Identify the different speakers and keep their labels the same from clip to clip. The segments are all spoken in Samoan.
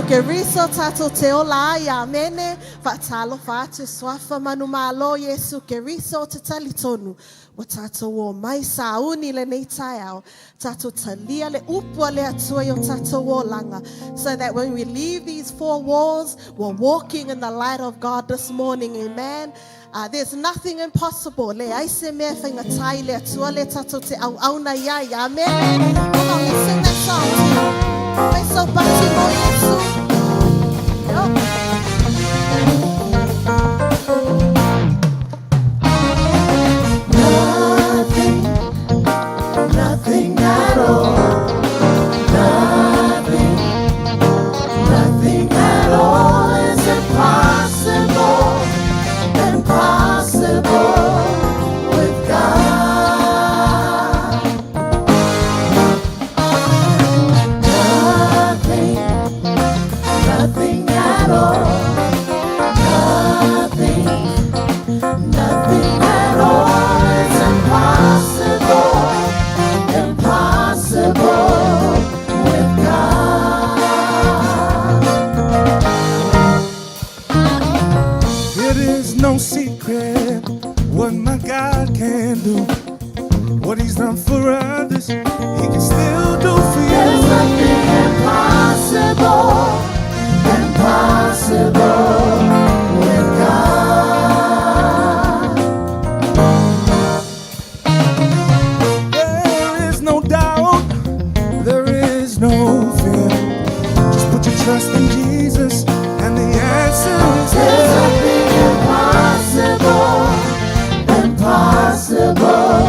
Speaker 1: Keriso tātou te ola ai, amene. Whaatalofa atu swafa manu malo Yesu Keriso te talitonu. Wa tātou o mai sauni le nei taeao. Tātou talia le upua le atua i o tātou o langa. So that when we leave these four walls, we're walking in the light of God this morning, amen. There's nothing impossible. Le ai se mea whainga tai le atua le tātou te au au na iai, amen. Come on, let's sing that song too. Fai so bati mo Yesu. Yup.
Speaker 2: Nothing, nothing at all. Nothing, nothing at all is impossible, impossible with God. Nothing, nothing at all. Nothing, nothing at all is impossible, impossible with God.
Speaker 3: It is no secret what my God can do. What he's done for others, he can still do for you.
Speaker 2: There's nothing impossible, impossible with God.
Speaker 3: There is no doubt, there is no fear. Just put your trust in Jesus, and the answer is
Speaker 2: There's
Speaker 3: there.
Speaker 2: nothing impossible, impossible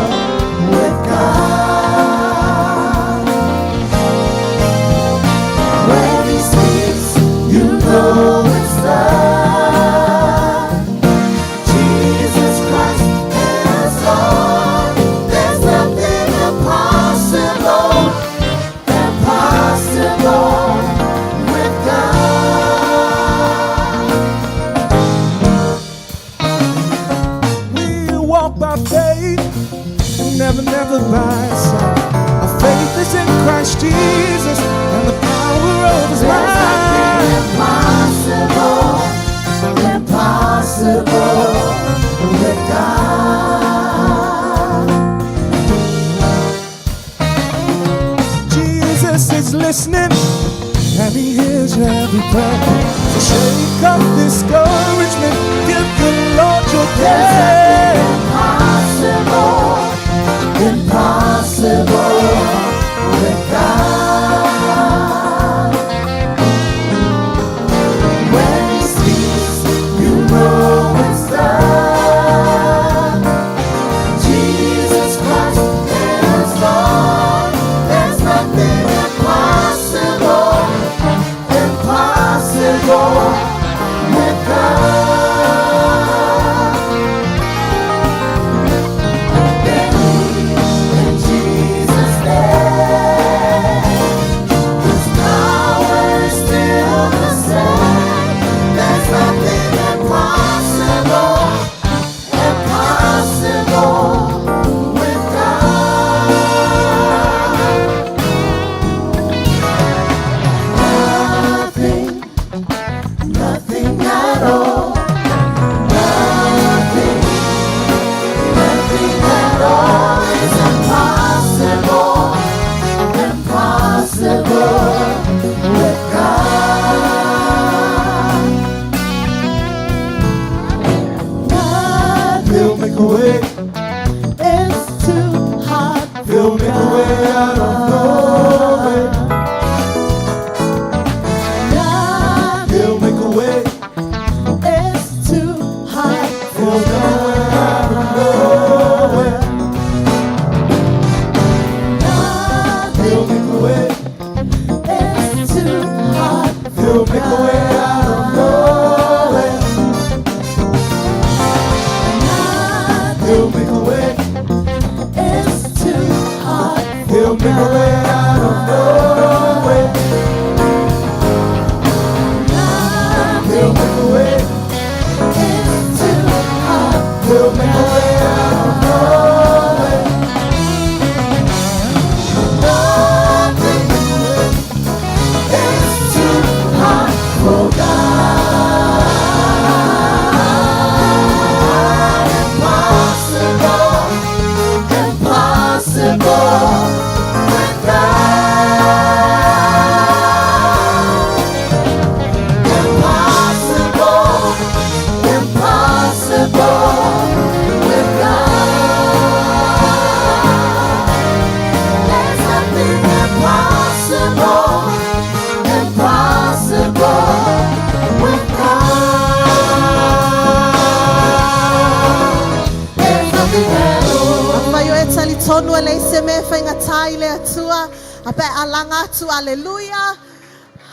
Speaker 2: with God. When He speaks, you know it's done. Jesus Christ is Lord. There's nothing impossible, impossible with God.
Speaker 3: We walk by faith and never, never by sight. Our faith is in Christ Jesus and the power of his
Speaker 2: There's nothing
Speaker 3: might.
Speaker 2: impossible, impossible with God.
Speaker 3: Jesus is listening and he hears your every prayer. So shake up discouragement, give the Lord your
Speaker 2: There's nothing
Speaker 3: care.
Speaker 2: impossible, impossible with God. When He speaks, you know it's done. Jesus Christ is Lord. There's nothing impossible, impossible with God. Believe in Jesus' name. His power is still the same. There's nothing impossible, impossible with God. Nothing, nothing at all. Nothing, nothing at all is impossible, impossible with God.
Speaker 1: Nothing
Speaker 3: He'll make a way,
Speaker 1: is too hard
Speaker 3: he'll
Speaker 1: for
Speaker 3: make a way out of no way.
Speaker 1: Nothing
Speaker 3: He'll make a way,
Speaker 1: is too hard for
Speaker 3: he'll make a way out of no way.
Speaker 1: Nothing
Speaker 3: He'll make a way,
Speaker 1: is too hard for
Speaker 3: he'll make a way out of no way.
Speaker 1: Nothing
Speaker 3: He'll make a way,
Speaker 1: is too hard for
Speaker 3: he'll make a way out of no way.
Speaker 1: Nothing
Speaker 3: He'll make a way,
Speaker 1: is too hard
Speaker 3: he'll make a way out of no way.
Speaker 2: Nothing is too hard
Speaker 1: Atua. A pe alanga atu, aleluia.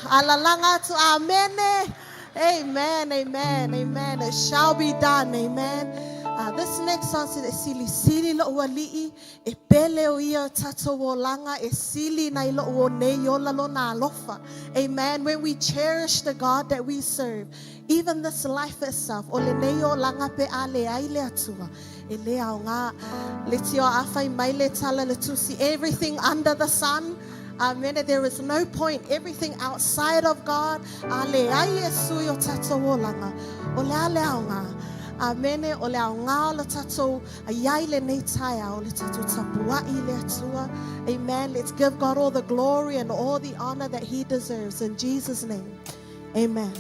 Speaker 1: Alalanga atu, amene. Amen, amen, amen. It shall be done, amen. This next song says, e sili sili lo uali'i, e pele o ia tatou olaga, e sili nai lo o nei ola lo nā alofa. Amen. When we cherish the God that we serve, even this life itself, o lenei olaga pe a leai le Atua, e le aoga. Le tio a whai mai le tala le tusi, everything under the sun. Amen. There is no point. Everything outside of God. A leai Iesu i o tatou olaga. O le a le aoga. Amene, o le aoga o le tatou ai lenei taeao, o le tatou tapuai i le Atua. Amen. Let's give God all the glory and all the honor that he deserves. In Jesus' name. Amen.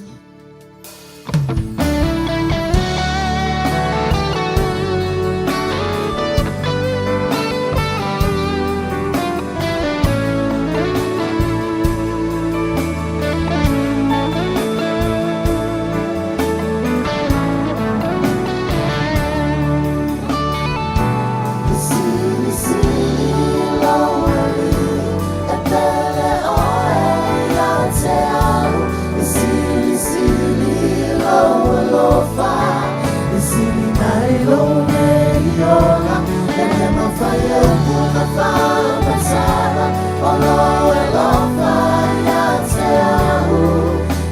Speaker 2: Sili sili lou alii e pele oe ia te au. E sili sili lou alofa, e sili nai lo nei ola. E le mafai e upu ona faamatala o lou alofa ia te au.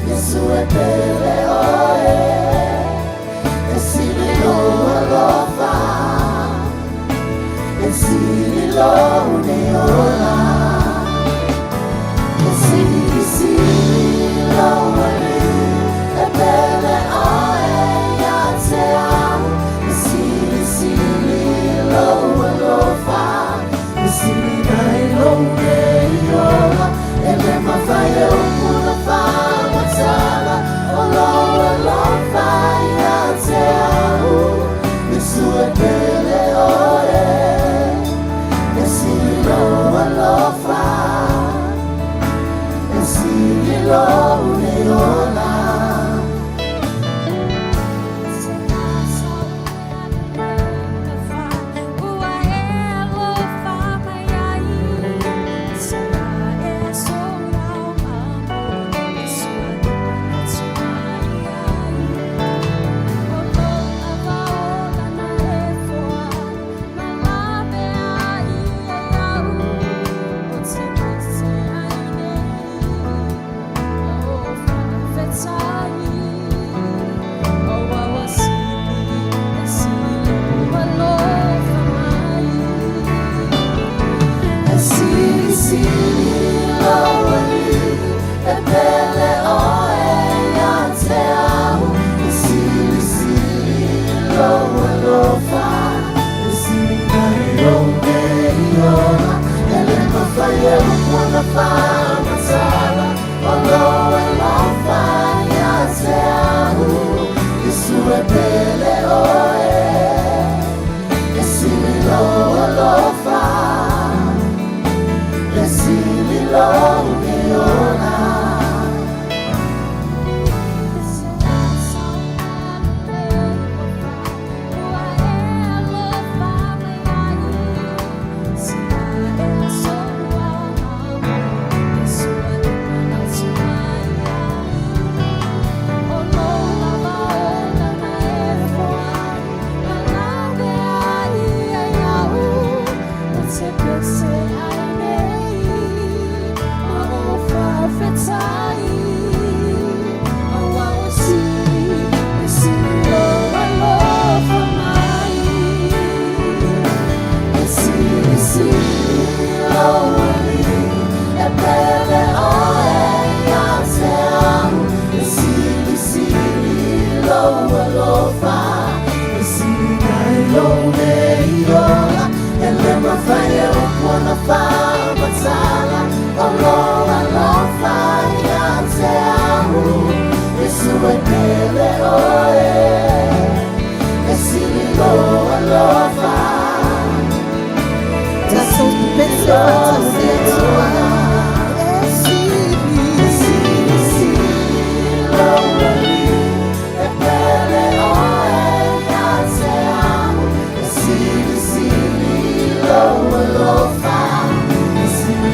Speaker 2: Iesu e pele oe, e sili lou alofa. E sili lou nei ola. E sili sili lou alii e pele oe ia te au. E sili sili lou alofa, e sili nai lo nei ola. E le mafai e upu ona faamatala o lou alofa ia te au. Iesu e pele oe, e sili lou alofa, e sili lou nei ola. E sili sili lou alii e pele oe ia te au. E sili sili lou alofa, e sili nai lo nei ola. E le mafai e upu ona faamatala o lou alofa ia te au. Iesu e pele oe, e sili lou alofa, e sili lou nei ola. E sili sili lou alii e pele oe ia te au. E sili sili lou alofa, e sili nai lo nei ola. E le mafai e upu ona faamatala o lou alofa ia te au. Iesu e pele oe, e sili lou alofa.
Speaker 1: Tatou pese faatasi Atua. E sili.
Speaker 2: E sili sili lou alii e pele oe ia te au. E sili sili lou alofa, e sili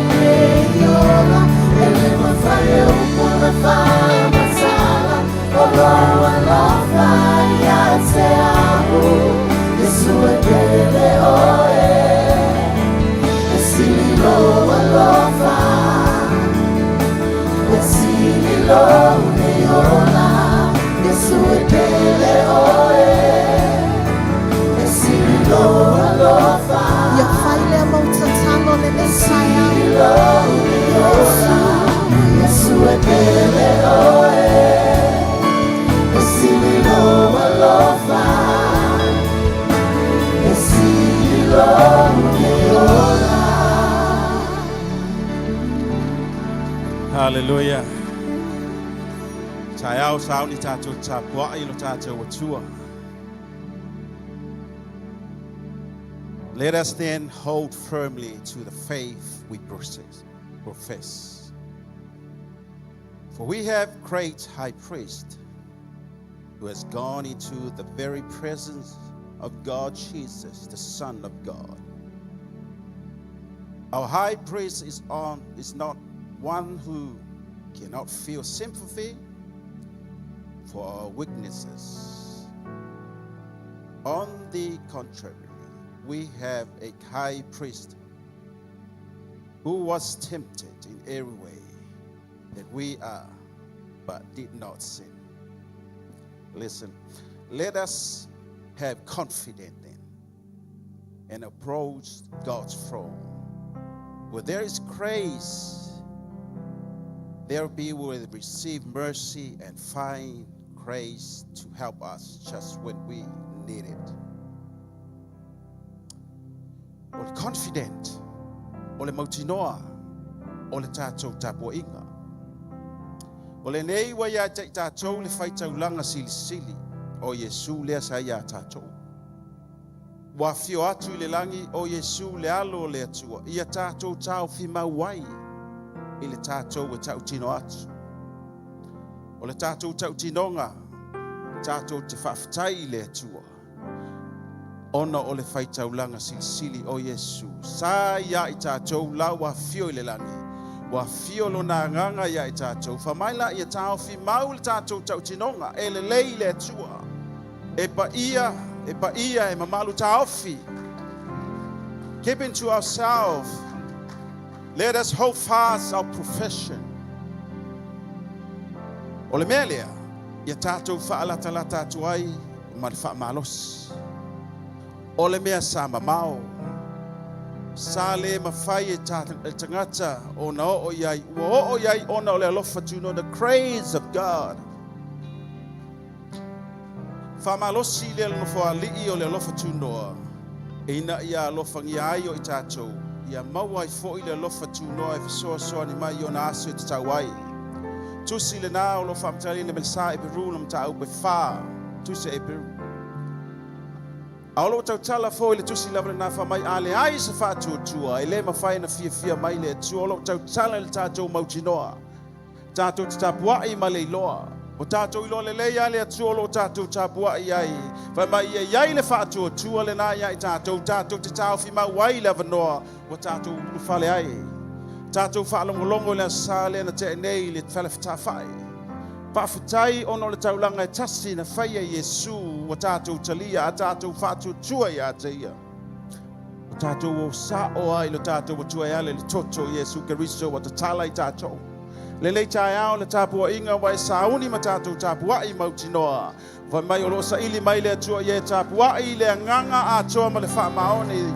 Speaker 2: nei ola E le mafai e upu ona faamatala O lou alofa ia te au Iesu e pele oe E sili lou alofa E sili lou nei ola Iesu e pele oe E sili lou alofa
Speaker 1: Ia fai lea mau tatalo lenei taeao.
Speaker 2: Sili lou nei ola Iesu e pele oe E sili lou alofa E sili lou nei ola
Speaker 3: Hallelujah. Taeao sauni tatou tapuai lo tatou Atua. Let us then hold firmly to the faith we profess. For we have great high priest who has gone into the very presence of God Jesus, the Son of God. Our high priest is not one who cannot feel sympathy for our weaknesses. On the contrary, we have a high priest who was tempted in every way that we are, but did not sin. Listen, let us have confidence then and approach God's throne. Where there is grace, there we will receive mercy and find grace to help us just when we need it. O le confident, o le mautinoa, o le tatou tapuaiga. O lenei ua ia te i tatou le faitaulaga silisili o Iesu lea sa ia tatou. Ua afio atu i le lagi o Iesu le alo o le Atua, ia tatou taofi mau ai i le tatou e tautino atu. O le tatou tautinoga, tatou te faafetai i le Atua. Ona o le faitaulaga silisili o Iesu. Sa ia i tatou la ua afio i le lagi. Ua afio lona agaga ia i tatou. Fa mai la ia taofi mau le tatou tautinoga. E lelei le Atua. E paia, e paia, e mamalu taofi. Keeping to ourselves. Let us hold fast our profession. O le mea lea, ia tatou faalatalata atu ai ma le faamalosi. O le mea sa mamao, sa le mafai e e tagata ona oo i ai, ua oo i ai ona o le alofa tunoa, the grace of God. Faamalosi le nofoalii o le alofa tunoa, e ina ia alofagia ai o i tatou, ia maua ai foi le alofa tunoa e fesoasoani mai i ona aso e tatau ai. Tusi le na o lo faamatalaina me le sa Eperu na mataupu e 4, tusi Eperu. A o loo tautala foi le tusi lava lena fa mai a leai se faatuatua, e le mafai na fiafia mai le Atua. O loo tautala le tatou mautinoa. Tatou te tapuai ma le iloa. O tatou iloa lelei a le Atua o loo tatou tapuai ai. Fai mai ia iai le faatuatua lena ia i tatou, tatou te taofi mau ai le avanoa ua tatou ulufale ai. Tatou faalogologo i le aso Sa lea na tea nei i le fale fetāfa'i. Faafetai ona o le taulaga e tasi na faia i Iesu ua tatou talia a tatou faatuatua ia te ia. O tatou o sa'o ai lo tatou Atua e ala i le toto o Iesu Keriso ua tatala i tatou. Lelei taeao le tapuaiga ua e sauni ma tatou tapuai mautinoa. Fai mai o loo saili mai le Atua ia e tapuai i le agaga atoa ma le faamaoni.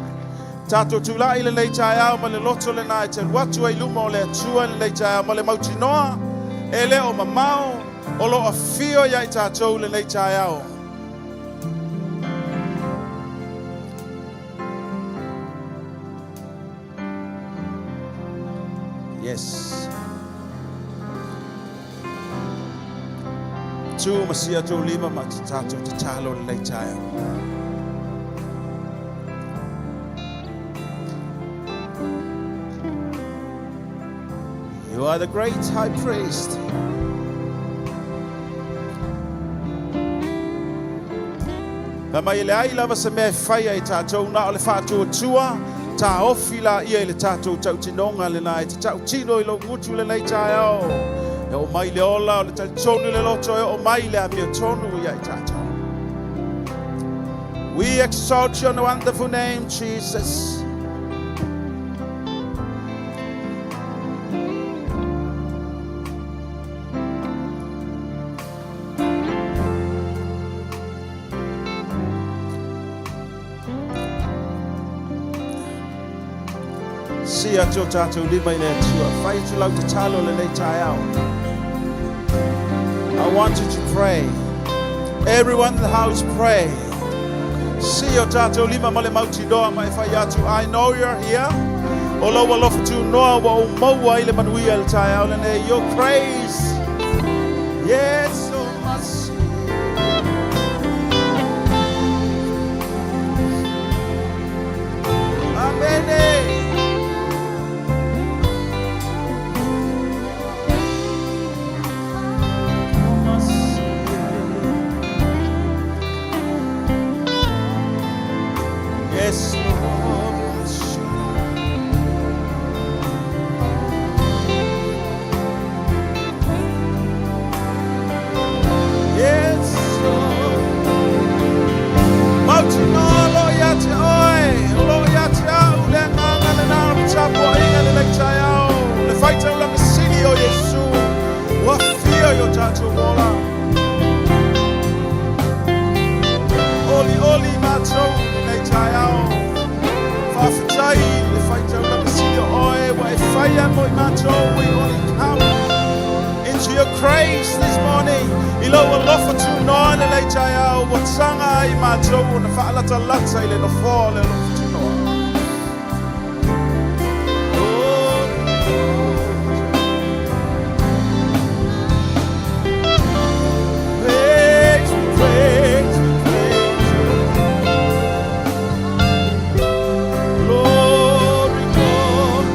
Speaker 3: Tatou tulai lenei taeao ma le loto lena e te alu atu ai luma o le Atua lenei taeao ma le mautinoa e le o mamao o loo afio ia i tatou lenei taeao. Yes. Tu ma sia tou lima ma te tatou tatalo lenei taeao. You are the great high priest. Fa mai le ai lava se mea e faia i tatou na o le faatuatua. Taofi laia i le tatou tautinoga lena e te tautino i lou gutu lenei taeao. E oo mai le ola o le talitonu i le loto, e oo mai le amiotonu ia i tatou. We exalt your wonderful name, Jesus. Sii atu o tatou lima i le Atua. Fai atu lau tatalo lenei taeao. I want you to pray. Everyone in the house pray. Sii o tatou lima ma le mautinoa ma e fai atu. I know you're here. O lou alofa tunoa ua ou maua ai le manuia i le taeao lenei. Your grace. Yes, oh mercy. Amen. Yes, Lord. Yes, Lord. Mautinoa o lo o ia te oe, o lo o ia te au le agaga lena o le tapuaiga lenei taeao, le faitaulaga sili o Iesu, ua afio i o tatou ola. Olioli matou lenei taeao, faafetai le faitaulaga sili o oe, ua e faia mo i matou, we only come into your grace this morning. I lou alofa tunoa lenei taeao, ua taga ai matou ona faalatalata i le nofoa o le alofa tunoa. Oh, praise, praise, praise. Glory, glory.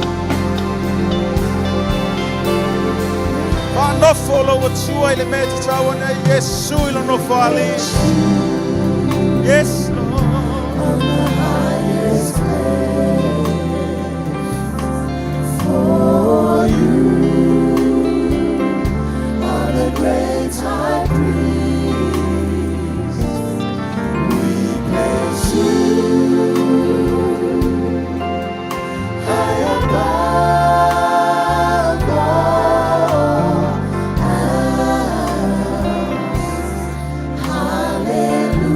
Speaker 3: Faanofo lou Atua i le mea e tatau ona Iesu i lo nofo a alii. Yes, Lord.
Speaker 2: On the highest place for you are the great high priest. We place you high above all else. Hallelujah.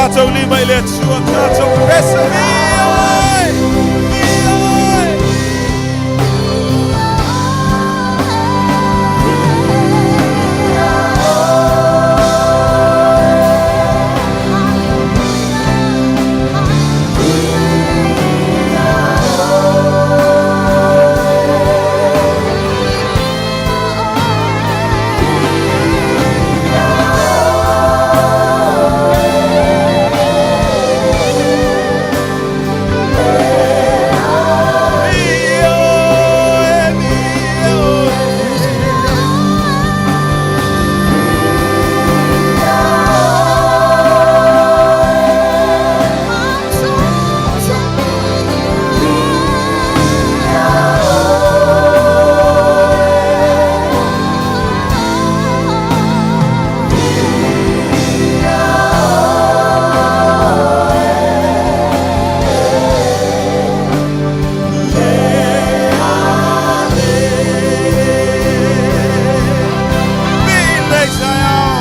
Speaker 3: Tatou lima i le Atua, tatou pesa. Viia oe! Viia oe! Viia oe, viia oe. Be taeao.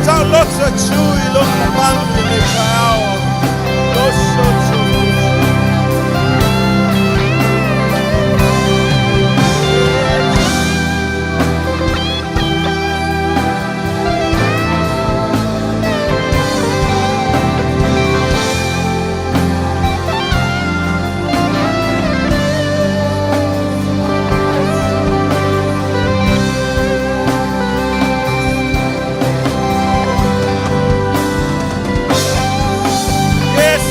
Speaker 3: Tau loto tui lo mamalu lenei taeao. Loso tui. Yes.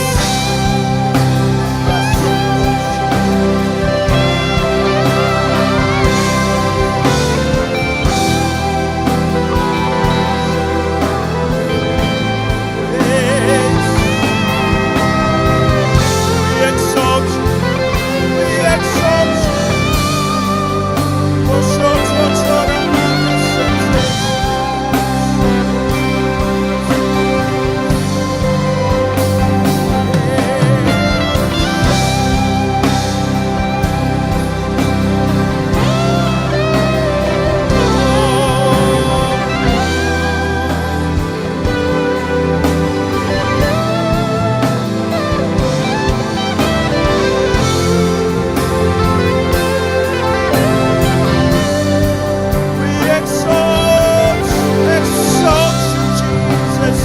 Speaker 3: Yes. We exalt you. We exalt you. Oh, so, so, so, so, so, so. We exalt, exalt you, Jesus.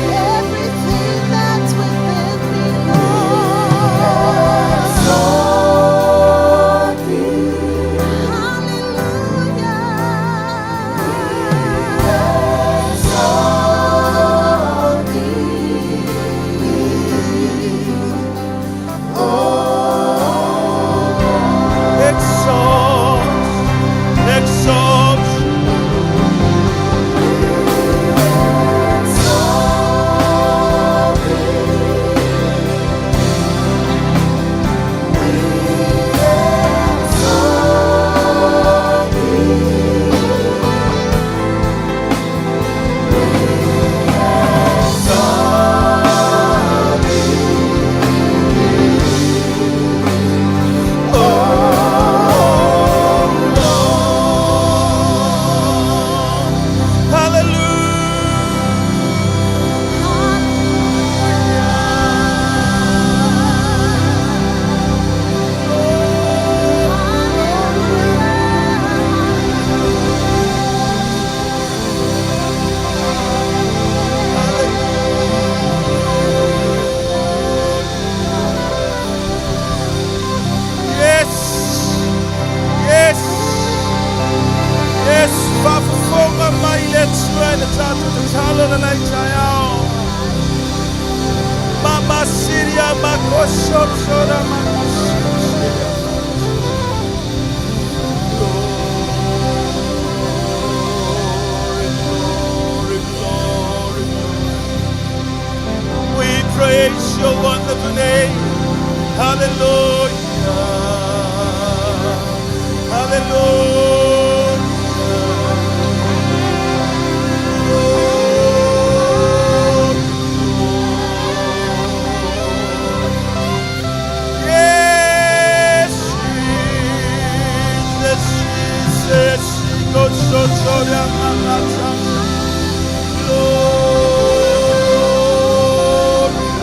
Speaker 1: Everything that's within me, Lord. Hallelujah.
Speaker 3: Exalt, exalt. Hallelujah. Yes. Yes. Yes. Faafofoga mai le Atua i le tatou tatalo lenei taeao. Mamasiria makosotsora makososiria. Glory, glory, glory, glory. We praise your wonderful name. Hallelujah. Hallelujah. Glory,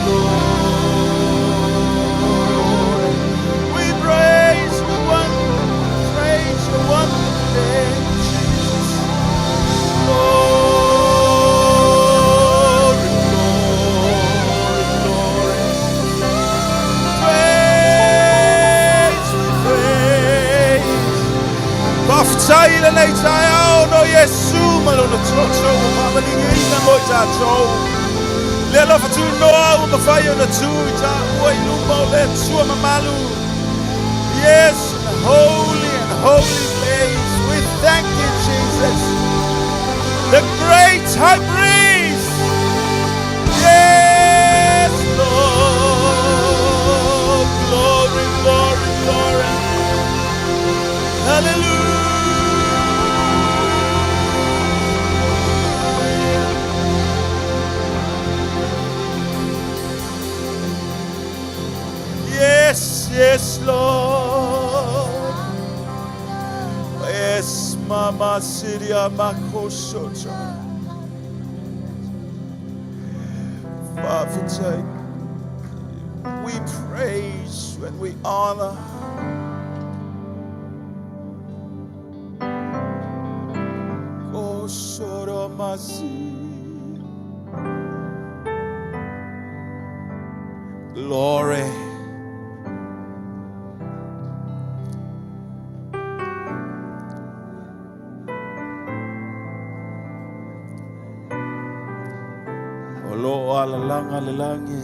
Speaker 3: glory. We praise the one, praise the wonderful name, Jesus. Glory, glory, glory. Praise, we praise. Faafetai i lenei taeao ona o Iesu ma Lona toto ua faamaliuina mo i tatou. Le alofa tunoa ua mafai ona tu i taua i luma o le Atua mamalu. Yes, in the holy and holy place. We thank you, Jesus. The great high priest. Yes, Lord. Glory, glory, glory. Hallelujah. Yes, yes, Lord. Yes, Mama Siria Makosoto. Father, we praise you and we honor. Kosoromasi. Glory. O lo o alalaga le lagi.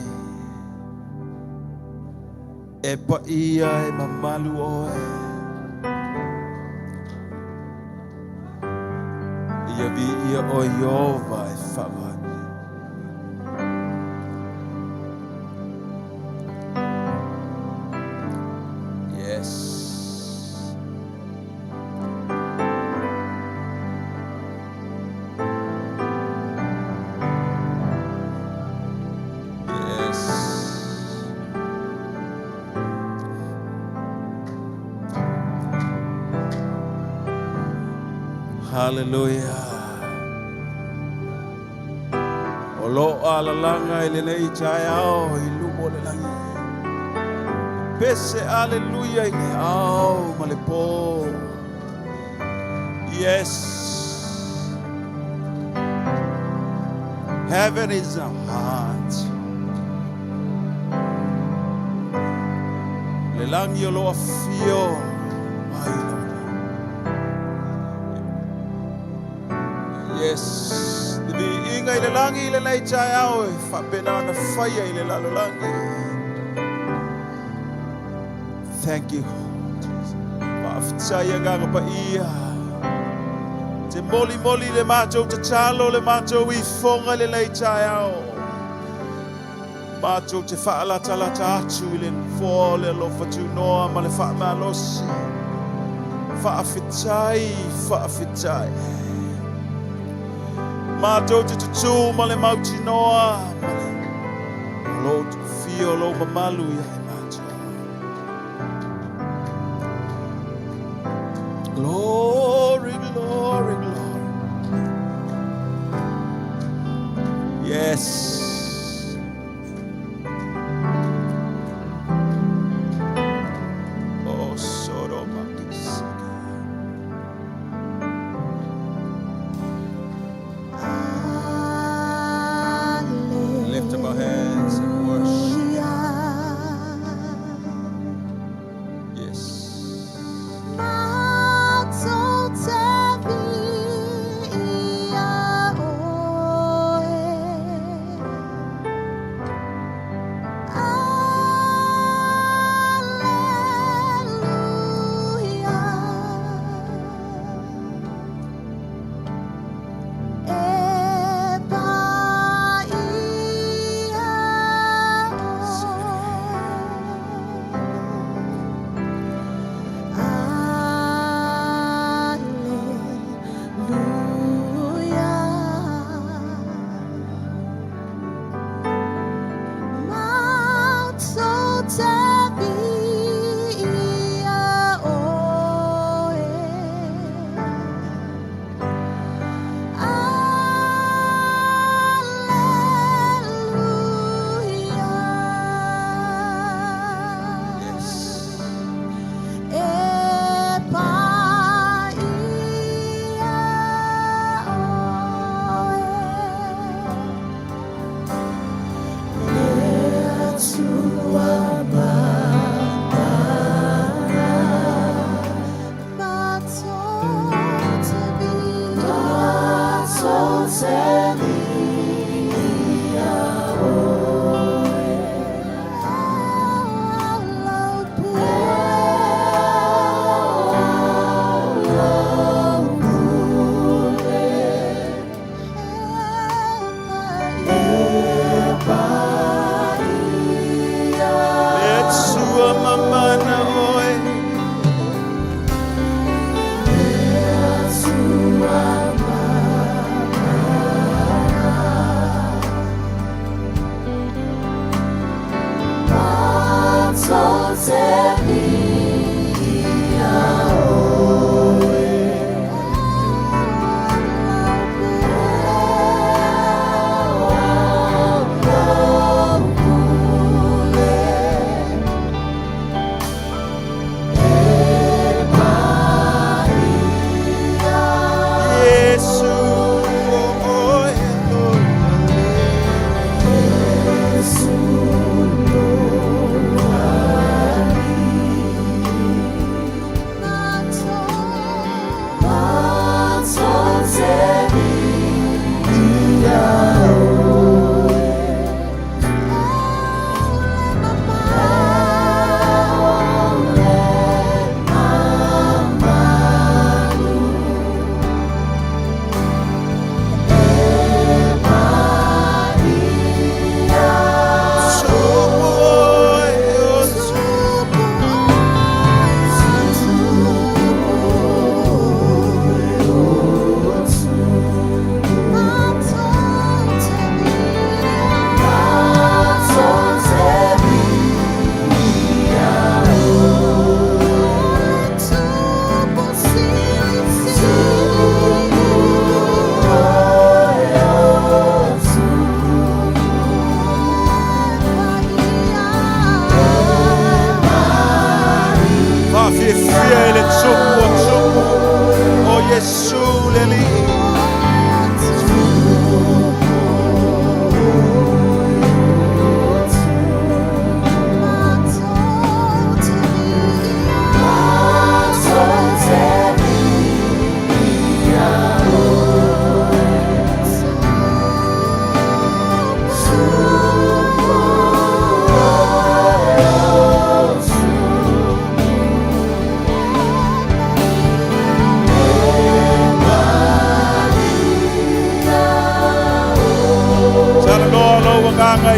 Speaker 3: E paia e mamalu oe. Ia viia oe Ieova e faavave. Yes. Yes. Hallelujah. O lo alalaga i lenei taeao i luma o le lagi. Pese aleluia i le ao ma le pō. Yes. Heaven is our heart. Le lagi o lo afio mai lona. Yes. Le viiga i le lagi i lenei taeao e faapena ona faia i le lalolagi. Thank you. Faafetai Agaga Paia. Te molimoli le matou tatalo le matou ifoga i lenei taeao. Matou te faalatalata atu i le nofoa o le alofa tunoa ma le faamalosi. Faafetai, faafetai. Matou te tutū ma le mautinoa ma le o lou afio o lou mamalu ia i matou. Glory, glory, glory. Yes. Oh, Soromakisika. Lift up our hands and worship. Yes.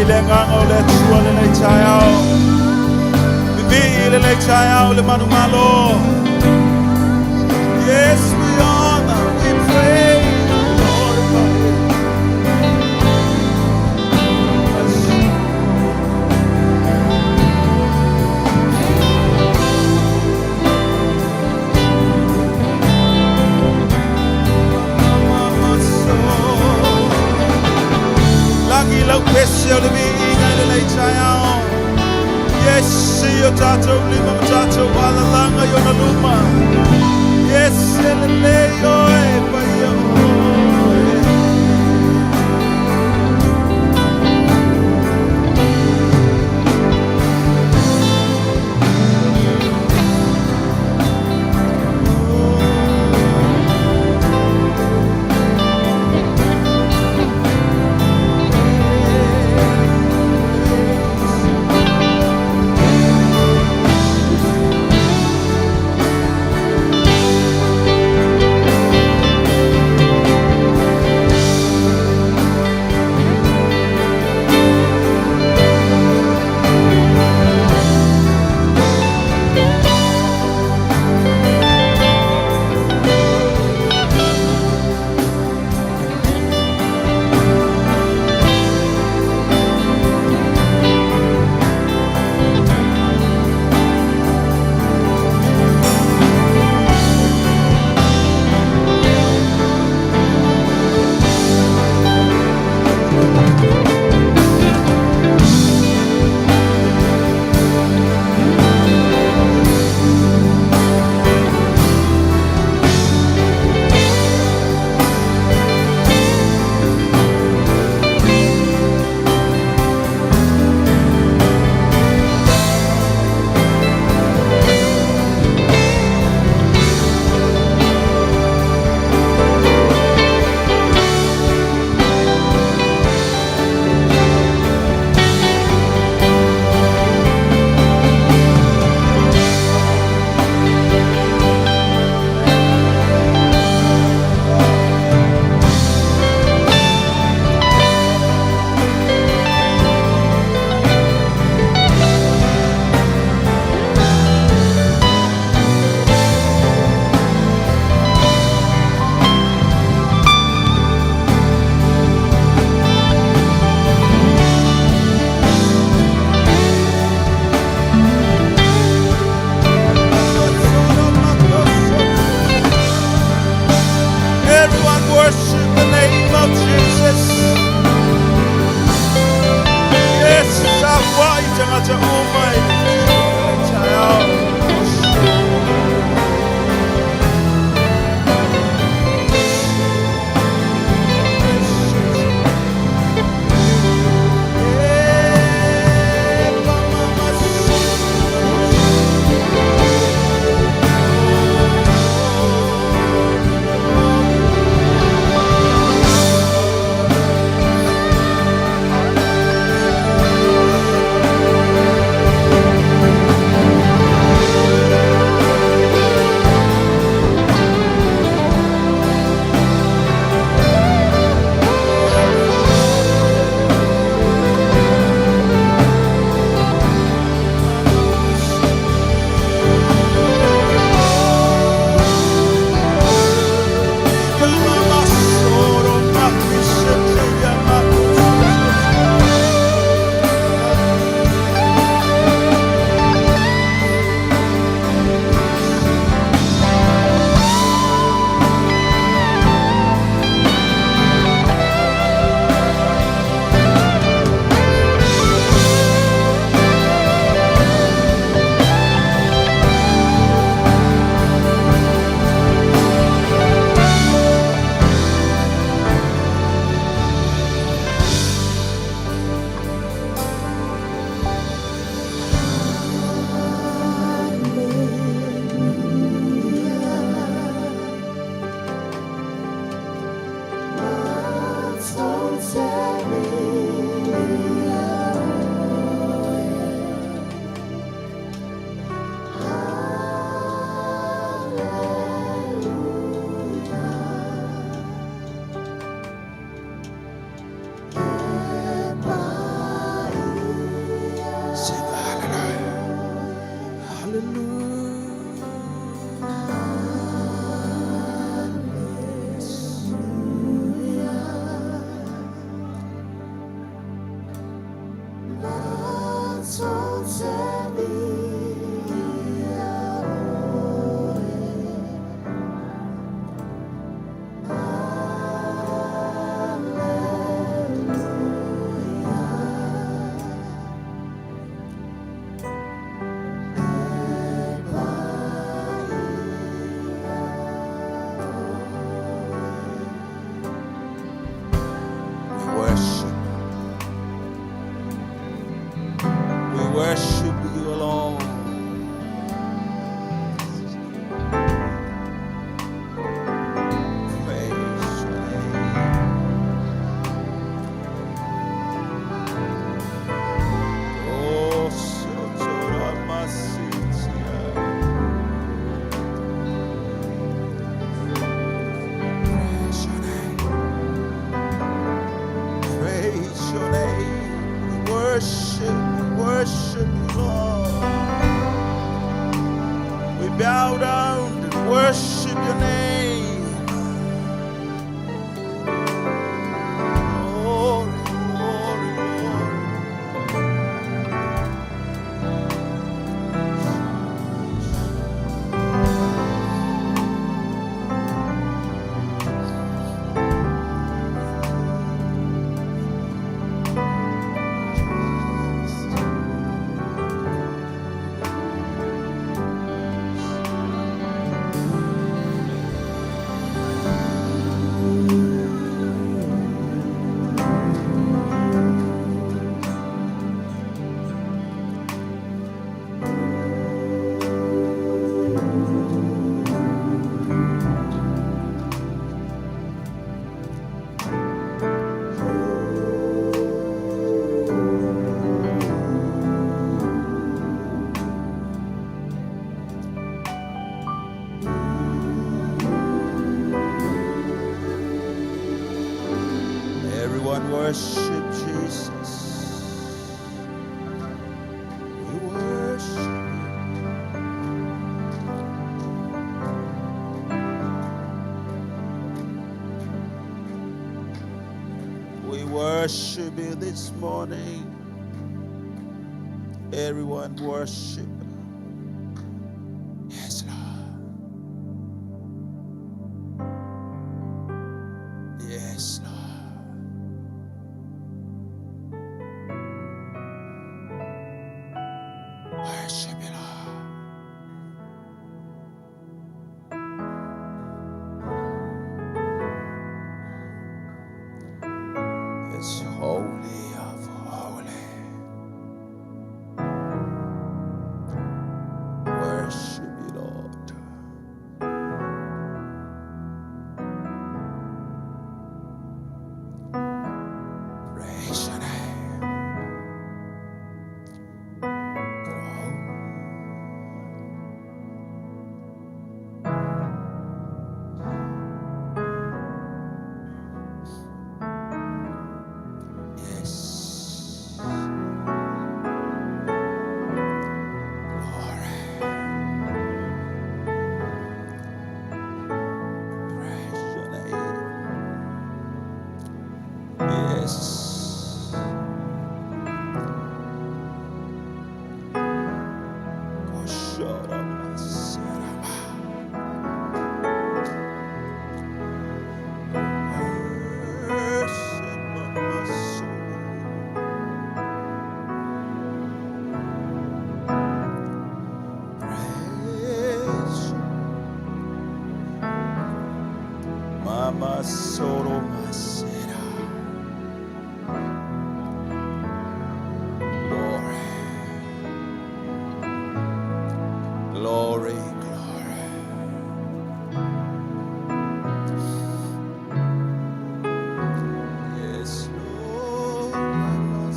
Speaker 3: mai le agaga o le Atua lenei taeao. Vivii lenei taeao le manumalo. Yes, we honor, we praise, we glorify you. Yes. My soul. Lagi lau pese o le viiga i lenei taeao. Yes, i o tatou lima ma tatou alalaga i ona luma. Yes, e lelei oe paia oe. Worship Jesus. We worship you. We worship you this morning. Everyone worship. Yes, Lord. Yes, Lord. Worship you, Lord. It's holy of holy. Worship you, Lord. Praise your name. Glory. Yes. Glory. Praise your name. Yes. Koshoramaserama. Worship my soul. Praise Mama Soro Masera. Glory. Glory, glory. Yes, Lord. Mama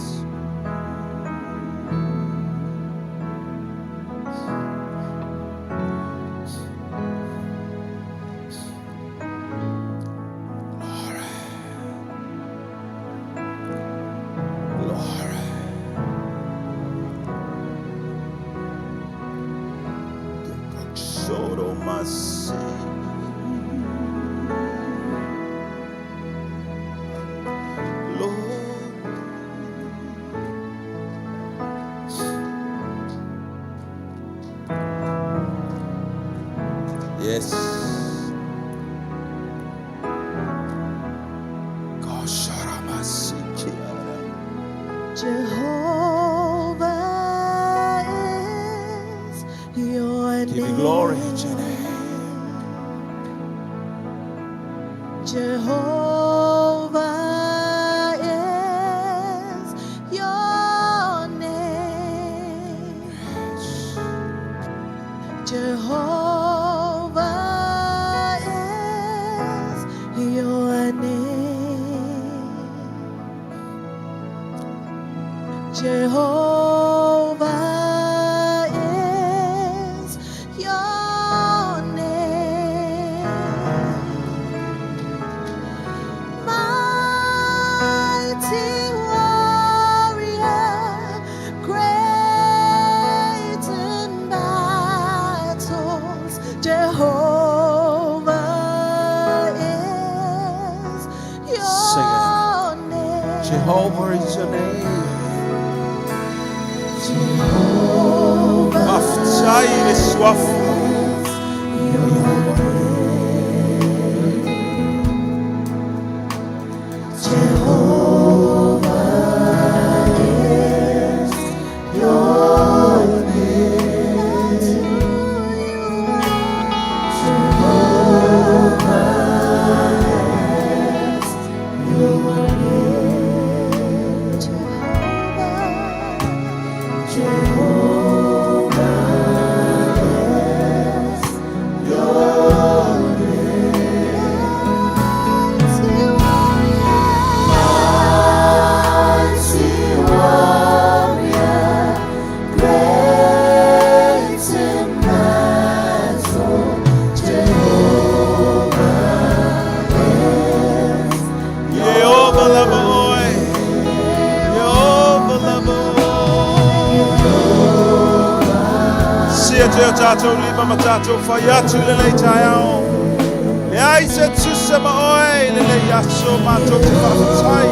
Speaker 3: Glory. Glory. Soro Masi. Lord. Yes. Kosharamasikiara.
Speaker 1: Jehovah is your
Speaker 3: Give you
Speaker 1: name.
Speaker 3: glory, Jenny.
Speaker 1: Jehovah is your name. Jehovah is your name. Jehovah is your name. Mighty warrior, great in battles, Jehovah is
Speaker 3: Sing it.
Speaker 1: your name.
Speaker 3: Jehovah is your name. Faafetai le suafa.
Speaker 2: Jehovah is your name.
Speaker 1: That's who you are.
Speaker 2: Jehovah is your name.
Speaker 1: Jehovah.
Speaker 2: Jehovah
Speaker 3: tātou lima ma tātou whai atu le lei taeao. Le ai se tusa ma oe i le lei aso mātou te whawhatai.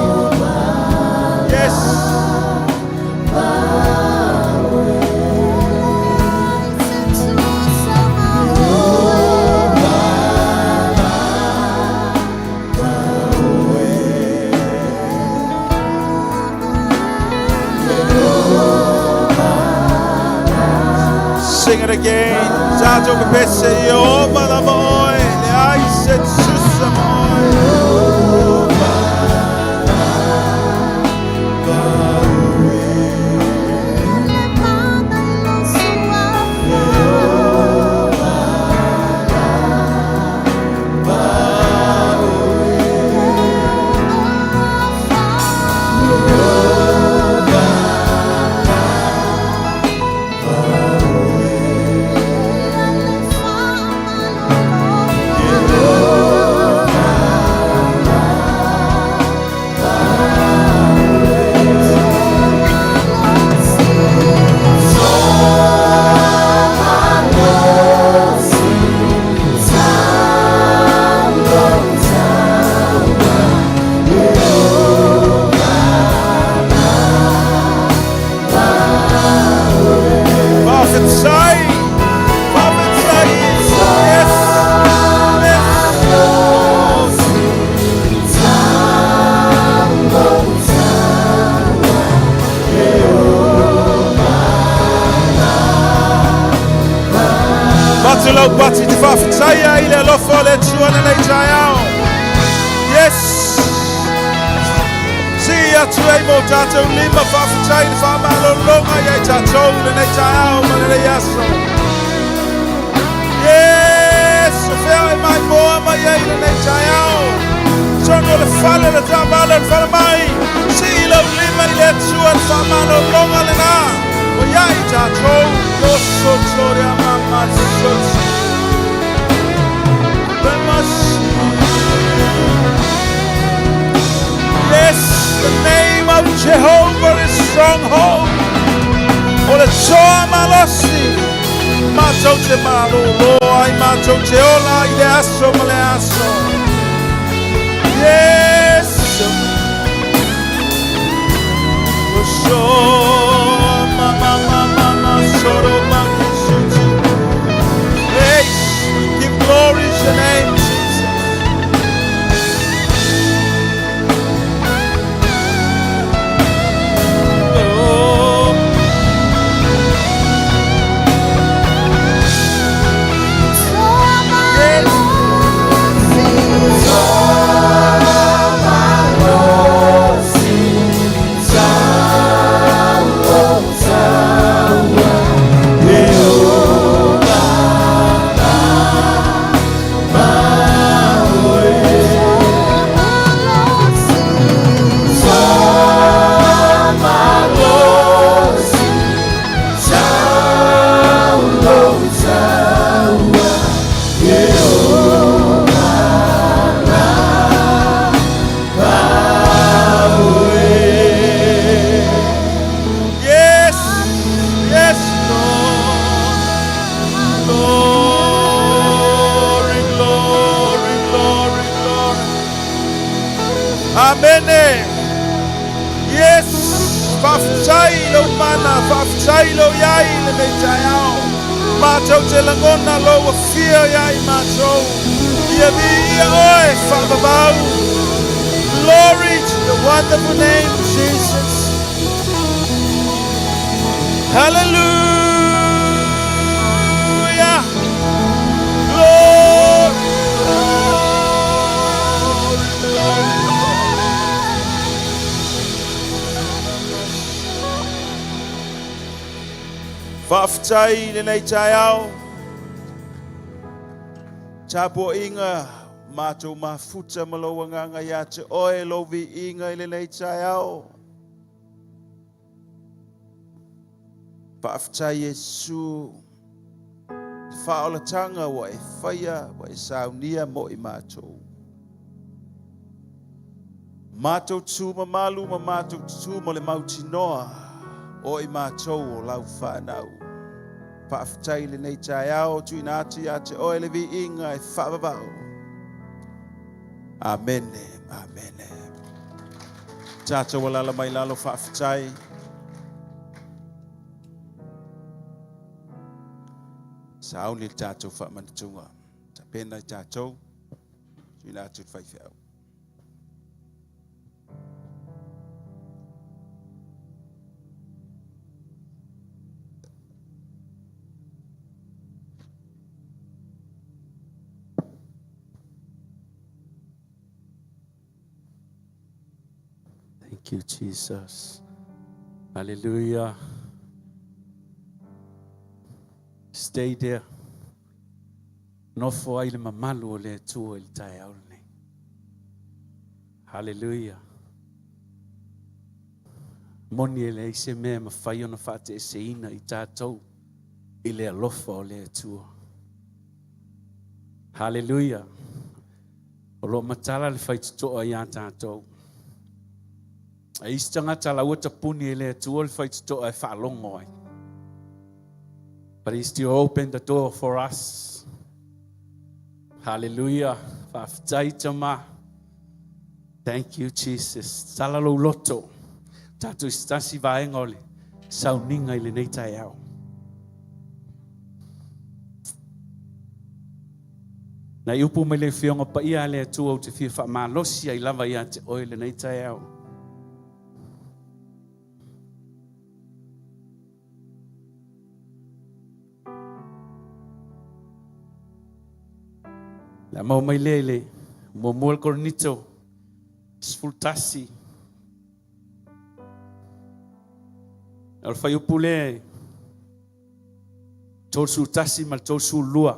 Speaker 3: Yes. Sing it again. Tātou ka pese i o malama oe. Le ai se tusa ma oe. Whawhetai. Whawhetai. Yes. Yes. Patu lau pati te whawhetaia i le alofa o le Atua le nei taeao. Yes! Si atu ei mō tātou lima whawhetai le whamalolonga i ai tātou le nei taeao ma le nei aso. Yes! O whea e mai moa mai ai le nei taeao. Tono le fale le tāmala le whale mai. Si i lau lima i le Atua le whamalolonga le nā. O iai tātou. Yoso tore a mama soto. Yes, the name of Jehovah is stronghold. O le toa malosi. Mātou te malolo ai, mātou te ola i le aso ma le aso. Yes. O so, ma, ma, ma, ma, ma, soro, ma, ki, sutu. Yes, we give glory to your name, Jesus. Oh. Yes. Yes, yes, Lord. Glory, glory, glory, glory. Amen. Yes, whawhetai lau mana, whawhetai lau iai le nei taeao. Mātou te langona lo ua fia iai mātou. Ia vi ia oe, whaavavau. Glory to the wonderful name, Jesus. Hallelujah. Glory, glory, glory, glory. Whawhetai le nei taeao. Tāpua inga mātou mafuta ma lau anganga ia te oe lau vi inga i le nei taeao. Whawhetai Yesu. Te whaolatanga wa e whaia wa e saunia mo i mātou. Mātou tū mamalu ma mātou tū mo le mautinoa o i mātou o lau whanau. Faafetai i lenei taeao, tuuina atu ia te oe le viiga e faavavau. Amene, amene. Tatou alaala mai lalo faafetai. Sauni le tatou faamanatuga. Tapena i tatou, tuuina atu i le faifeau.
Speaker 4: Thank you, Jesus. Hallelujah. Stay there. Nofo ai le mamalu o le Atua i le taeao lenei. Hallelujah. Moni e leai se mea e mafai ona faateeseina i tatou i le alofa o le Atua. Hallelujah. O lo o matala le faitotoa iā tatou. A isi tagata la ua tapuni e le Atua le faitotoa e faalogo ai. But he still opened the door for us. Hallelujah. Faafetai tama. Thank you Jesus. Tala lou loto. Tatou i se tasi vaega o le sauniga i lenei taeao. Nai upu mai le Afioga Paia a le Atua ou te fia faamalosi ai lava ia te oe i lenei taeao. Le a maua mai lea i le muamua le Korinito 11. O le fuaiupu lea 31 ma le 32.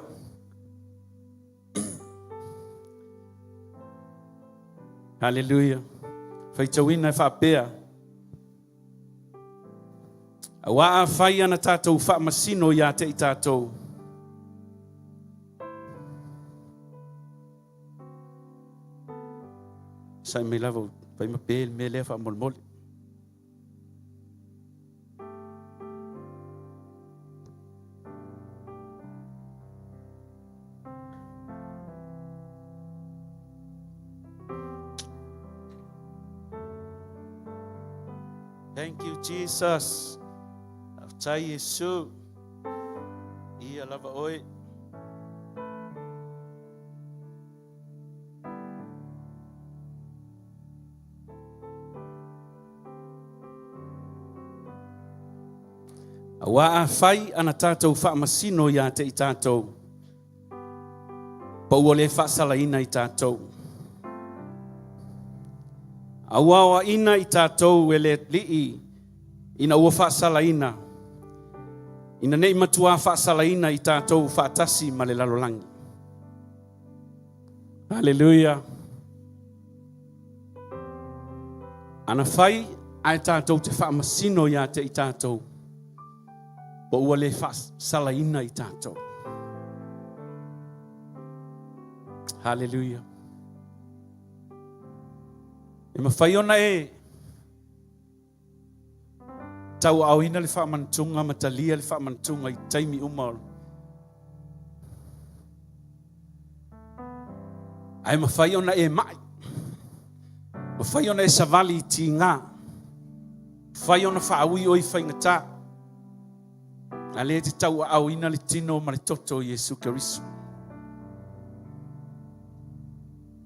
Speaker 4: Haleluia. Faitauina e faapea, Auā afai ana tatou faamasino ia te i tatou, sai mai lava, fai ma pe le mea lea faamolemole. Thank you Jesus. Faafetai Iesu. Ia lava oe. Auā afai ana tatou faamasino ia te i tatou, pa ua le faasalaina i tatou. A ua aoaina i tatou e le Alii ina ua faasalaina, ina ne i matuā faasalaina i tatou faatasi ma le lalolagi. Haleluia. Ana fai ae tatou te faamasino ia te i tatou, po ua le faasalaina i tatou. Haleluia. E mafai ona e tauaaoina le faamanatuga ma talia le faamanatuga i taimi uma o Ae mafai ona e mai. Mafai ona e savali i tigā. Mafai ona faaui oe i faigata. A lea e te tauaaoina le tino ma le toto o Iesu Keriso.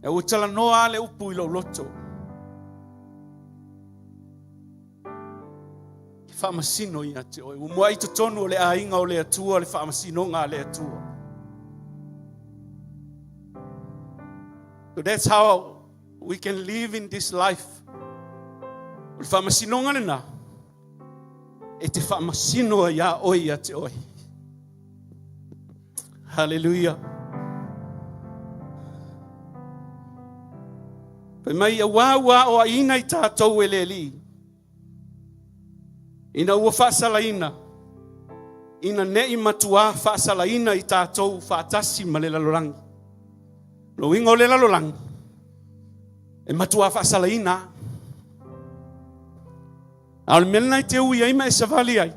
Speaker 4: E ua talanoa a le upu i lou loto. E faamasino ia te oe. Ua muai totonu o le aiga o le Atua le faamasinoga a le Atua. So that's how we can live in this life. O le faamasinoga lena, e te faamasino ai iā oe ia te oe. Hallelujah. Fai mai, auā ua aoaina i tatou e le Alii, ina ua faasalaina, ina ne i matuā faasalaina i tatou faatasi ma le lalolagi. O le uiga o le lalolagi, e matuā faasalaina. A o le mea lena e te ui ai ma e savali ai,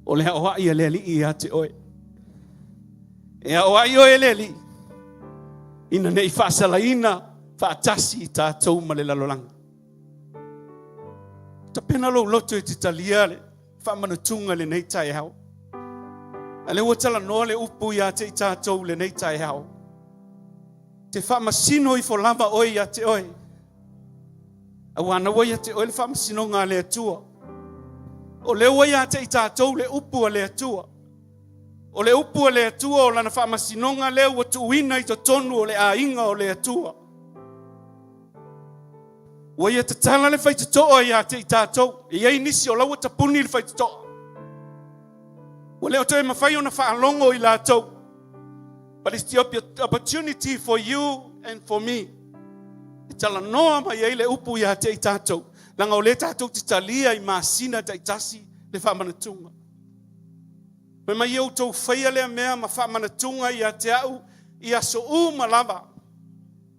Speaker 4: O le aoai a le Alii ia te oe. E aoai oe e le Alii, ina ne i faasalaina faatasi i tatou ma le lalolagi. Tapena lou loto e te talia le faamanatuga i lenei taeao. A lea ua talanoa le upu ia te i tatou i lenei taeao. Te faamasino ifo lava oe ia te oe. Aua na ua ia te oe le faamasinoga a le Atua. O lea ua ia te i tatou le upu a le Atua. O le upu a le Atua o lana faamasinoga lea ua tuuina i totonu o le aiga o le Atua. Ua ia tatala le faitotoa ia te i tatou. E i ai nisi o la ua tapuni le faitotoa. Ua le o toe mafai ona faalogo i latou. But it's the opportunity for you and for me. E talanoa mai ai le upu ia te i tatou. Leaga o lea tatou te talia i masina taitasi le faamanatuga. Fai mai ia outou faia lea mea ma faamanatuga ia te au i aso uma lava,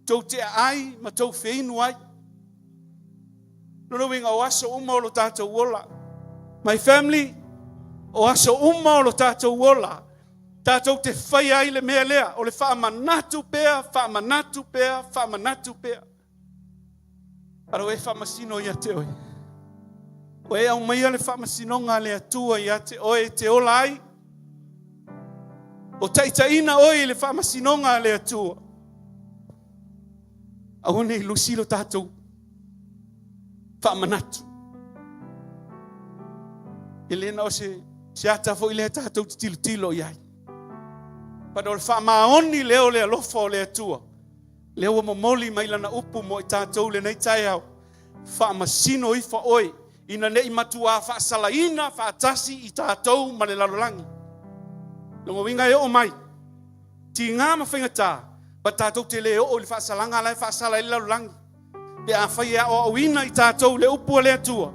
Speaker 4: tou te aai ma tou feinu ai. Lona uiga o aso uma o lo tatou ola. My family, o aso uma o lo tatou ola, tatou te faia ai le mea lea, o le faamanatu pea, faamanatu pea, faamanatu pea. Alo e faamasino ia te oe. O e aumaia le faamasinoga a le Atua ia te oe e te ola ai. O taitaiina oe i le faamasinoga a le Atua. Aua ne i lusi lo tatou faamanatu. E le na o se, se ata foi lea tatou te tilotilo i ai. But o le faamaoni lea o le alofa o le Atua. Lea ua momoli mai lana upu mo i tatou lenei taeao, Faamasino ifo oe, ina ne i matuā faasalaina faatasi i tatou ma le lalolagi. Lona uiga e oo mai, tiga ma faigata, but tatou te le oo i le faasalaga la e faasala ai le lalolagi. Pe afai e aoaoina i tatou le upu a le Atua,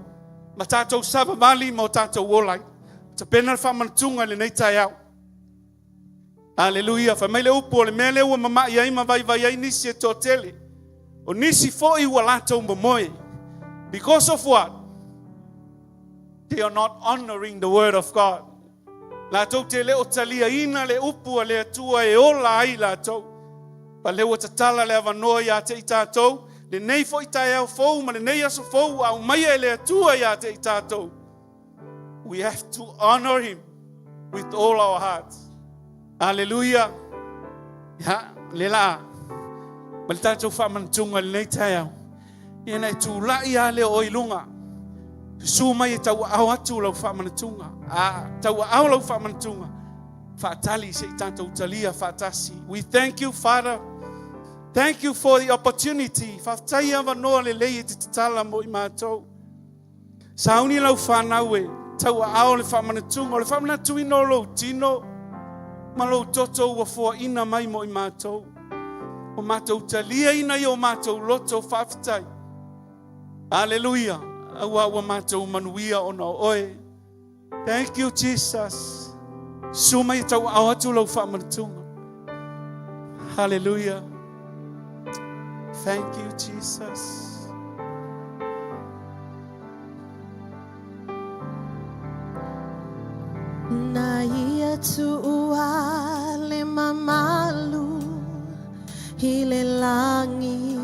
Speaker 4: ma tatou savavali ma o tatou ola ai. Tapena le faamanatuga i lenei taeao. Aleluia. Fai mai le upu, o le mea lea ua mamai ai ma vaivai ai nisi e toatele. O nisi foi ua latou momoe. Because of what? They are not honoring the word of God. Latou te le o taliaina le upu a le Atua e ola ai latou. Pa lea ua tatala le avanoa ia te i tatou, lenei foi taeao fou ma lenei aso fou ua aumaia e le Atua ia te i tatou. We have to honor him with all our hearts. Hallelujah. Ya, le la. Ma le tatou faamanatuga i lenei taeao. Ia na e tulai lava lea o oe i luga. Susu mai e tauaao atu lau faamanatuga. A tauaao lau faamanatuga, faatali se i tatou talia faatasi. We thank you, Father. Thank you for the opportunity. Faafetai avanoa lelei e te tatala mo i matou. Sauni lau fanau e tauaao le faamanatuga o le faamanatuina o lou tino ma lou toto ua foaina mai mo i matou. O matou taliaina i o matou loto faafetai. Aleluia, aua ua matou manuia ona o oe. Thank you Jesus. Susu mai e tauaao atu lau faamanatuga. Hallelujah. Thank you Jesus.
Speaker 1: Na ia tuua le mamalu i le lagi.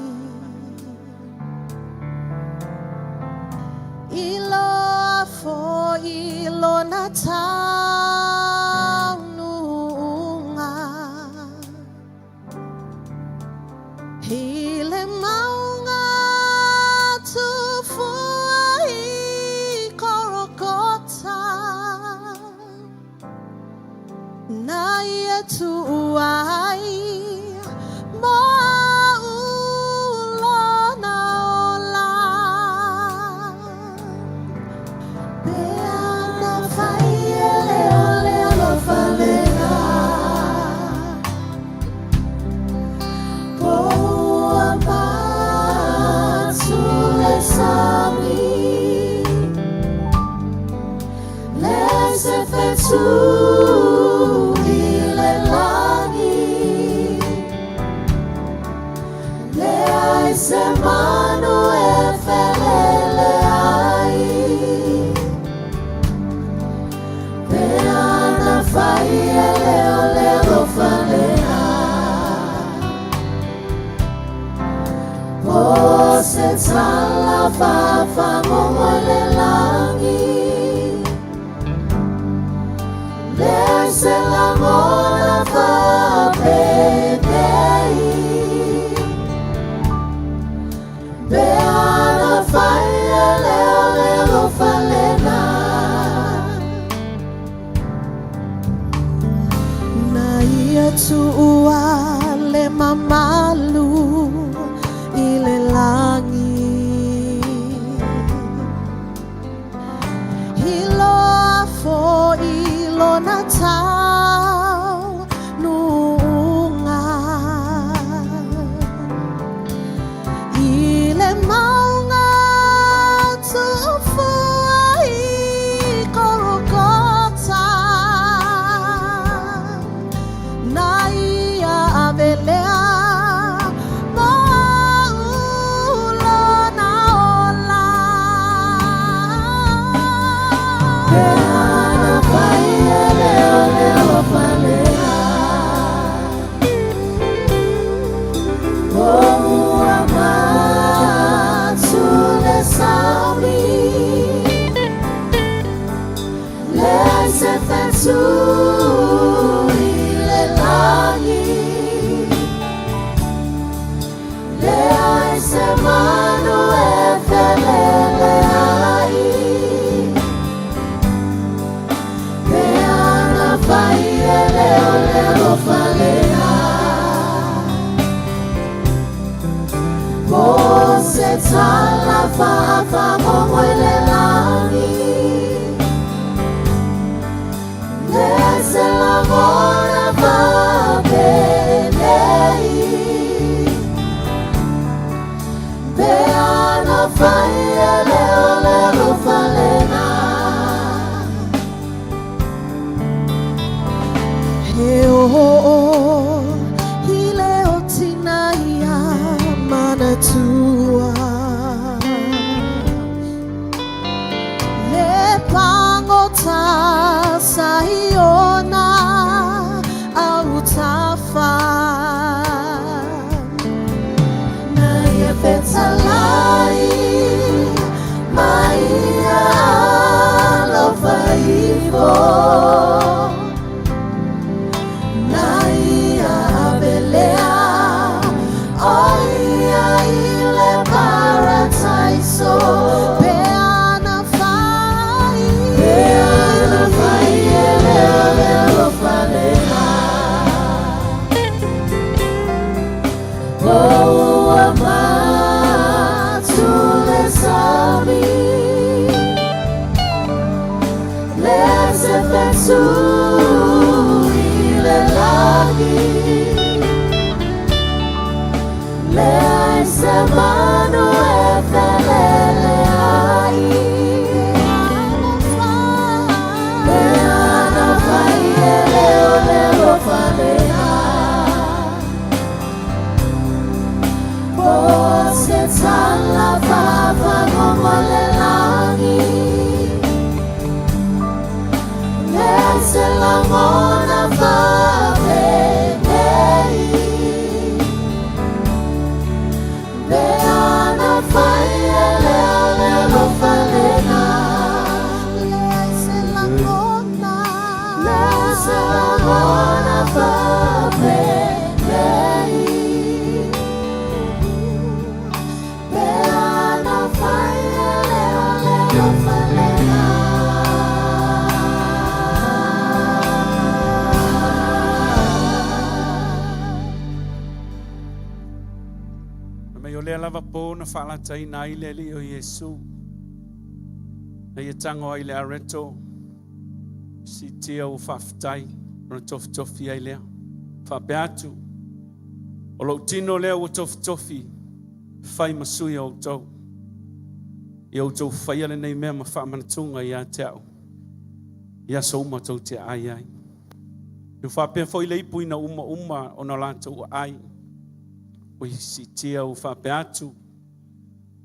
Speaker 1: I loa foi lona taunuuga I le mauga tufua i Korokota Na ia tuua ai mo au lona ola. Pe ana fai e le o le alofa lena. Po ua matu le sami. Le se fetu i le lagi, leai se manu e felele ai. Pe
Speaker 2: tala faafagogo i le lagi Leai se lagona faapenei Pe ana fai e le o le alofa lena
Speaker 1: Na ia tuua le mamalu i le lagi I loa fo'i lona taunuuga I le mauga tuufua i Kolokota Na ia avelea mo au lona ola
Speaker 2: Pe ana fai e le o le alofa lena Po ua matu le sami Leai se fetu i le lagi Leai se manu e feleleai Pe ana fai e le o le alofa lena Po se tala faafagogo i le lagi Leai se lagona faapenei Pe ana fai e le o le alofa lena
Speaker 1: He oo i le otina ia manatua Le pagota sa i ona autafa
Speaker 2: Na ia fetalai ma ia alofa ifo Na ia avelea o ia i le parataiso
Speaker 1: Pe ana fai
Speaker 2: Pe ana fai e le o le alofa lena Po ua matu le sami Leai se fetu i le lagi Leai se manu e feleleai Pe ana fai e le o le alofa lena Po se tala faafagogo i le lagi Leai se lagona faapenei Pe ana fai e le o le alofa lena
Speaker 1: Leai se lagona
Speaker 2: Leai se lagona faapenei Pe ana fai e le o le alofa lena
Speaker 4: Mai o lea lava po na faalataina ai le Alii o Iesu. Na ia tago ai le areto, siitia ua faafetai, ona tofitofi ai lea. Faapea atu, o lou tino lea ua tofitofi, fai ma sui o outou. Ia outou faia lenei mea ma faamanatuga ia te au, i aso uma tou te aai ai. Ua faapea foi le ipu ina uma uma ona latou aai. Ua siitia ua faapea atu,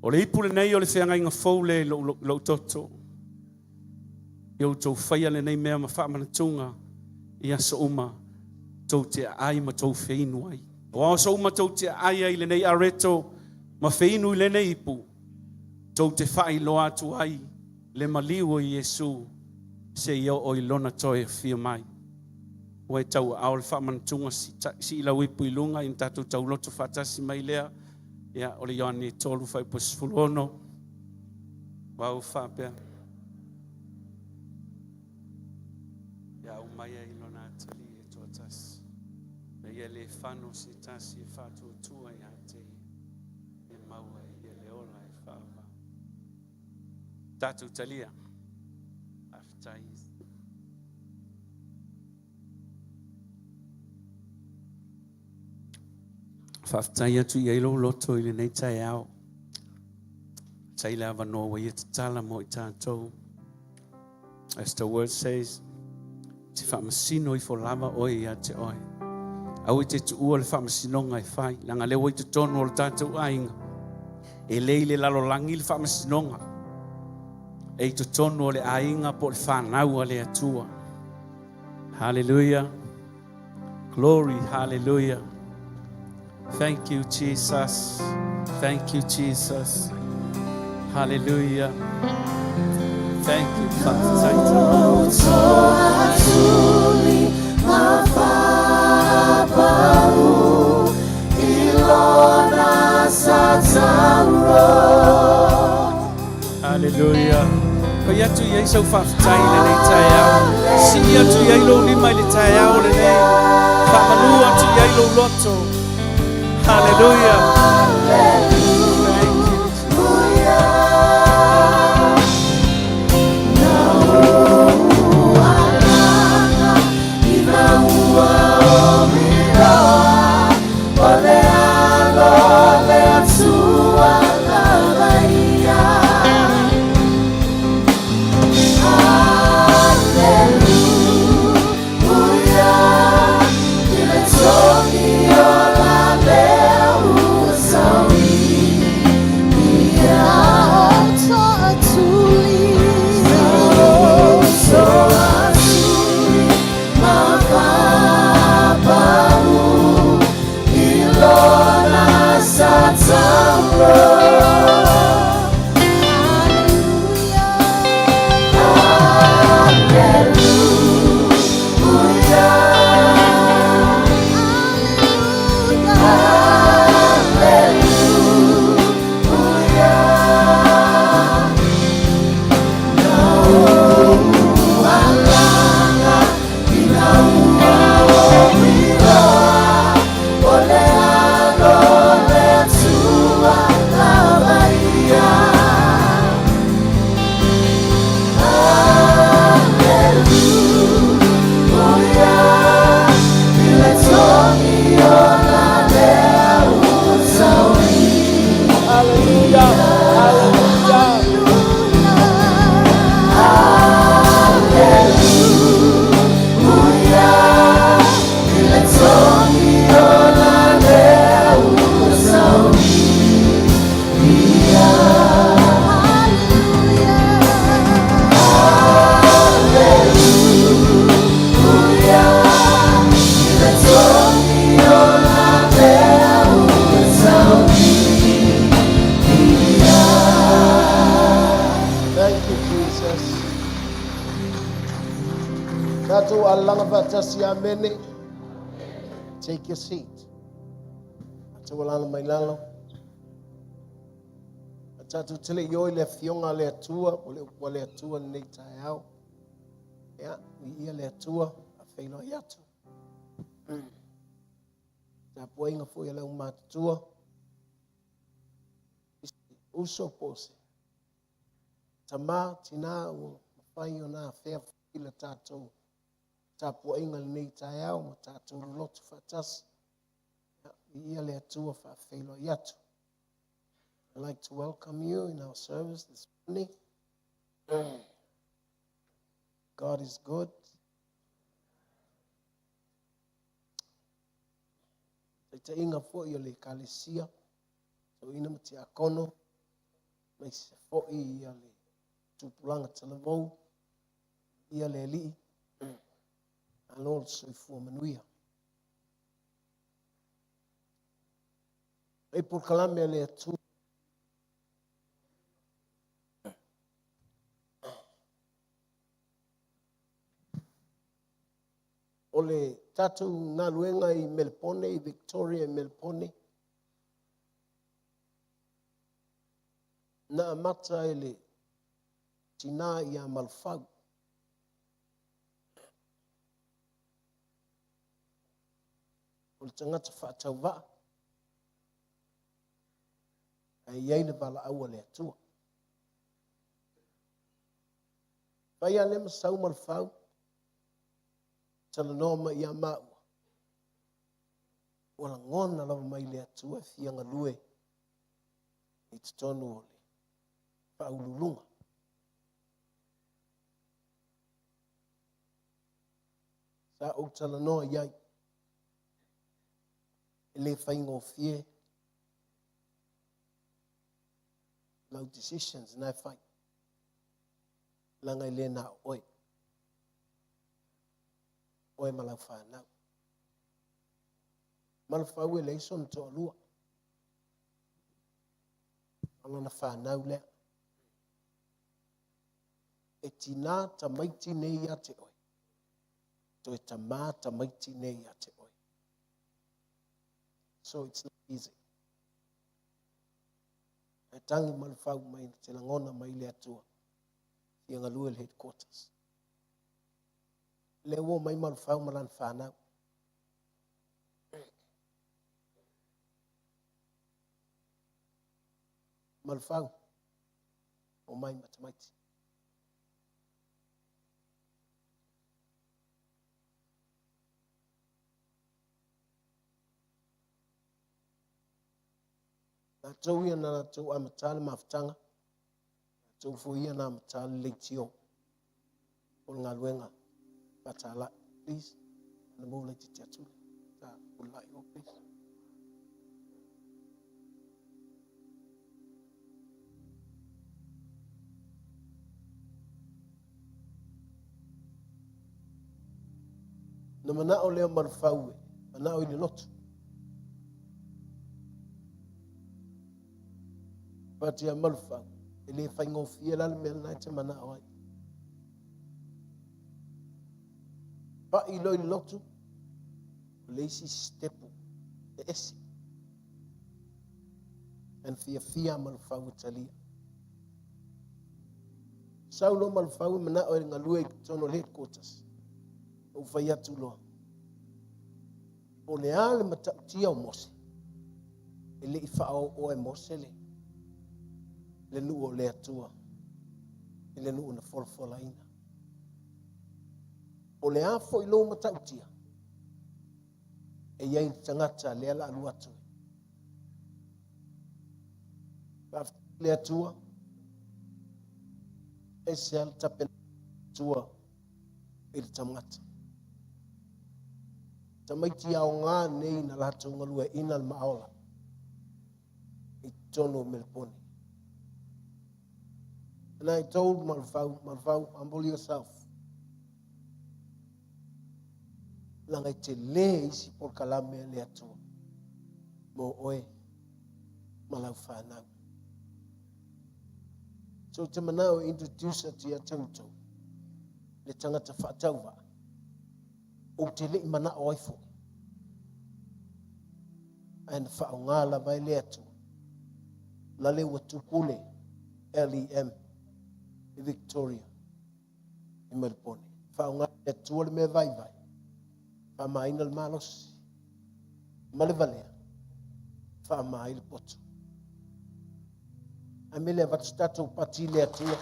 Speaker 4: o le ipu lenei o le feagaiga fou lea i lou, lou toto. Ia outou faia lenei mea ma faamanatuga i aso uma tou te aai ma tou feinu ai. O aso uma tou te aai ai lenei areto ma feinu i lenei ipu, tou te faailoa atu ai le maliu o Iesu seia oo i lona toe afio mai. Ua e tauaao le faamanatuga sii lau ipu i luga ina tatou tauloto faatasi mai lea, ia, o le Ioane 3 fuaiupu 16, ua au faapea. Ia aumai ai lona atalii e toatasi, na ia le fano se tasi e faatuatua ia te ia, e maua e ia le ola e faavavau. Tatou talia. Faafetai. Faafetai atu i ai lou loto i lenei taeao. Tai le avanoa ua ia tatala mo i tatou. As the word says, te faamasino ifo lava oe ia te oe. Aua i te tuua le faamasinoga e fai, leaga lea ua i totonu o le tatou aiga. E le i le lalolagi le faamasinoga. E i totonu o le aiga po o le fanau a le Atua. Hallelujah. Glory, hallelujah. Thank you, Jesus. Thank you, Jesus. Hallelujah. Thank you, Father. Hallelujah. Fai atu i ai sau faafetai i lenei taeao. Sii atu i ai lou lima i le taeao lenei. Faamalu atu i ai lou loto. Hallelujah. Thank you.
Speaker 5: Thank you, Jesus. Tatou alalaga faatasi, amene. Take your seat. Tatou alala mai lalo. A tatou tele i oi le afioga a le Atua, o le upu a le Atua lenei taeao. Ia, viia le Atua, faafeiloai atu. Tapuaiga foi a le aumatutua, uso po o se tama, tina ua mafai ona afea foi le tatou tapuaiga lenei taeao ma tatou loloto faatasi. Ia, viia le Atua, faafeiloai atu. I'd like to welcome you in our service this morning. God is good. Taitaiga foi o le Ekalesia, toeaina ma tiakono, aemaise foi ia le tupulaga talavou, ia le Alii, malo le soifua manuia. Ai polokalame a le Atua. Tatou galuega i Melepone, i Victoria i Melepone, na amata e le tinā ia Malofau. O le tagata faatauvaa, ae i ai le valaau a le Atua. Fai lava lea ma sau Malofau, talanoa mai ia maua, ua lagona lava mai le Atua e fia galue i totonu o le faauluuluga. Sa ou talanoa i ai, e le faigofie lau decisions na e fai, leaga e le na o oe, oe ma lau fanau. Malofau e leai sona toalua, o lona fanau lea. E tinā tamaiti nei ia te oe, toe tamā tamaiti nei ia te oe. So it's not easy. Ae tagi Malofau mai te lagona mai le Atua fia galue le headquarters. Lea ua omai Malofau ma lana fanau. Malofau, omai ma tamaiti. Latou ia na latou amata le mafutaga, latou foi ia na amata le leitio o le galuega faatalai. Please, na mo laitiiti atu le ta ulai o, please. Na manao lea o Malofau e manao i le lotu. Fatu ia Malofau, e le faigofie la le mea lena e te manao ai. Pai loa i le lotu, o le isi sitepu e ese. Ae na fiafia a Malofau e talia. Sau loa Malofau e manao e galue i totonu o le headquarters. Ou fai atu loa, po o le a le matautia o Mose, e le i faaooa e Mose le, le nuu o le Atua i le nuu na folafolaina. Po o le a foi lou matautia, e i ai le tagata lea la alu atu. Faafetai i le Atua, ese lava le tapena Atua i le tagata. Tamaiti aoga nei na latou galueaiina le maaola i totonu o Melepone. And I told Malofau, Malofau, humble yourself. Leaga e tele isi polokalame a le Atua mo oe ma lau fanau. So ou te manao e introduce atu ia te outou le tagata faatauvaa ou te le i manao ai foi, ae na faaaoga lava e le Atua la le ua tupu le LEM i Victoria i Melbourne. Faaaoga e le Atua le mea vaivai, faamaina le malosi ma le valea, faama ai le poto. Ae mele avatu se tatou pati i le Atua.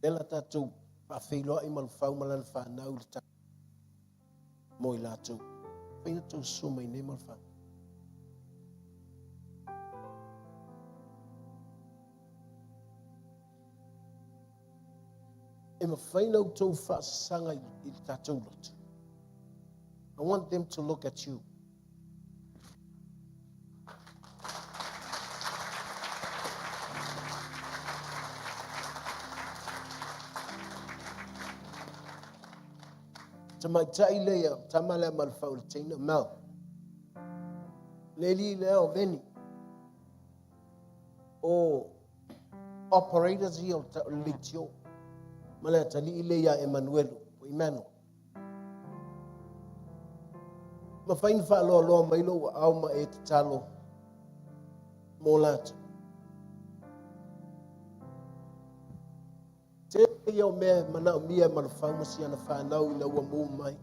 Speaker 5: Lea la tatou faafeiloai ma Lufau ma lana fanau i le tatou mo i latou. Fai na tou susu mai nei ma Lufau. E mafai na outou faasasaga i le tatou lotu. I want them to look at you. Tamaitai lea, tama lea ma le fau le teina Mel. Le li lea o Veni. O operators ia o le leitio ma le atalii lea ia Emanuelu, po Emmanuel. Mafai ona faaloaloa mai lou aao ma e tatalo mo latou. Tele ia o mea e manaomia e Malofau ma si ana fanau ina ua move mai.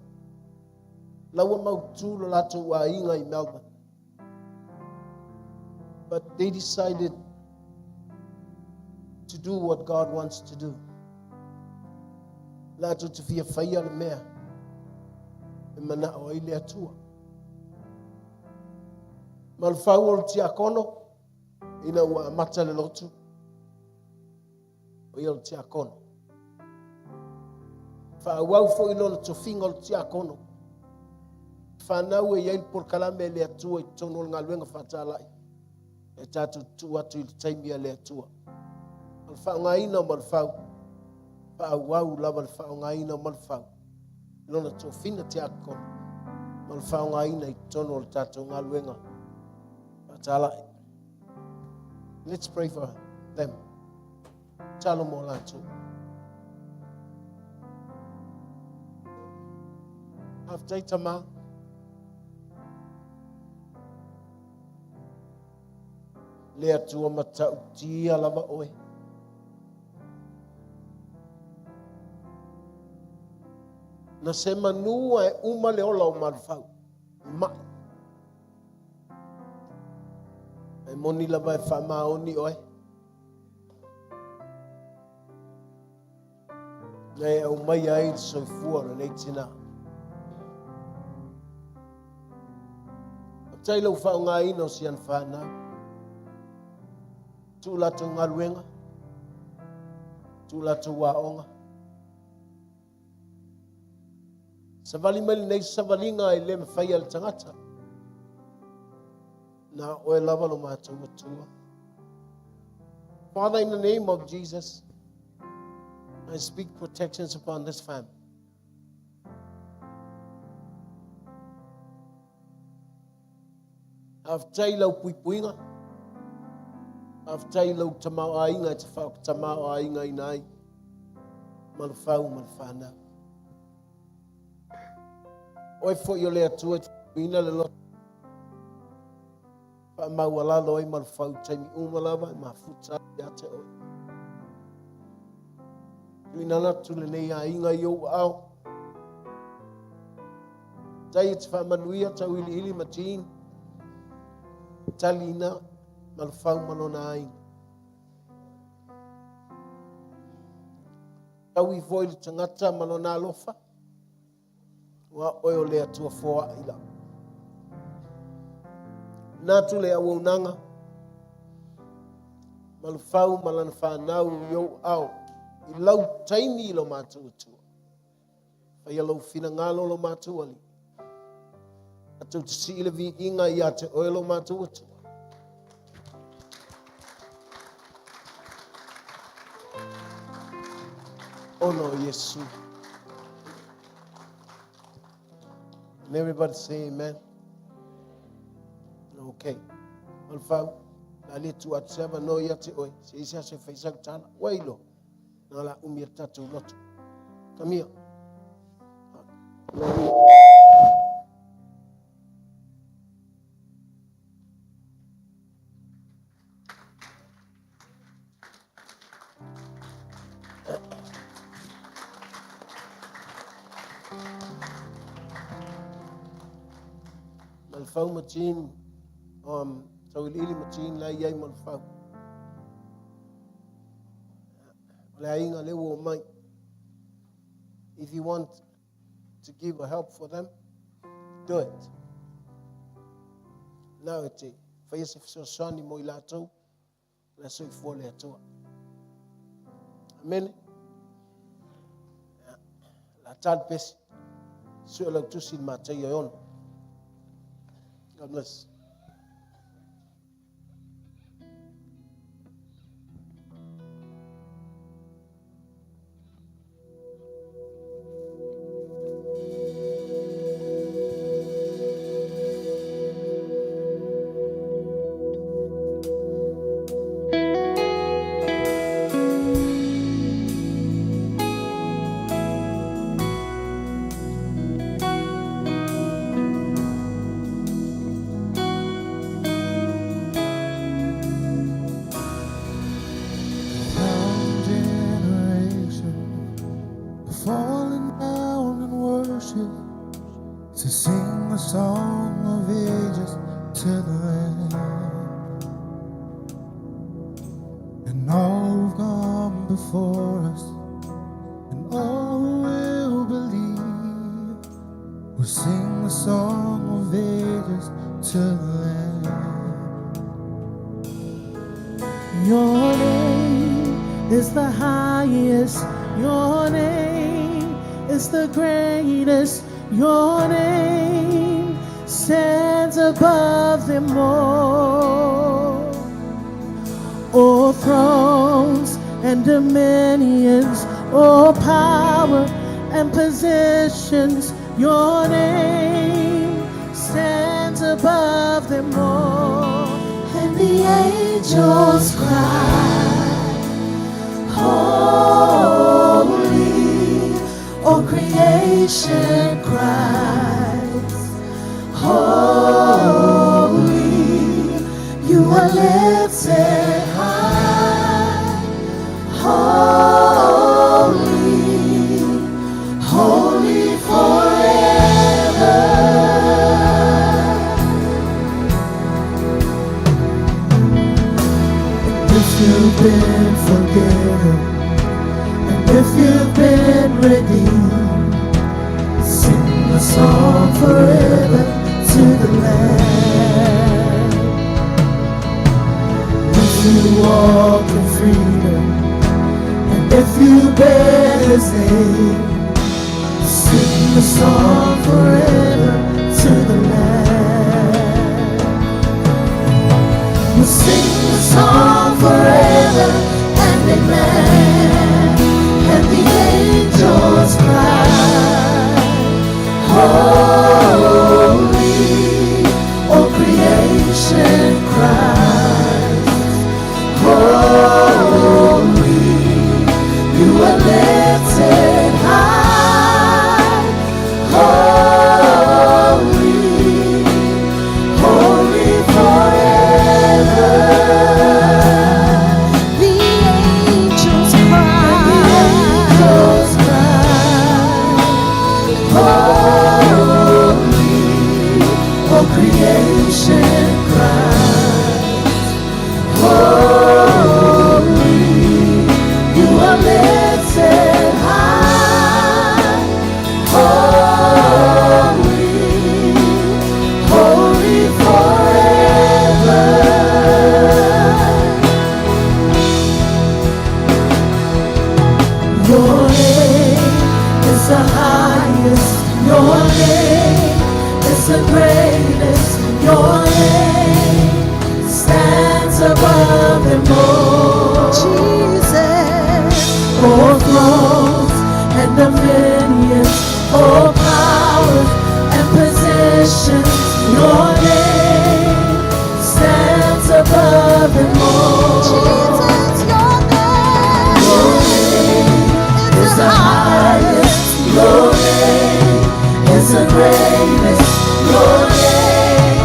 Speaker 5: La ua mautu lo latou aiga i Melbourne. But they decided to do what God wants to do. Latou te fia faia le mea e manao ai le Atua. Malofau o le tiakono ina ua amata le lotu, o ia o le tiakono. Faaauau foi lona tofiga o le tiakono. Fanau e i ai le polokalame a le Atua i totonu o le galuega faatalai e tatou tuu atu i le taimi a le Atua. O le faaaogaina o Malofau, faaauau lava le faaaogaina o Malofau, lona tofiga tiakono ma le faaaogaina i totonu o le tatou galuega faatalai. Let's pray for them. Talo mo latou. Faafetai tama. Le Atua matautia lava oe. Na se manu ae uma le ola o Malofau. Mai. E moni lava e faamaoni oe. Na e aumaia ai le soifua o lenei tinā. Faafetai lou faaaogaina o si ana fanau. Tuu latou galuega, tuu latou aoga. Savali mai lenei savaliga e le mafai e le tagata. Na oe lava lo matou Atua. Father, in the name of Jesus, I speak protections upon this family. Faafetai i lau puipuiga. Faafetai i lau tamaoaiga e te whaotamaoaigaina ai ma le fau ma le whanau. Oe foi o le Atua e tuuina le loto faamaualalo ai ma le fau taimi uma lava e mafuta ai ia te oe. Tuuina atu lenei aiga i ou aao. Tai e te faamanuia Tauiliili ma Jean. Tali ina ma le fau ma lona aiga. Taui foi le tagata ma lona alofa. Ua oe o le Atua foai la. Natu le auaunaga ma le fau ma lana fanau i ou ao i lau taimi i lo matou Atua. Faia lou finagalo lo matou Alii. Tatou te sii le viiga ia te oe lo matou Atua. Ona o Iesu. And everybody say amen. Okay. Malofau, la le tu atu se avanoa ia te oe, se isi aso e fai sau tala. Ua ilo, na la umi e le tatou loto. Come here. Malofau ma Jean, Tauiliili ma Jean la i ai Malofau. O le aiga lea ua omai. If you want to give a help for them, do it. Now e te faia se fesoasoani mo i latou, le soifua le Atua. Amene. La tali pesi. Sue lau tusi i Mataio e 6. God bless.
Speaker 2: before us, and all who will believe will sing the song of ages to the Lamb. Your name is the highest, your name is the greatest, your name stands above them all. All thrones and dominions, all power and positions, your name stands above them all.
Speaker 1: And the angels cry, Holy, all creation cries, Holy, you are lifted high, Holy, holy forever.
Speaker 2: If you've been forgiven, and if you've been redeemed, sing a song forever to the Lamb. If you walk in freedom, and if you bear His name, sing a song forever to the Lamb. We'll sing the song forever and amen.
Speaker 1: And the angels cry, Holy, all creation cries, Holy, you are lifted high, Holy, holy forever. The angels cry,
Speaker 2: The angels cry, Holy, all creation cries, Holy, you are lifted high, Holy, holy forever. Your name is the highest, your name is the greatest, your name stands above them all.
Speaker 1: Jesus.
Speaker 2: All thrones and dominions, all powers and positions, your name stands above them all.
Speaker 1: Jesus, your name
Speaker 2: Your name is the highest, your name is the greatest, your name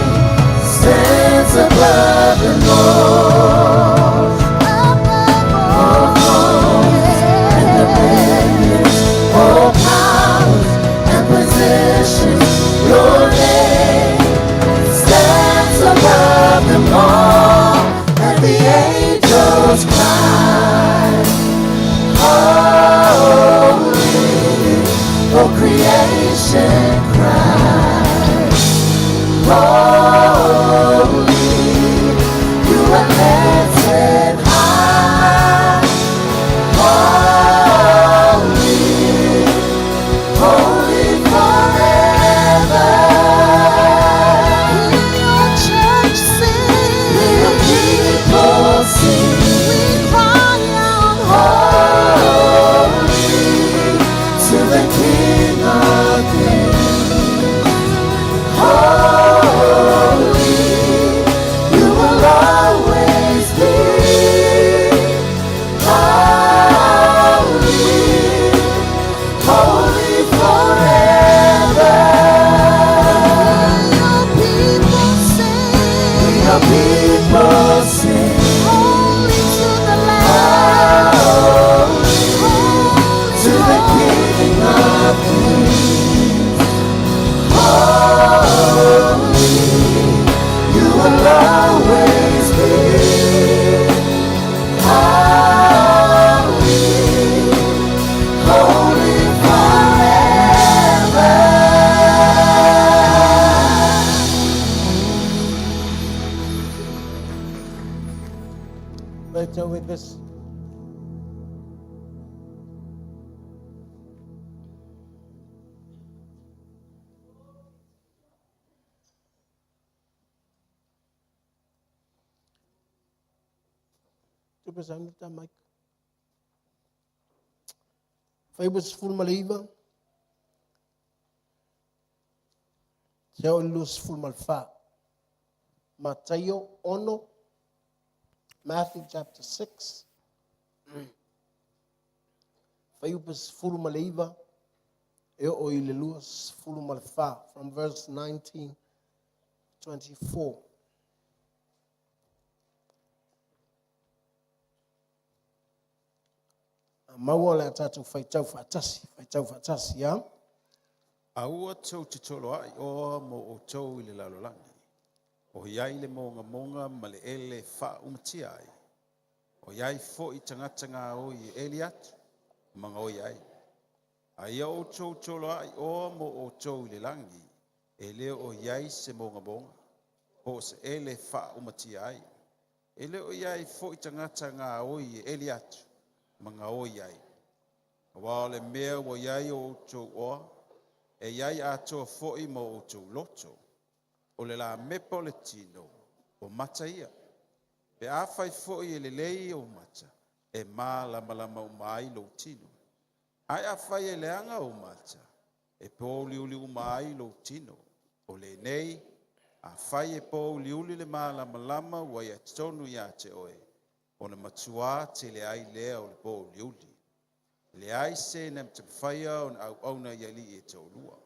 Speaker 2: stands above them all.
Speaker 1: Above
Speaker 2: All thrones and dominions, all powers and positions, your name
Speaker 5: Tupe sauni ta mai. Fuaiupu 19 seia oo i le 24. Mataio 6, Matthew chapter 6, fuaiupu 19 e oo i le 24, from verse 19 24. A maua o le a tatou faitau faatasi, faitau faatasi, ia.
Speaker 3: Aua tou te toloai oa mo outou i le lalolagi. O i ai le mogamoga ma le ele e faaumatia ai. O i ai foi tagata gaoi e eli atu ma gaoi ai. A ia outou toloai oa mo outou i le lagi, e le o i ai se mogamoga, po o se ele e faaumatia ai. E le o i ai foi tagata gaoi e eli atu ma gaoi ai. Aua o le mea ua i ai o outou oa, e i ai atoa foi ma o outou loto. O le lamepa o le tino, o mata ia. Pe afai foi e lelei ou mata, e malamalama uma ai lou tino. Ae afai e leaga ou mata, e pouliuli uma ai lou tino. O lenei, afai e pouliuli le malamalama ua ia totonu ia te oe, ona matuā tele ai lea o le pouliuli. E leai se na te mafaia ona auauna i alii e toalua.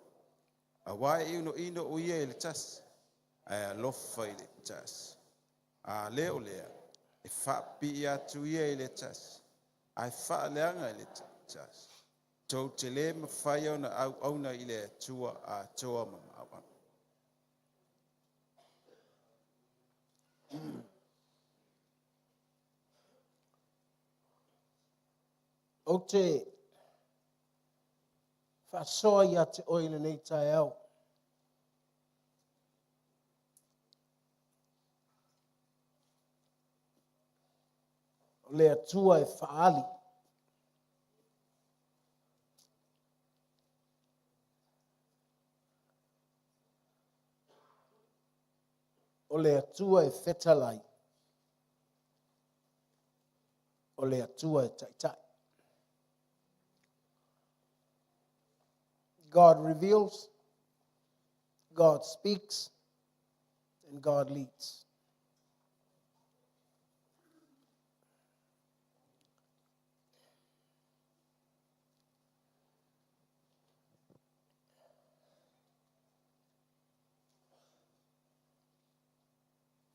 Speaker 3: Aua e inoino o ia i le tasi, ae alofa i le tasi. A le o lea, e faapipii atu ia i le tasi, ae faaleaga i le tasi. Tou te le mafaia ona auauna i le Atua atoa ma mauaga.
Speaker 5: Ou te faasoa ia te oe i lenei taeao. O le Atua e faaali. O le Atua e fetalai. O le Atua e taitai. God reveals, God speaks, and God leads.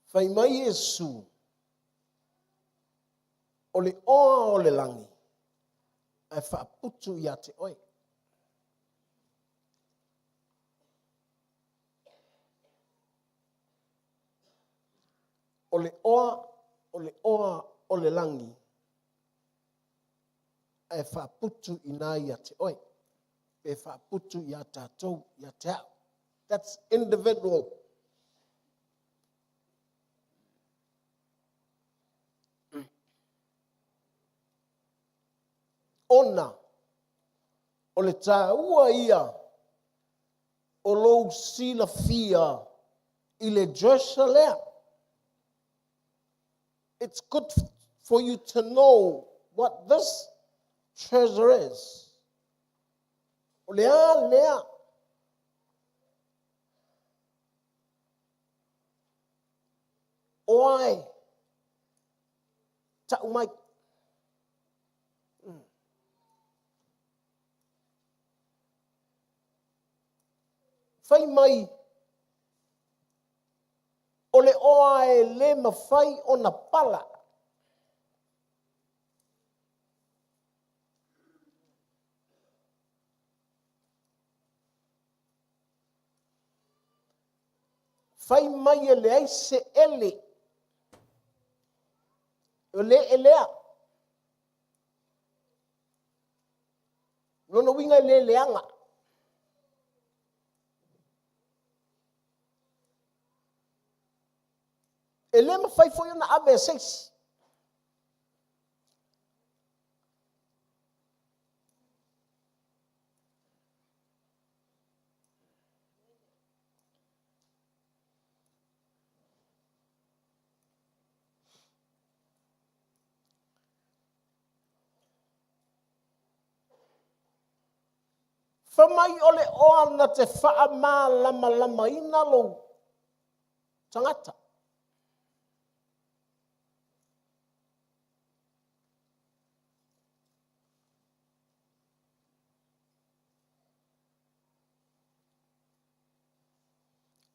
Speaker 5: Fai mai Iesu, o le oa o le lagi, ae faaputu ia te oe. O le oa, o le oa o le lagi, ae faaputu i ina ia te oe, pe faaputu ia tatou, ia te au. That's individual. Ona o le taua ia o lou silafia i le treasure lea. It's good for you to know what this treasure is. O le a lea? O ai tau mai. Fai mai o le oa e le mafai ona pala. Fai mai e leai se ele, o le elea. Lona uiga e le leaga. E le mafai foi ona ave e se isi. Fai mai o le oa na te faamalamalamaina lou tagata.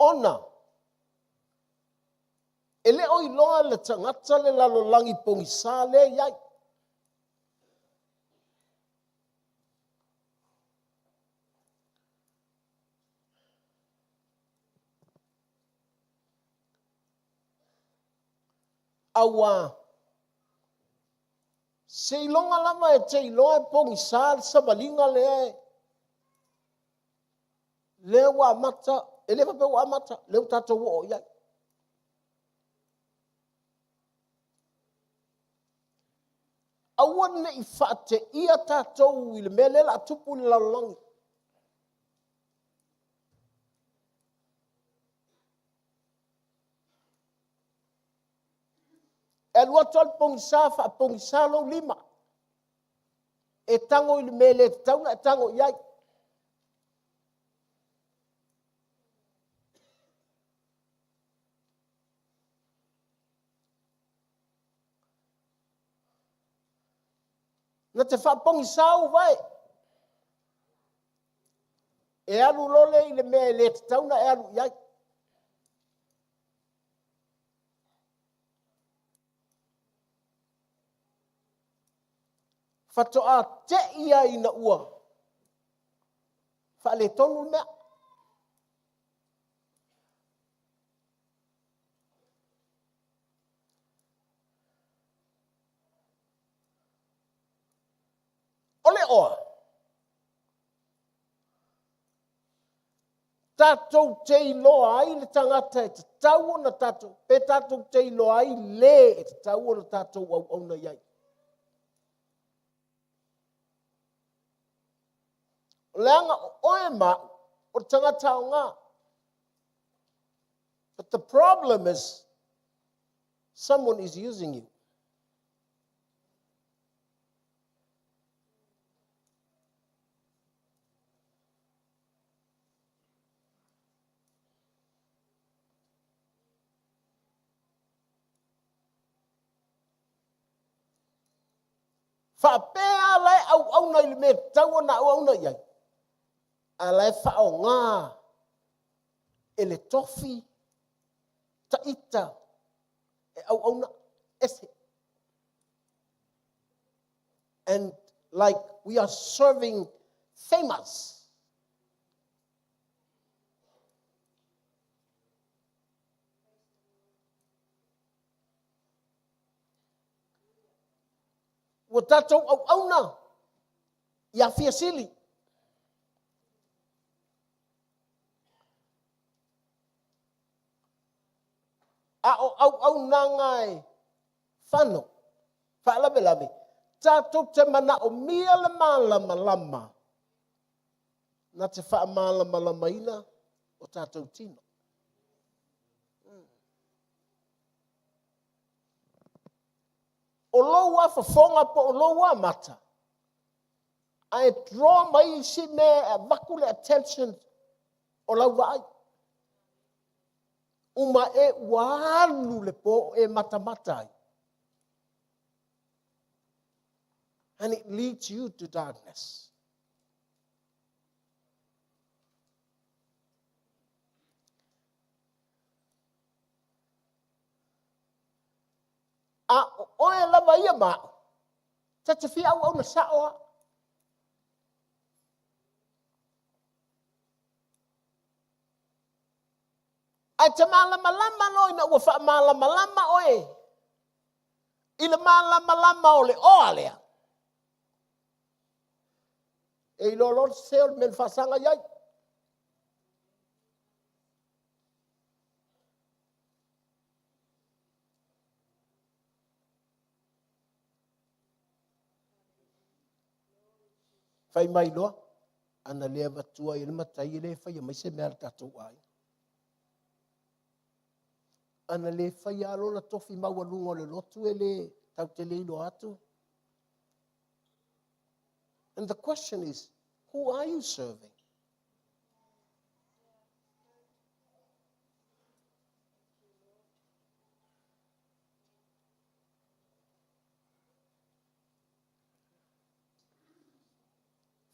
Speaker 5: Ona e le o iloa e le tagata le lalolagi pogisa lea e i ai. Auā, seiloga lava e te iloa e pogisa le savaliga lea e lea ua amata, e le faapea ua amata, lea ua tatou oo i ai. Aua ne i faateia tatou i le mea lea o le a tupu i le lalolagi. E alu atu lava le pogisa faapogisa lou lima e tago i le mea e le tatau ona e tago i ai. Na te faapogisa ou vae e alu lole i le mea e le tatau ona e alu i ai. Faatoa te i ai ina ua faaletonu le mea. O le oa, tatou te iloa ai le tagata e tatau ona tatou, pe tatou te iloa ai le e tatau ona tatou auauna i ai. Leaga o oe ma au, o le tagata aoga. But the problem is, someone is using you. Faapea la e auauna i le mea e tatau ona auauna i ai, a la e faaaoga e le tofi taita e auauna ese. And like we are serving famous. Ua tatou auauna ia fia sili. A o auaunaga e fano, faalavelave, tatou te manaomia le malamalama na te faamalamalamaina o tatou tino. O lou afofoga po o lou amata, ae draw mai isi mea e avatu le attention o lau vaai. Uma e ua alu le po o e matamata ai. And it leads you to darkness. A o oe lava ia ma au, ta te fia auauna sao a. Ae te malamalama loa ina ua faamalamalama oe i le malamalama o le oa lea. E iloa loa le sese o le mea na faasaga i ai. Fai mai loa, ana le avatua i le matai e le faia mai se mea a le tatou aiga. Ana le faia lava lona tofi maualuga o le lotu e le tatou te le iloa atu. And the question is, Who are you serving?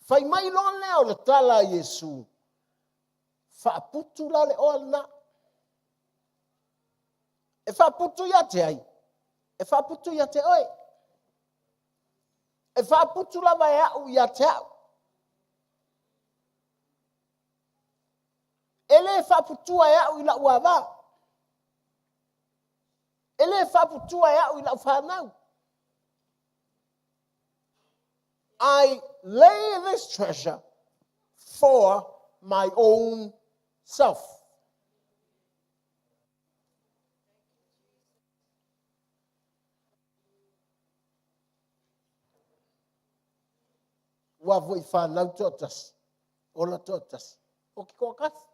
Speaker 5: Fai mai loa lea o le tala a Iesu, Faaputu la le oa lena. E faaputu ia te ai? E faaputu ia te oe. E faaputu lava e au ia te au. E le faaputua e au i lau avā. E le faaputua e au i lau fanau. I lay this treasure for my own self. Ua foi fanau toatasi, ola toatasi, o ke toakasi.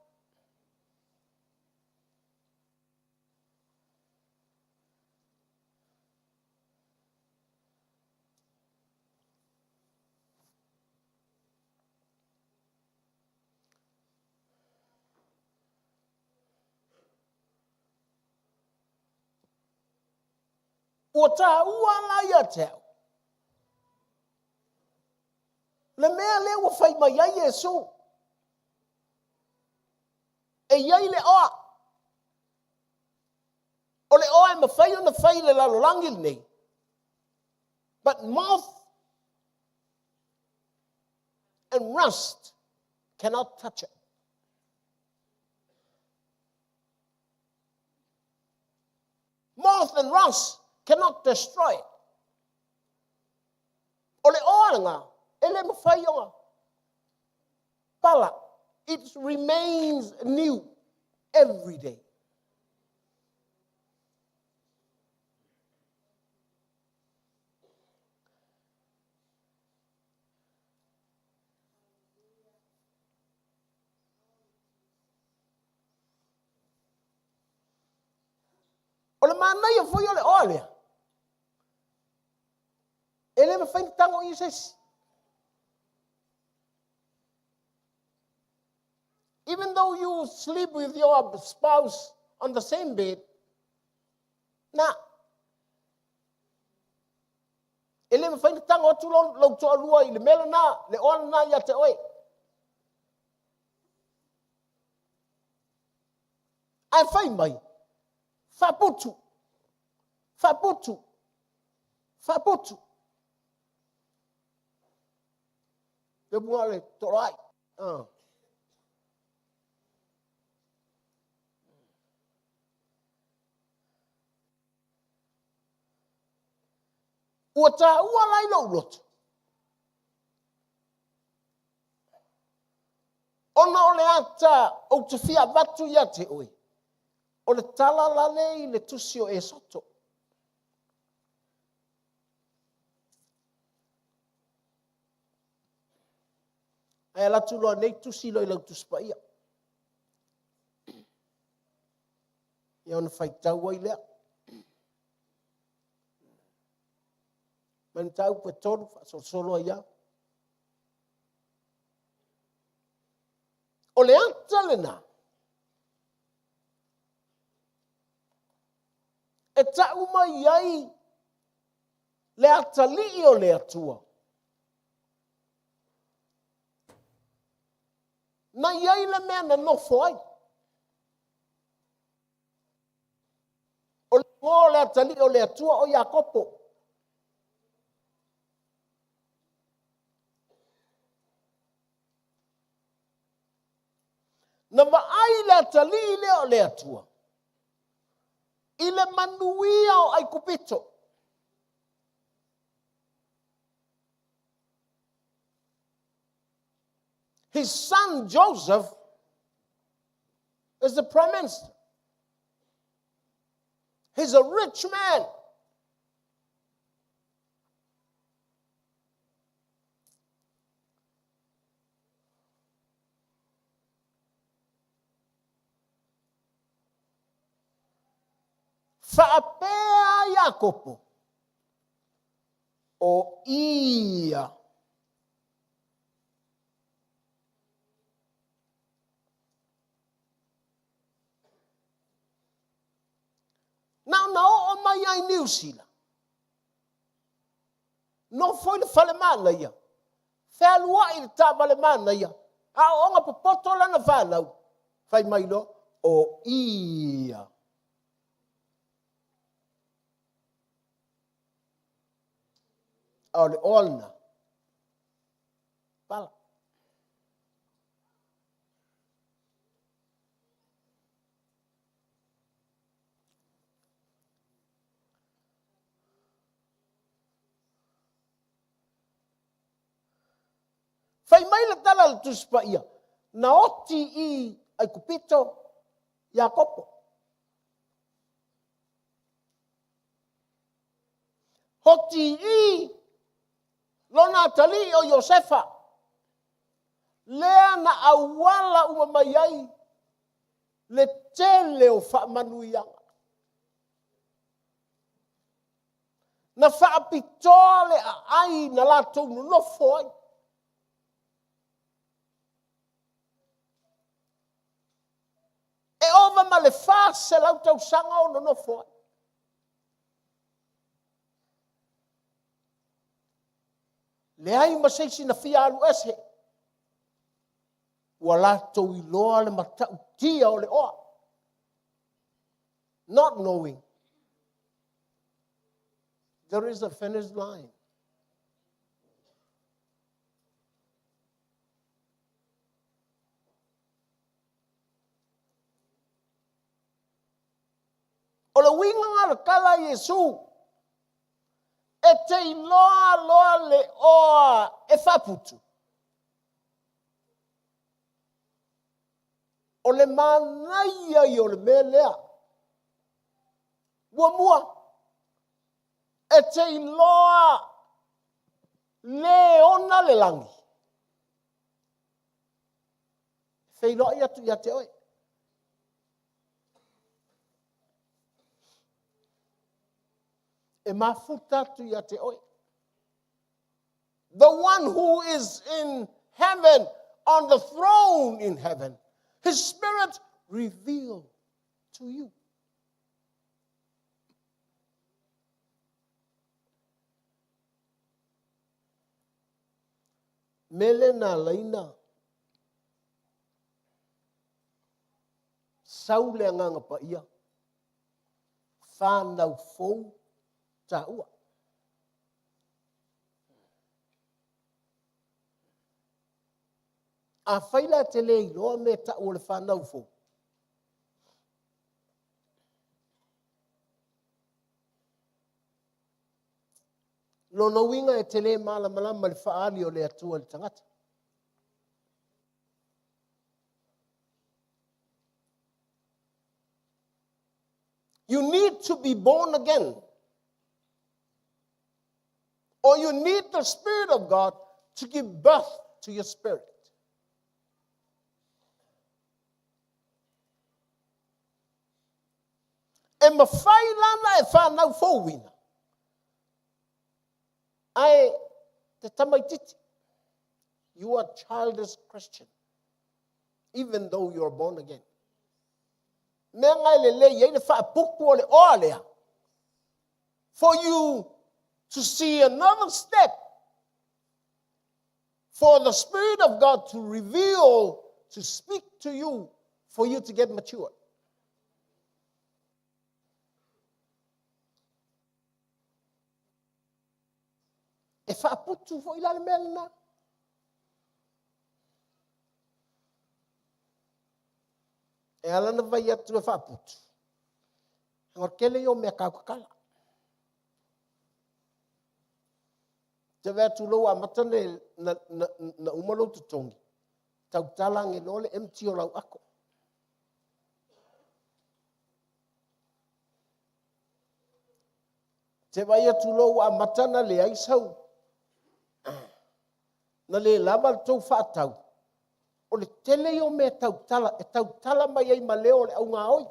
Speaker 5: Ua taua la ia te au le mea lea ua fai mai ai Iesu. E i ai le oa. O le oa e mafai ona fai i le lalolagi lenei. But moth and rust cannot touch it. Moth and rust cannot destroy it. O le oa lena, e le mafai ona pala. It remains new every day. O le manaia foi o le oa lea, e le mafai ona tago i ai se isi. Even though you sleep with your spouse on the same bed, na, e le mafai ona tago atu lou toalua i le mea lena, le oa lena ia te oe. Ae fai mai, faaputu, faaputu, faaputu. Le mua le toloai. Ah. Ua taua la i lou loto. Ona o le ata ou te fia avatu ia te oe, o le tala la lea i le tusi o Esoto. Ae alu atu loa nei tusi loa i lau tusi paia. Ia ona faitau ai lea. Mai mataupu e tolu faasolosolo ai lava. O le ata lena e tau mai ai le atalii o le Atua. Na i ai le mea na nofo ai. O le igoa o le atalii o le Atua o Iakopo. Na vaai le atalii lea o le Atua i le manuia o Aikupito. His son Joseph is the prime minister. He's a rich man. Faapea Iakopo, o ia. Na ona oo mai lava i Niu Sila, nofo i le fale manaia, fealuai i le taavale manaia, aooga popoto lana fanau, fai mai loa, o ia. A o le oa lena, pala. Fai mai le tala a le Tusi Paia, na oti i Aikupito Iakopo. Oti i lona atalii o Iosefa, lea na auala uma mai ai le tele o faamanuiaga. Na faapitoa le aai na latou nonofo ai. E ova ma le 400 tausaga o nonofo ai. Leai ma se isi na fia alu ese. Ua latou iloa le matautia o le oa. Not knowing there is a finish line. O le uiga lena o le tala a Iesu, e te iloa loa le oa e faaputu, o le manaia ia o le mea lea. Muamua, e te iloa le ona le lagi, e feiloai atu ia te oe. E mafuta atu ia te oe. The one who is in heaven, on the throne in heaven, his spirit revealed to you. Mele na laina sau le agaga paia, whanau fou taua. Afai la e te le iloa mea e tau o le fanau fou, lona uiga e te le malamalama i le faaali o le Atua i le tagata. You need to be born again. Or you need the Spirit of God to give birth to your spirit. E mafai lana e whanau fouina. Ae te tamaititi. You are childish Christian. Even though you are born again. Mea nga e lelei ai le faaputu o le oa lea. For you to see another step for the Spirit of God to reveal, to speak to you, for you to get mature. E faaputu foi la le mea lena. E ala na vai atu e faaputu. O le tele ia o mea tautatala. Te vaai atu loa ua amata na, na, na uma lou totogi, tautala ane loa le empty o lau ato. Te vaai atu loa ua amata na leai sau, na le lava le tou faatau, o le tele ia o mea tautala, e tautala mai ai ma leo o le augaoi.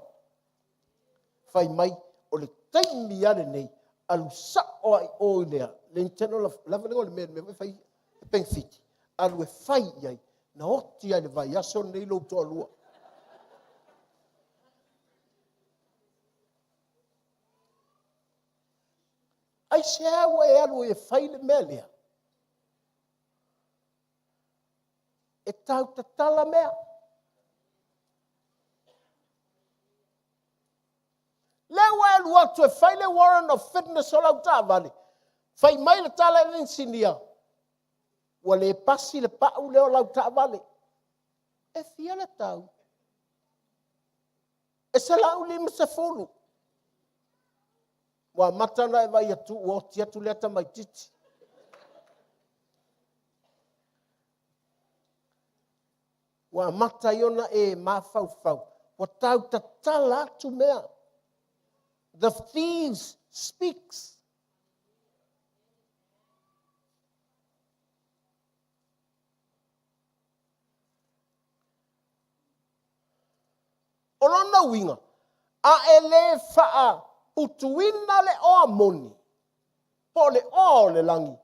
Speaker 5: Fai mai, o le taimi lava lenei, alu sao lava i o i le, le internal, lava lea o le mea, le mea foi fai, penefiti, alu e fai i ai, na oti lava i le vaiaso lenei lou toalua. Aisea ua e alu ai e fai le mea lea? E tautatala mea. Lea ua e alu atu e fai le warrant of fitness o lau taavale, fai mai le tala i le inisinia, ua le pasi le pau lea o lau taavale. E fia le tau? E 150. Ua amata ona e vaai atu ua oti atu lea tamaitiiti. Ua amata ai ona e mafaufau, ua tau tatala atu mea. The thieves speaks. O lona uiga, a e le faaputuina le oa moni, po o le oa o le lagi,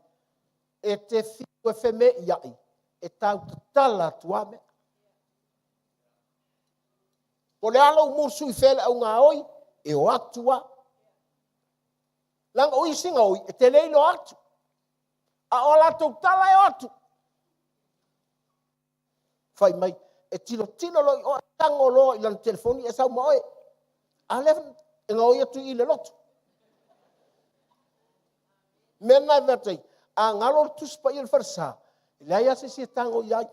Speaker 5: e te fiu e femeiai, e tau tatala atu lava mea. Po o le a lou musu i fea le au gaoi, e o atu lava. Leaga o isi gaoi, e te le iloa atu. A o a latou tala e o atu. Fai mai, e tilotilo loa i o ae tago loa i lana telefoni e sau ma oe. A lea e gaoi atu i i le lotu. Mea lena e fai atu ai, a galo le Tusi Paia i le falesa, e leai lava se isi e tago i ai.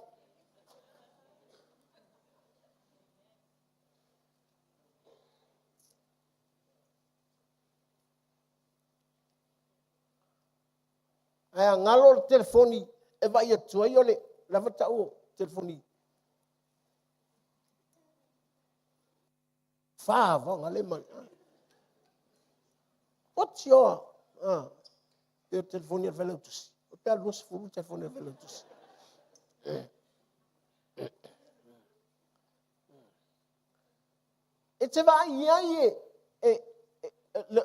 Speaker 5: Ae a galo le telefoni e vaai atu ai o le lava tau o telefoni fa vaga le mai. What's your your telefoni a le Failautusi? O pe a 20 telefoni a le Failautusi. E te vaai i ai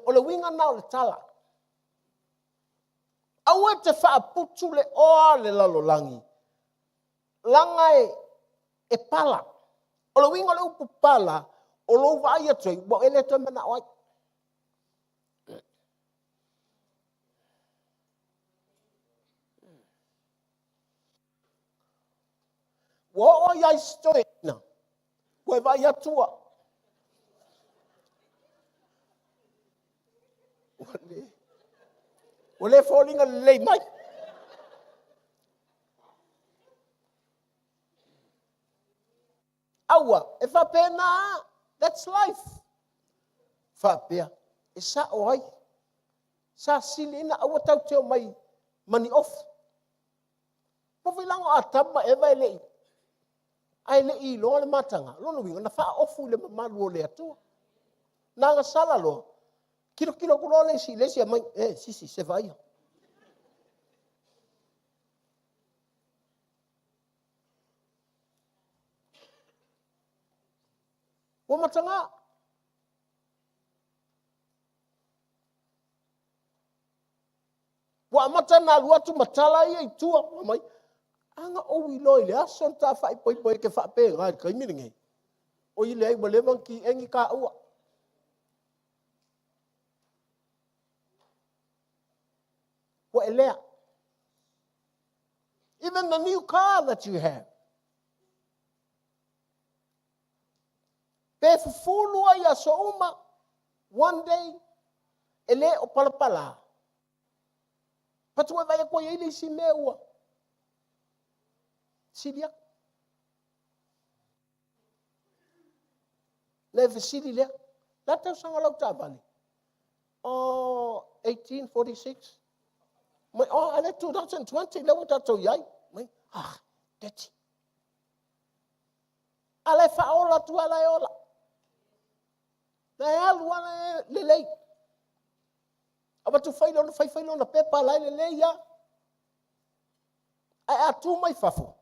Speaker 5: o le uiga lena o le tala. Aua e te faaputu le oa le lalolagi, leaga e pala. O le uiga o le upu pala, o lou vaai atu ai, ua e le toe manao ai. Ua oo ia isi toeaiina, ua e vaai atu ua ua le foliga lelei mai. Aua, e faapena lava. That's life. Faapea, e sao ai. Sa sili ina aua tatou te omai ma ni ofi. Ua foi la o Atamu ma Eva e le i ae le i iloa le mataga. Lona uiga, na faaofu i le mamalu o le Atua. Na agasala loa, tilotilo atu loa le isi i le isi, aumai, e, sisi, se vaaia. Ua mataga. Ua amata ona alu atu ma tala ia i tua, fai mai, a na ou iloa i le aso na ta faaipoipo ai e te faapena i le taimi lenei. Oi leai, ua leva ona tieni taua. Ua elea. Even the new car that you have. Pe fufulu ai aso uma, one day, e le o palapala. Patu e vai atu ai le isi mea ua sili atu. Na e fesili lea, le a le tausaga o lau taavale? Oh, 1846. Mai, oh, a lea 2020 lea ua tatou i ai. Mai, ah, dirty. A la e faaola atu a la e ola. La e alu a la e lelei. Avatu fai lona, fai fai lona pepa la e lelei a. Ae a tu mai fafo,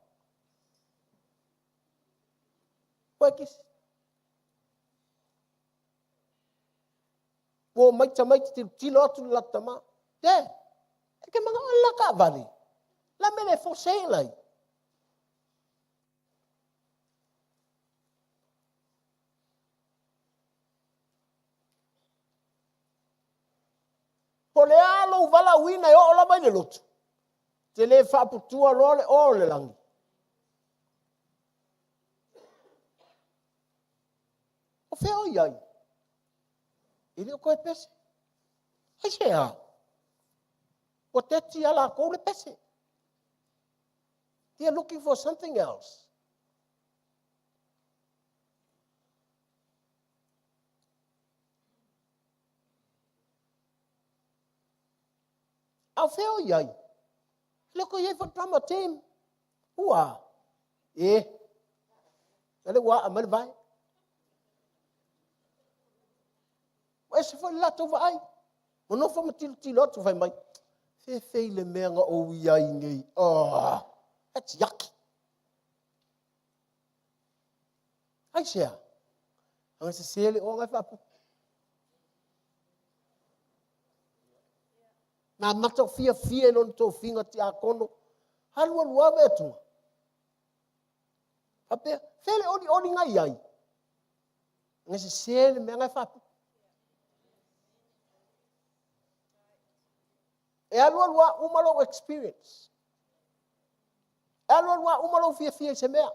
Speaker 5: ua kisi. Ua omai tamaiti tilotilo atu le latou tama. Dad, e te manao i le la taavale? La mea le for sale ai? Po o le a lou valaauina e oo lava i le lotu, te le faaputua loa le o o le lagi. O fea o i ai? E le o toe pese. Aisea? Ua teti ia latou le pese. They are looking for something else. A o fea o i ai? E le o toe i ai foi le drama team. Ua. E. O lea ua aa mai le vae. Ua ese foi le latou vaai. Ua nofo ma tilotilo atu fai mai, fefe i le mea na ou i ai nei. Oh, that's yucky. Aisea? Aga sese le oa e faapupu. Na amata o fiafia i lona tofiga tiakono. Alu alu ave atu. Faapea, fea le olioli na i ai? Aga sese le mea na e faapupu. E alu alu a uma lou experience. E alu alu a uma lou fiafia i se mea.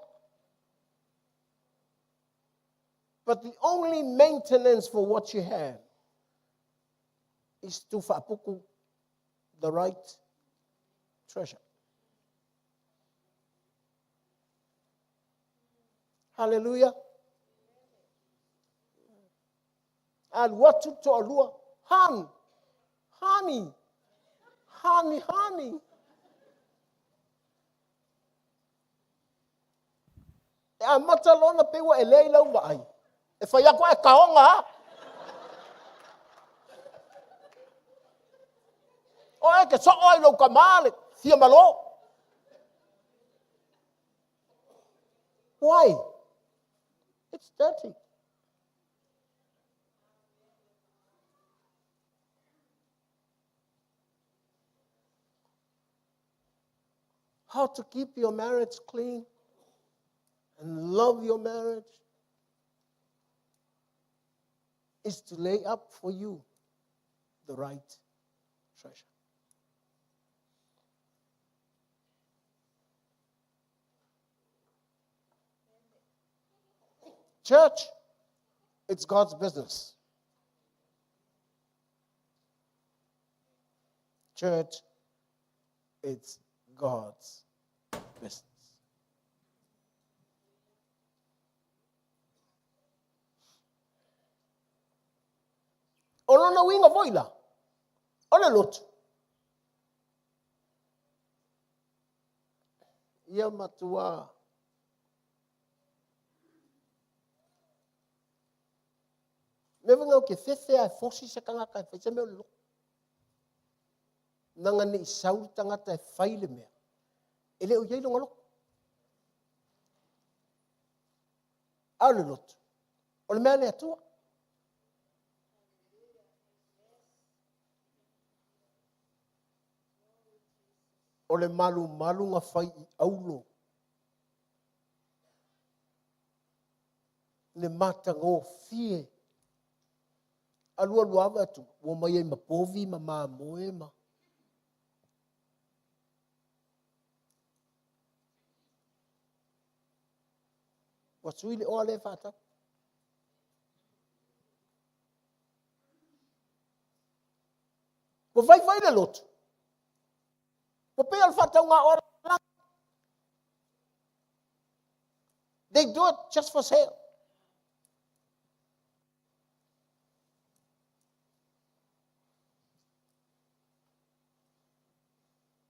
Speaker 5: But the only maintenance for what you have is to faapupu the right treasure. Hallelujah. Alu atu toalua. Han. Hani. Hani, hani. E amata lona pe ua e lea i lau vaai. E fai aku e kaonga ha. O e ke soo ai lou kamale. Fia malo. Why? It's dirty. How to keep your marriage clean and love your marriage is to lay up for you the right treasure. Church, it's God's business. Church, it's God's business. O lona uiga foi la, o le lotu. Ia matua mea foi ke fefe a e fosi se tagata e fai se mea o le lotu. Naga ne i sau le tagata e fai le mea. E le o i ai lona loto. A o le lotu, o le mea a le Atua. O le malumalu na fai i aulo. Le matagofie. Alu alu ava atu, ua mai ai ma povi ma mamoe ma. Ua sui le oa le whaatau. Ua vaivai le lotu. Ua pei o le faatauga oa. They do it just for sale.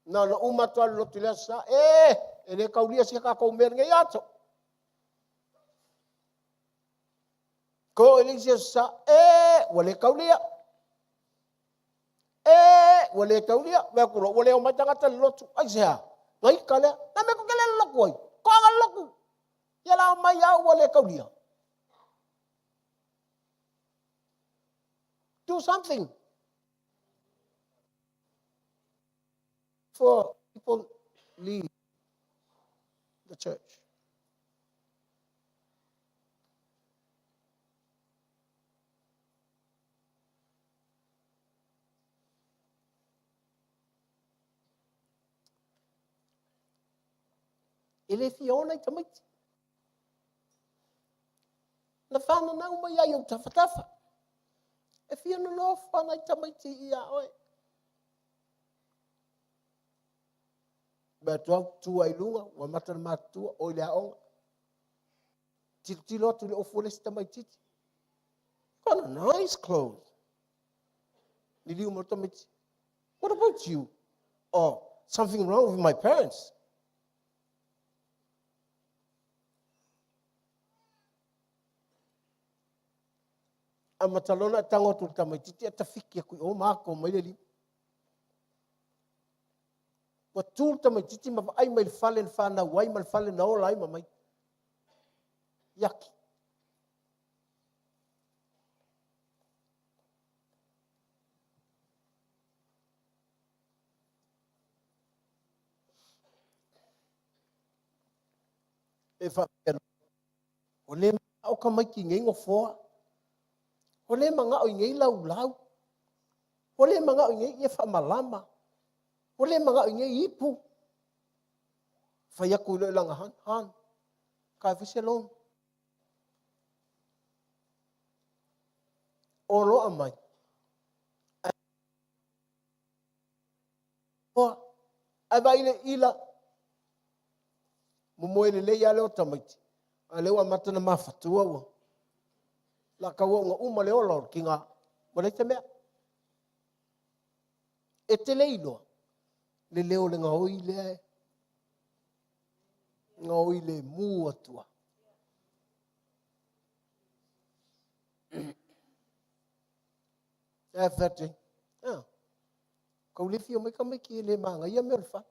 Speaker 5: Na ona uma atu lava le lotu i le aso sa, e, e le kaulia si a tatou mea lenei aso. Ko i le isi aso sa, e, ua le kaulia. E, ua le kaulia. Vaai atu loa, ua le omai tagata i le lotu. Aisea? Na ika lea. Na mea ko ke le lotu ai. Koaga le lotu. Ia la omai au ua le kaulia. Do something for people leave the church. E le fia o nai tamaiti. Na whananau mai ai ou tafatafa. E fia nonofo a nai tamaiti ia oe. Mea atu au, tua i luga, ua mata le matutua, o i le aoga. Tilotilo atu i le ofu o le isi tamaitiiti. Got a nice clothes. Liliu mai le tamaiti. What about you? Oh, something wrong with my parents. Amata loa ona e tago atu i le tamaitiiti ae tafiki atu i o ma ato mai le lima. Ua tu le tamaitiiti ma vaai mai i le fale na fanau ai ma le fale na ola ai ma mai. Iaki. E faapea Ua le manao tamaiti i nei nofoa. Ua le manao i nei laulau. Ua le manao i nei ie faamalama. Ua le manao i nei ipu. Fai atu i loo i lana han, han, ka fai se loan. O loa mai. Ae vaai i le ila, momoe lelei lava lea o tamaiti, a o lea ua amata ona mafatua ua la tauau ina uma le ola o le tina ua leai se mea. E te le iloa le leo o le gaoi lea e gaoi lemu atu lava. Ae fai atu ai, ah, tau le fia mai tamaiti e le manaia mea o le fale.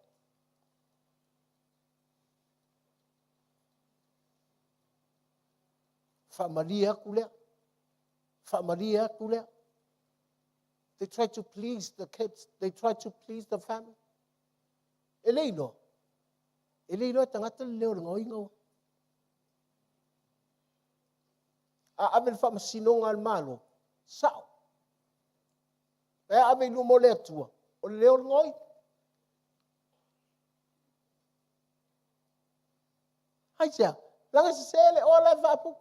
Speaker 5: Faamalie atu lea. Faamalie atu lea. They try to please the kids. They try to please the family. E le iloa. E le iloa e tagata le leo o le gaoiga ua. A ave le faamasinoga a le Malo, sao. E ave i luma o le Atua, o le leo o le gaoi. Aisea? Leaga e sese le oa la e faaputu.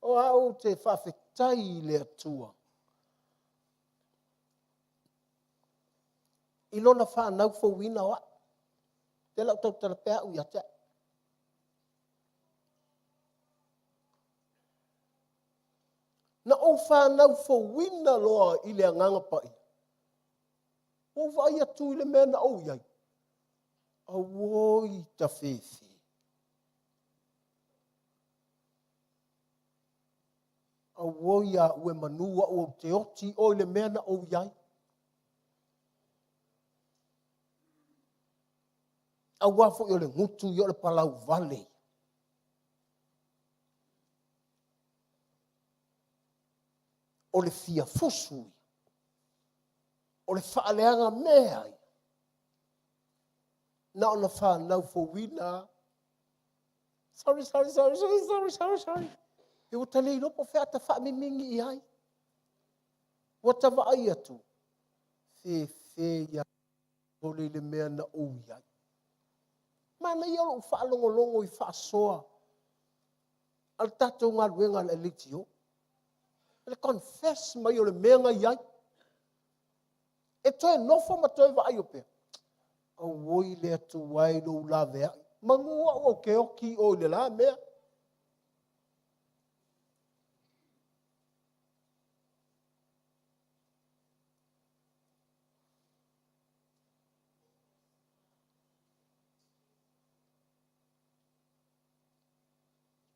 Speaker 5: O au ou te faafetai i le Atua i lona fanau fouina o au. Lea la ou tautala pea au ia te au. Na ou fanau fouina loa i le Agaga Paia. Ua ou vaai atu i le mea na ou i ai. Auoi tafefe. Auoi a ue manu aʻu ou te oti oe i le mea na ou i ai. Auā foi o le gutu ia o le palau vale. O le fia fusu ia. O le faaleaga mea ia. Na ona fanau fouina. Sorry, sorry, sorry, sorry, sorry, sorry, sorry. E ua ta le iloa po o fea a ta faamimigi i ai. Ua ta vaai atu, fefe ia ole i le mea na ou i ai. Manaia o lou faalogologo i faasoa a le tatou galuega a le LTO. Le confess mai o le mea na i ai. E toe nofo ma toe vaai o pea. Auoi le Atua e i lou laveai. Manu au ou te oti i o i le la mea.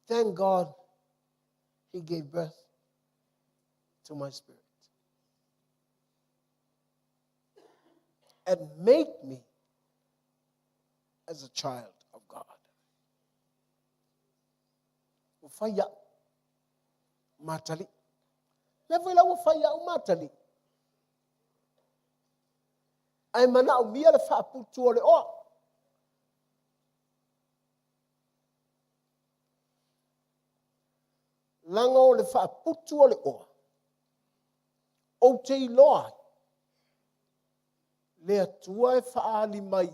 Speaker 5: Thank God he gave birth to my spirit and made me as a child of God. Ua fai au matali. Lea foi la ua fai au matali. Ae manaomia le faaputu o le oa. Laga o le faaputu o le oa, ou te iloa ai le Atua e faaali mai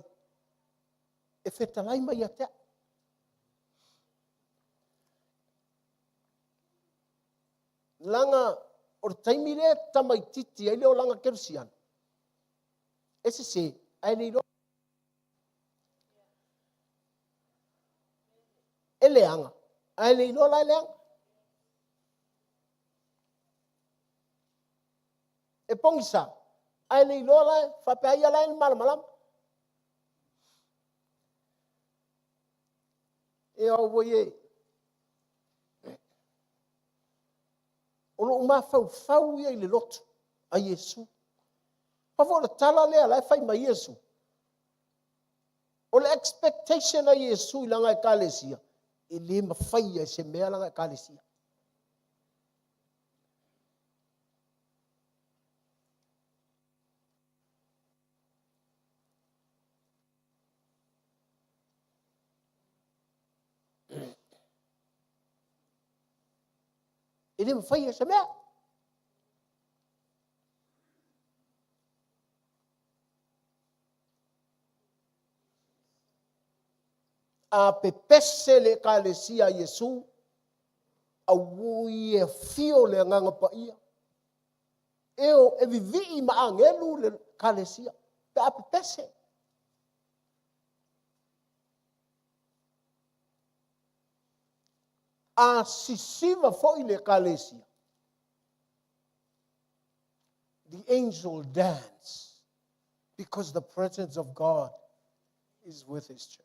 Speaker 5: e fetalai mai ia te au. Laga o le taimi lea e tamaititi ai le olaga kerisiano, e sese, ae le iloa. E leaga, ae le iloa la e leaga. E pogisa, ae le iloa la e faapea ai ia la e malamalama. E auoi e, o lou mafaufau ia i le lotu a Iesu. Aua foi o le tala lea la e fai mai Iesu. O le expectation a Iesu i lana ekalesia, e le mafaia e se mea lana ekalesia. E le mafaia e se mea. A pepese le ekalesia a Iesu, auoi e afio le agaga paia. E o e vivii ma agelu le ekalesia pe a pepese. A sisiva foi le ekalesia, the angel dance because the presence of God is with his church.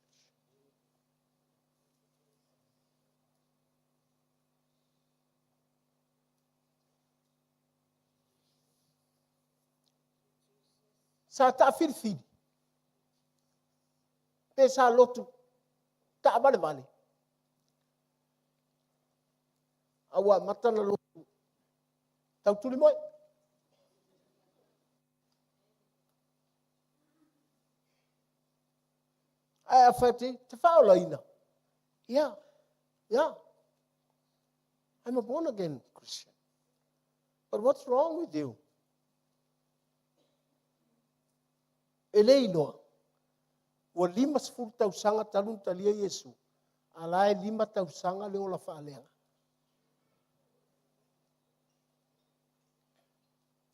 Speaker 5: Sa taafilifili pe sa lotu taavalevale a ua amata na lotu tautuli moe. Ae a fai atu, te faaolaina. Yeah. I'm a born again Christian. But what's wrong with you? E le iloa, ua 50 tausaga talu ona talia Iesu, a la e 5 tausaga le ola faaleaga.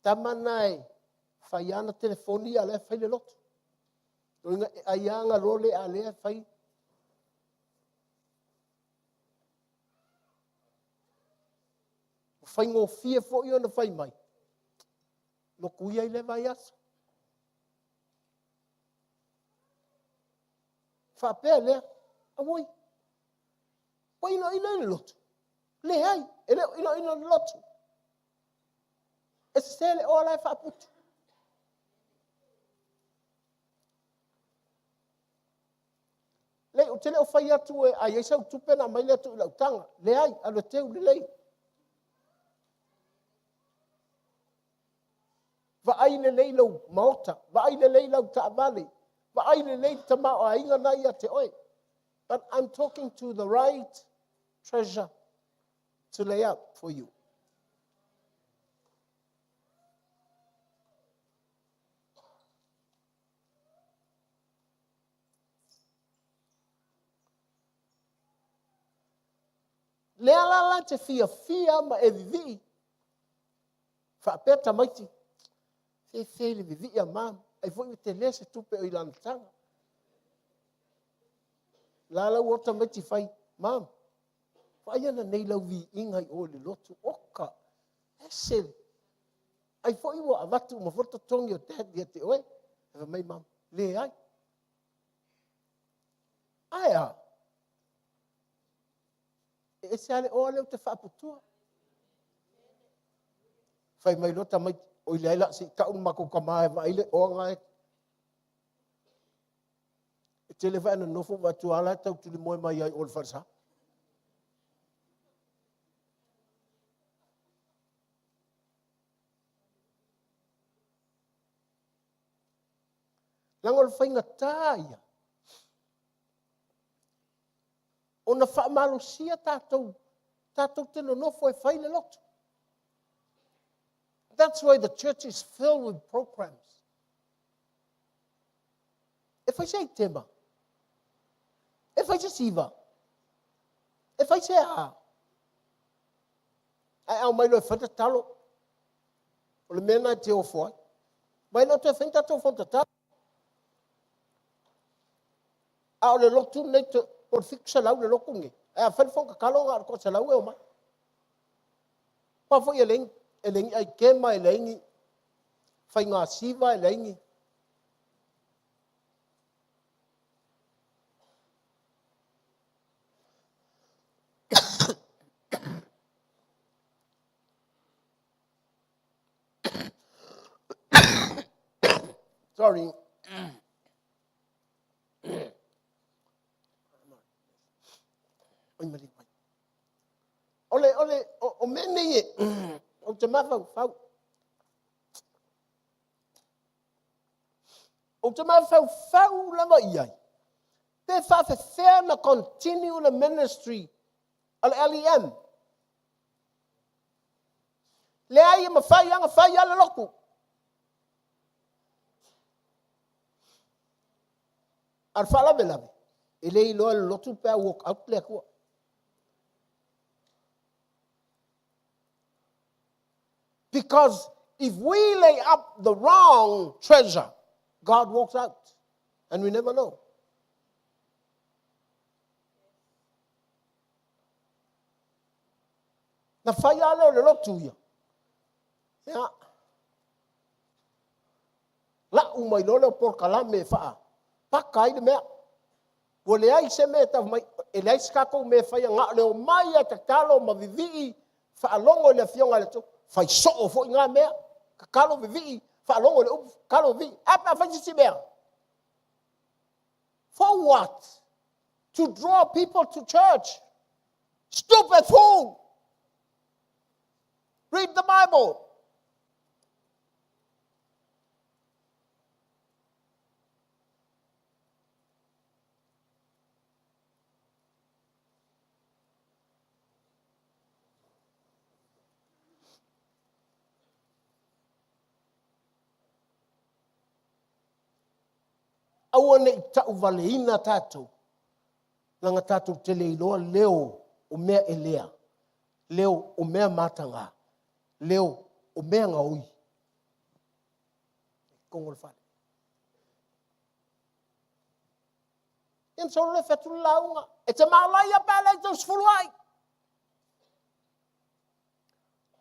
Speaker 5: Tama na e fai ana telefoni a la e fai le lotu. Loiga e ai aga loa le a lea e fai. Ua faigofie foi ona fai mai, lotu ia i le vaiaso. Faapea lea, auoi, ua inoino i le lotu. Leai, e le o inoino i le lotu. E sese le oa la e faaputu. Leai, ou te le o fai atu e a i ai sau tupe ona aumai lea tuu i lau taga. Leai, alu e teu lelei. Vaai lelei lou maota, vaai lelei lau taavale, vaai lelei le tamaoaiga na ia te oe. But I'm talking to the right treasure to lay up for you. Lea la la te fiafia ma e vivii. Faapea tamaiti, fefe le vivii a mam, ai foi te le se tupe o i lana taga. La lau o tamaiti fai, mam, vaai ana nei lau viiga i o i le lotu, oka, ese, ai foi ua avatu uma foi le totogi o dad ia te oe. Ae fai mai mam, leai. Ae a? E ese lava le oa lea ou te faaputua. Fai mai loa tamaiti, oi leai la, se i tau le matou tama e vaai le oa na e. E tele foi ana nofo vaai atu lava la e tau tulimoe mai ai o le falesa. Leaga o le faigata ia ona faamalosia tatou. Tatou te nonofo e fai le lotu. That's why the church is filled with programs. E fai se aitema. E fai se siva. E fai se a. Ae ao mai loa e fai tatalo. O le mea lena e te ofo ai. Ma e le o toe fai ni tatou fono tatalo. A o le lotu lenei, po o le 700 le lotu lenei, ae a fai le fono tatalo na o le toa-100 e omai. Aua foi e leai, e leai ni aikema, e leai ni faiga siva, e leai ni... Sorry. Oi malie mai. O le, o le, o, o mea nei e, ou te mafaufau. Ou te mafaufau lava i ai, pe faafefea na continue le ministry a le LEM. Leai e mafai lava ona fai lava le lotu. A o le faalavelave, e le iloa e le lotu pe a walk out le Atua. Because if we lay up the wrong treasure, God walks out and we never know. Na fai lava lea o le lotu ia. Ia. Lau mai loa lea o polokalame e faapaka ai le mea. Ua leai se mea e tau mai, e leai se tatou mea e faia na o le omai lava e tatalo ma vivii, faalogo i le Afioga i le Atua, fai soo foi na mea, tatalo vivii, faalogo i le upu, tatalo vivii, ae a pe a fai se isi mea? For what? To draw people to church. Stupid fool! Read the Bible. Aua ne i tauvaleina tatou, leaga tatou te le iloa leo o mea elea, leo o mea mataga, leo o mea gaoi i totonu o le fale. Ia na solo lea fai atu le lauga, e te malaia pe a leai tau sefulu ai.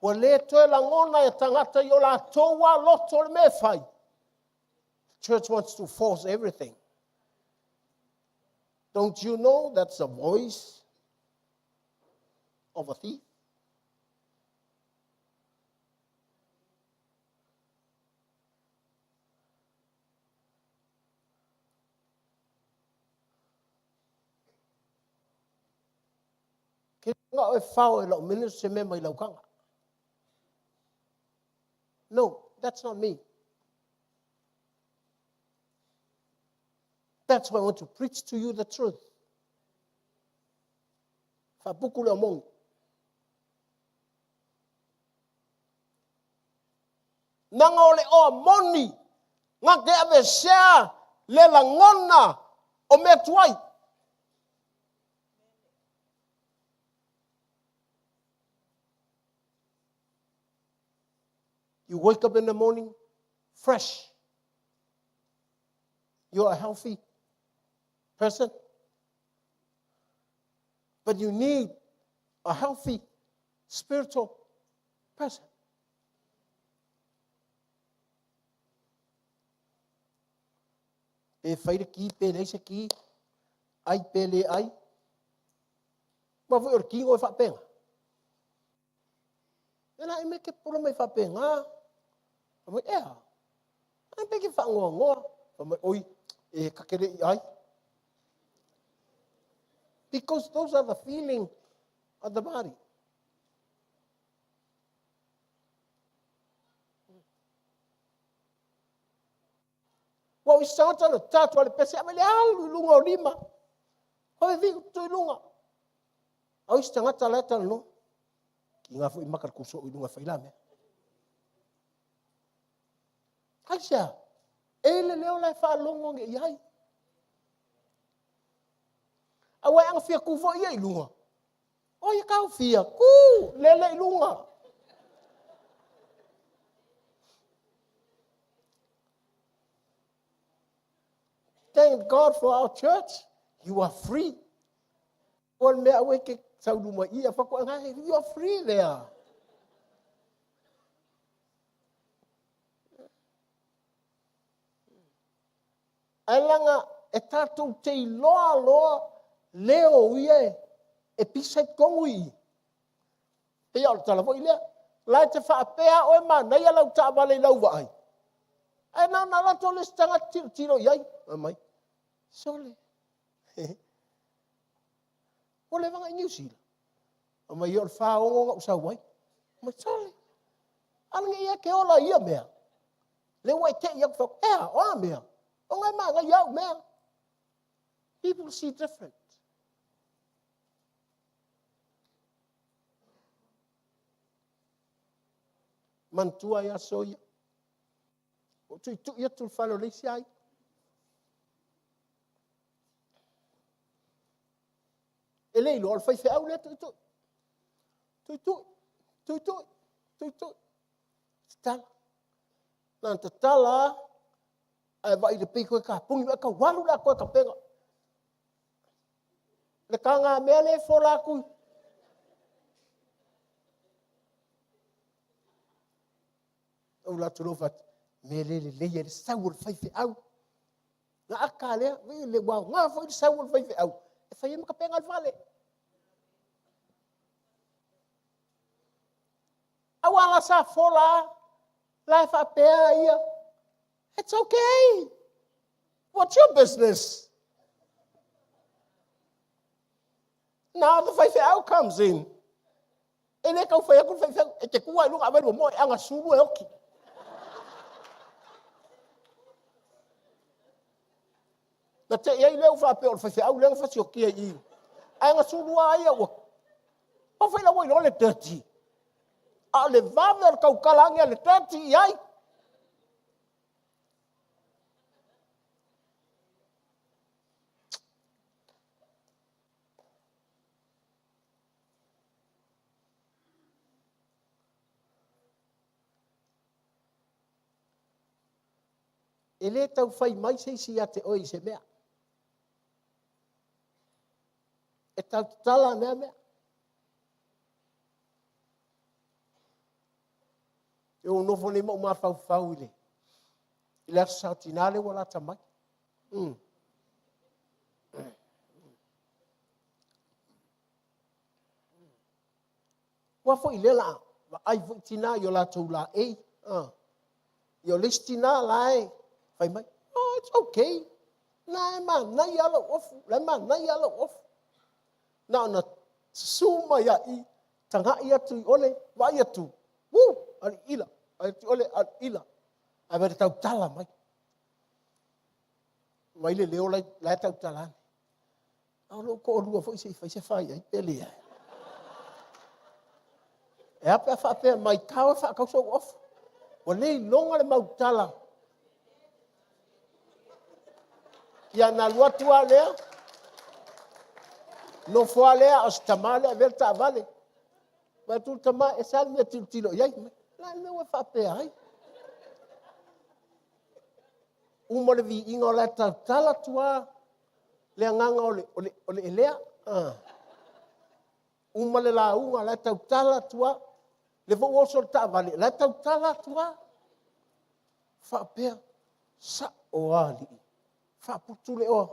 Speaker 5: Ua le toe lagona e tagata i o latou lava loto le mea e fai. The church wants to force everything. Don't you know that's the voice of a thief? Ke nga oe fao e lau ministry se mea mai laukaga. No, that's not me. That's why I want to preach to you the truth. Faapuku le omoni. Naga o le oa moni na te aveesea le lagona o mea tuai. You wake up in the morning fresh. You're a healthy person. But you need a healthy spiritual person. Pe fai le ki, pe leai se ki, ai pe le ai. Ma foi o le kino e faapena. E la e me ke polo mai faapena. Fa mai, ea, ai pe ke whaangoangoa. Fa mai, oi, e kakere i ai. Because those are the feeling of the body. Ua o isi tagata na tatu a le pese ave le alu i luga o lima. Ave vi tu i luga. A o isi tagata la e talanoa. Kiga foi maka le kusoo i luga e fai la mea. Aisea? E le leo la e faalogo ane i ai. Aua e ana fia tu foi ia i luga. O ia kau fia tu lele i luga. Thank God for our church. You are free. O le mea aua e te sau luma i a whako you are free there. Ae laga e tatou te iloa loa leo ia e pisa i totonu i i. Pei o le tala foi lea. La e te faapea oe manaia lau taavale i lau vaai. Ae na ona alu atu le isi tagata tilotilo i ai. Fai mai, sole. Ua leva ona e Niu Sila. Fai mai, o le 46 na ou sau ai. Fai mai, sole. A le ia te ola i ia mea. Le ua e te i atu fai atu, ea, o a mea? Ona e manaia au mea. People see different. Manatua ai aso ia. Ua tuitui atu le fale o le isi aiga. E le iloa o le faifeau lea tuitui. Tuitui, tuitui, tuitui. Tatala. Na ona tatala lava, ae vaai i le pito e tapuni mai, tau alu le atoa e tapena. Le tagamea lea e fola atu ou alu atu loa fai atu, mea le lelei ai le sau o le faifeau. Na ata lea, le ua aoga foi le sau o le faifeau, e fai ai ma tapena le fale. Aua la sa fola lava, la e faapea ia, it's okay. What's your business? Now the faifeau comes in. E le tau fai atu le faifeau, e te tua i luga avai le momoe, e agasulu e oti. Na te i ai lea ua faapea o le faifeau lea na fasiokia i i. Ae gasulu lava ia ua... O fai la ua iloa le dirty. A o le vave o le tautala ane a le dirty i ai. E le tau fai mai se isi ia te oe i se mea. E tau tatala mea mea. E ou nofo nei ma ou mafaufau i le, i le aso Sa Tinā lea ua lata mai. Ua foi lea la vaai foi tinā i o latou laei. Ia o le isi tinā la e fai mai, oh, it's okay. La e manaia lou ofu, la e manaia lou ofu. Na ona susu mai a i, tagai atu i ole, vaai atu, woo, ali ila, vaai atu i ole, ali ila. Ae vai le tautala mai. Mai le leo la, la e tautala ane. A o lou toalua foi se i fai se fai ai pe leai. E a pe a faapea mai tao e faatau sou ofu. Ua le iloga le mautala. Ia na alu atu lava lea, nofo lava lea, o si tama lea avea le taavale. Vaai atu le tama, e sa le mea tilotilo i ai. La le mea ua faapea ai. Uma le viiga o la e tautala atu lava le agaga o le, o le, o le elea. Ah. Uma le lauga, la e tautala atu lava. Le foi ua oso le taavale, la e tautala atu lava. Faapea, sao lava alii, faaputu le oa.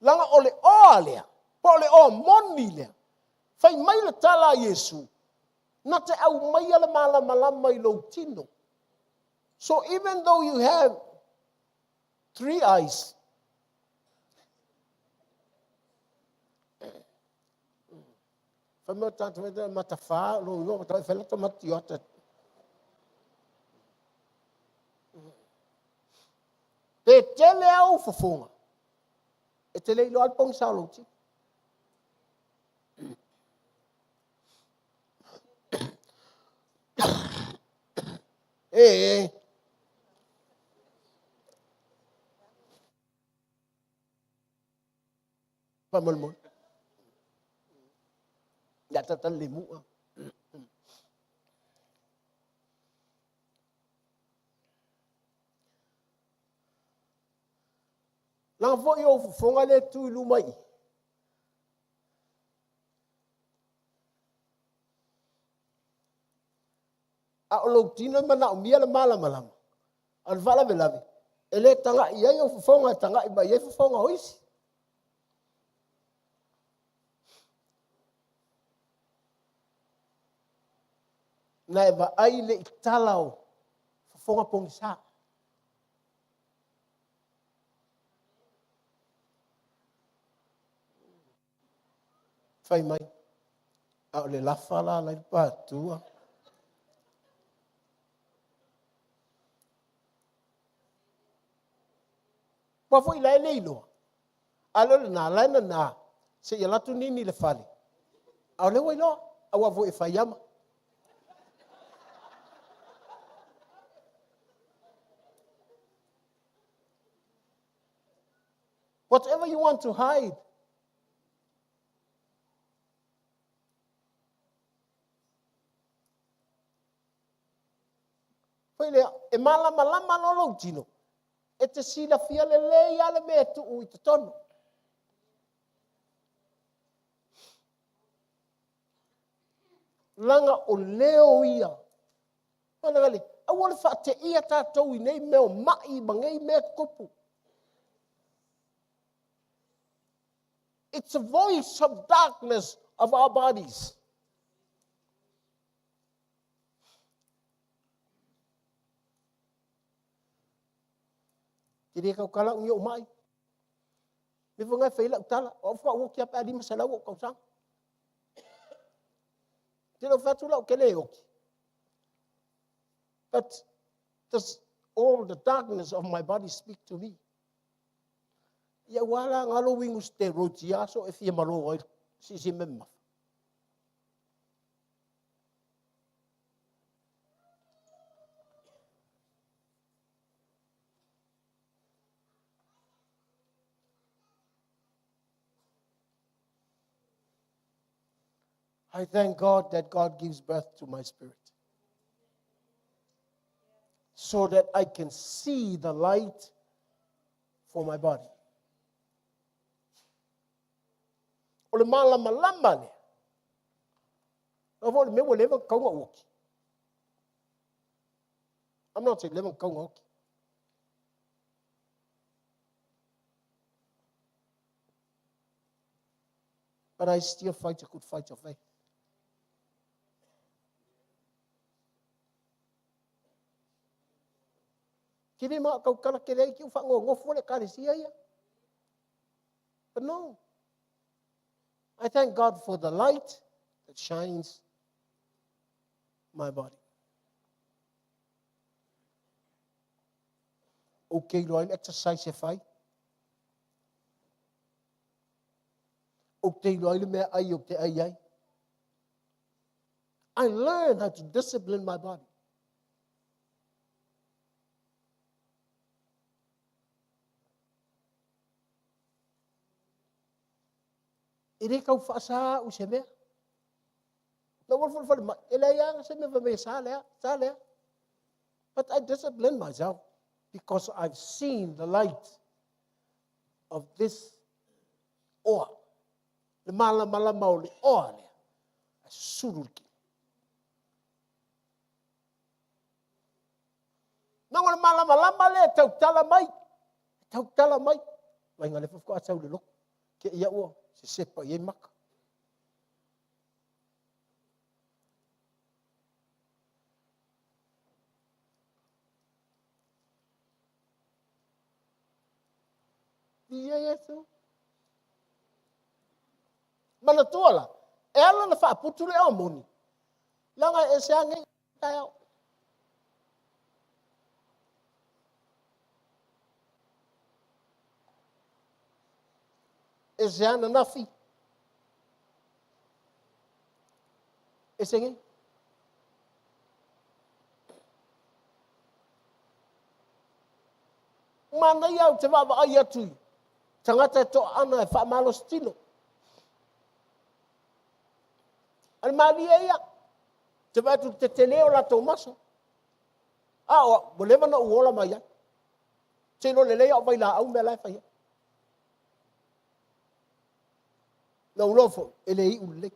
Speaker 5: Leaga o le oa lea, po o le oa moni lea. Fai mai le tala a Iesu, na te aumaia le malamalama i lou tino. So even though you have three eyes, fai mai o tagata fai matawhā, lo igoa matawhā, fai lata matioata. Pe tele lava ou fofoga, e te le iloa lava le pogisa o lou tino. Ee. Faamolemole. Ia tatala le mua. Leaga foi o ou fofoga lea e tu i luma i i. A o lou tino e manaomia le malamalama, a o le faalavelave, e le tagai i ai ou fofoga, e tagai mai i ai fofoga o isi. Na e vaai le i tala o fofoga pogisa. Fai mai, a o le lafa la la i le patua. Aua foi la e le iloa. A lea o lena, la e nana, seia alu atu nini i le fale, a o lea ua iloa, aua foi e fai ama. Whatever you want to hide, Foi lea, e malamalama loa lou tino, e te silafia lelei lava le mea e tuu i totonu. Leaga o leo ia. Aua le faateia tatou i nei mea o mai ma nei mea tutupu. It's a voice of darkness of our bodies. Te le tautala au ni ou mai. Me fai ngai fai lau tala. O au faatoa ou oti lava pe a 500 ou tausaga. Te le o fai atu la ou te le oti. But does all the darkness of my body speak to me? Ia ua ala galo wingu steroids ia aso e fia malo ai sisi me mamafa. I thank God that God gives birth to my spirit so that I can see the light for my body. O le malamalama lea. A foi le mea ua leva ona tatau ona ou oti. I'm not saying leva ona tatau ona oti. But I still fight a good fight of faith. Ke le maa tautala tele ai ki u whaangongofu le ekalesia ia. But no. I thank God for the light that shines my body. Ou te iloa ai le exercise e fai. Ou te iloa ai le meaai ou te ai ai. I learned how to discipline my body. E le tau faasa au i se mea. Na ou alu foi i le falemai, e leai lava se mea fai mai e sa lea, sa lea. But I discipline myself because I've seen the light of this oa. Le malamalama o le oa lea, ae susulu le tino. Leaga o le malamalama lea e tautala mai, e tautala mai. Vaaiga lea faatoa sau i le lotu, te i ua sesepa i ai maka. Viia Iesu. Manatua la, e ala ona faaputu le omoni, leaga e ese lava nei taeao. Ese ananafi, ese nei. Manaia ou te vaavaai atu i tagata e toaana e faamalosi tino. A le malie ia, te vaai atu i le tetele o latou maso. A o au, ua leva ona ou ola mai ai. Se iloa lelei lava o vailaau mea la e fai ai. Na ou iloa foi, e le iu lelei.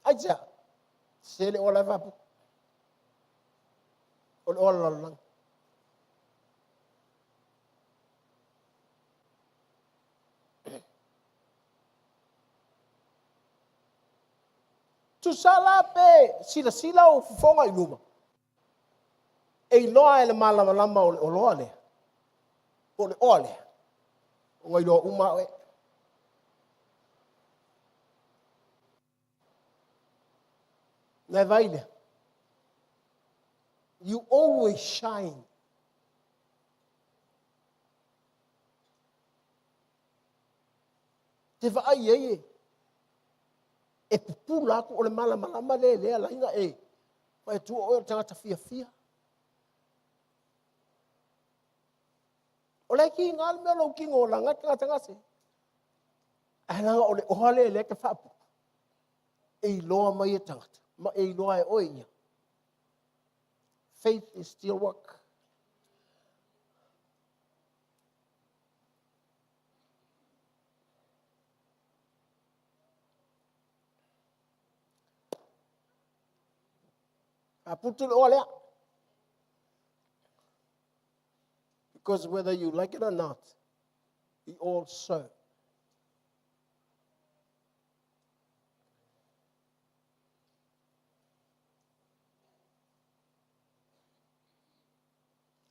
Speaker 5: Aisea? Se le oa la e faaputu. O le oa le lalolagi. Tusa la pe silasila ou fofoga i luma, e iloa e le malamalama o le oloa lea, po o le oa lea, ona iloa uma lava oe. Na e vai lea. You always shine. Te vaai ai e, e pupula atu o le malamalama lea lea laina e vaai atu o oe o le tagata fiafia. O le kiga le mea o lou tino o laga e tagata Ae leaga o le oa lea lea e te faaputu, e iloa mai e tagata, ma e iloa e oe ia. Faith is still work. Faaputu le oa lea. Because whether you like it or not, we all serve.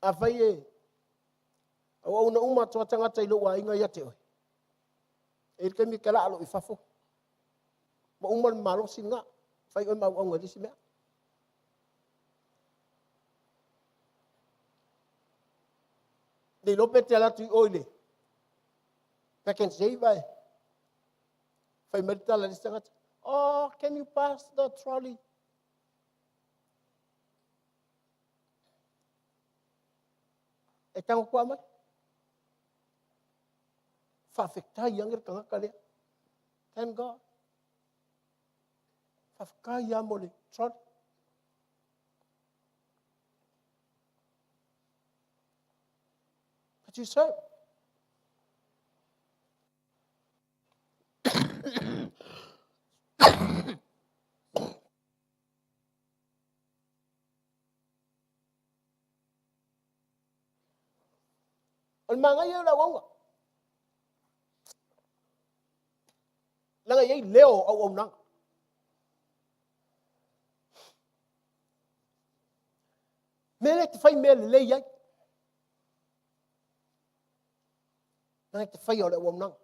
Speaker 5: Afai e auauna uma atu a tagata i lou aiga ia te oe, e i le taimi e te laa loa i fafo, ma uma le malosi lena, fai oe ma auauna i le isi mea. Le iloa pe te alu atu i o i le Pak'nSave ae fai mai le tala a le isi tagata, Oh, can you pass the trolley? E tago atu mai. Faafetai ane le tagata lea. Thank God. Faafetai lava mo le trolley. But you serve. O le magaia o le auauna. Leaga e i ai leo o auaunaga. Mea lea e te fai mea lelei ai. Leaga e te faia o le auaunaga.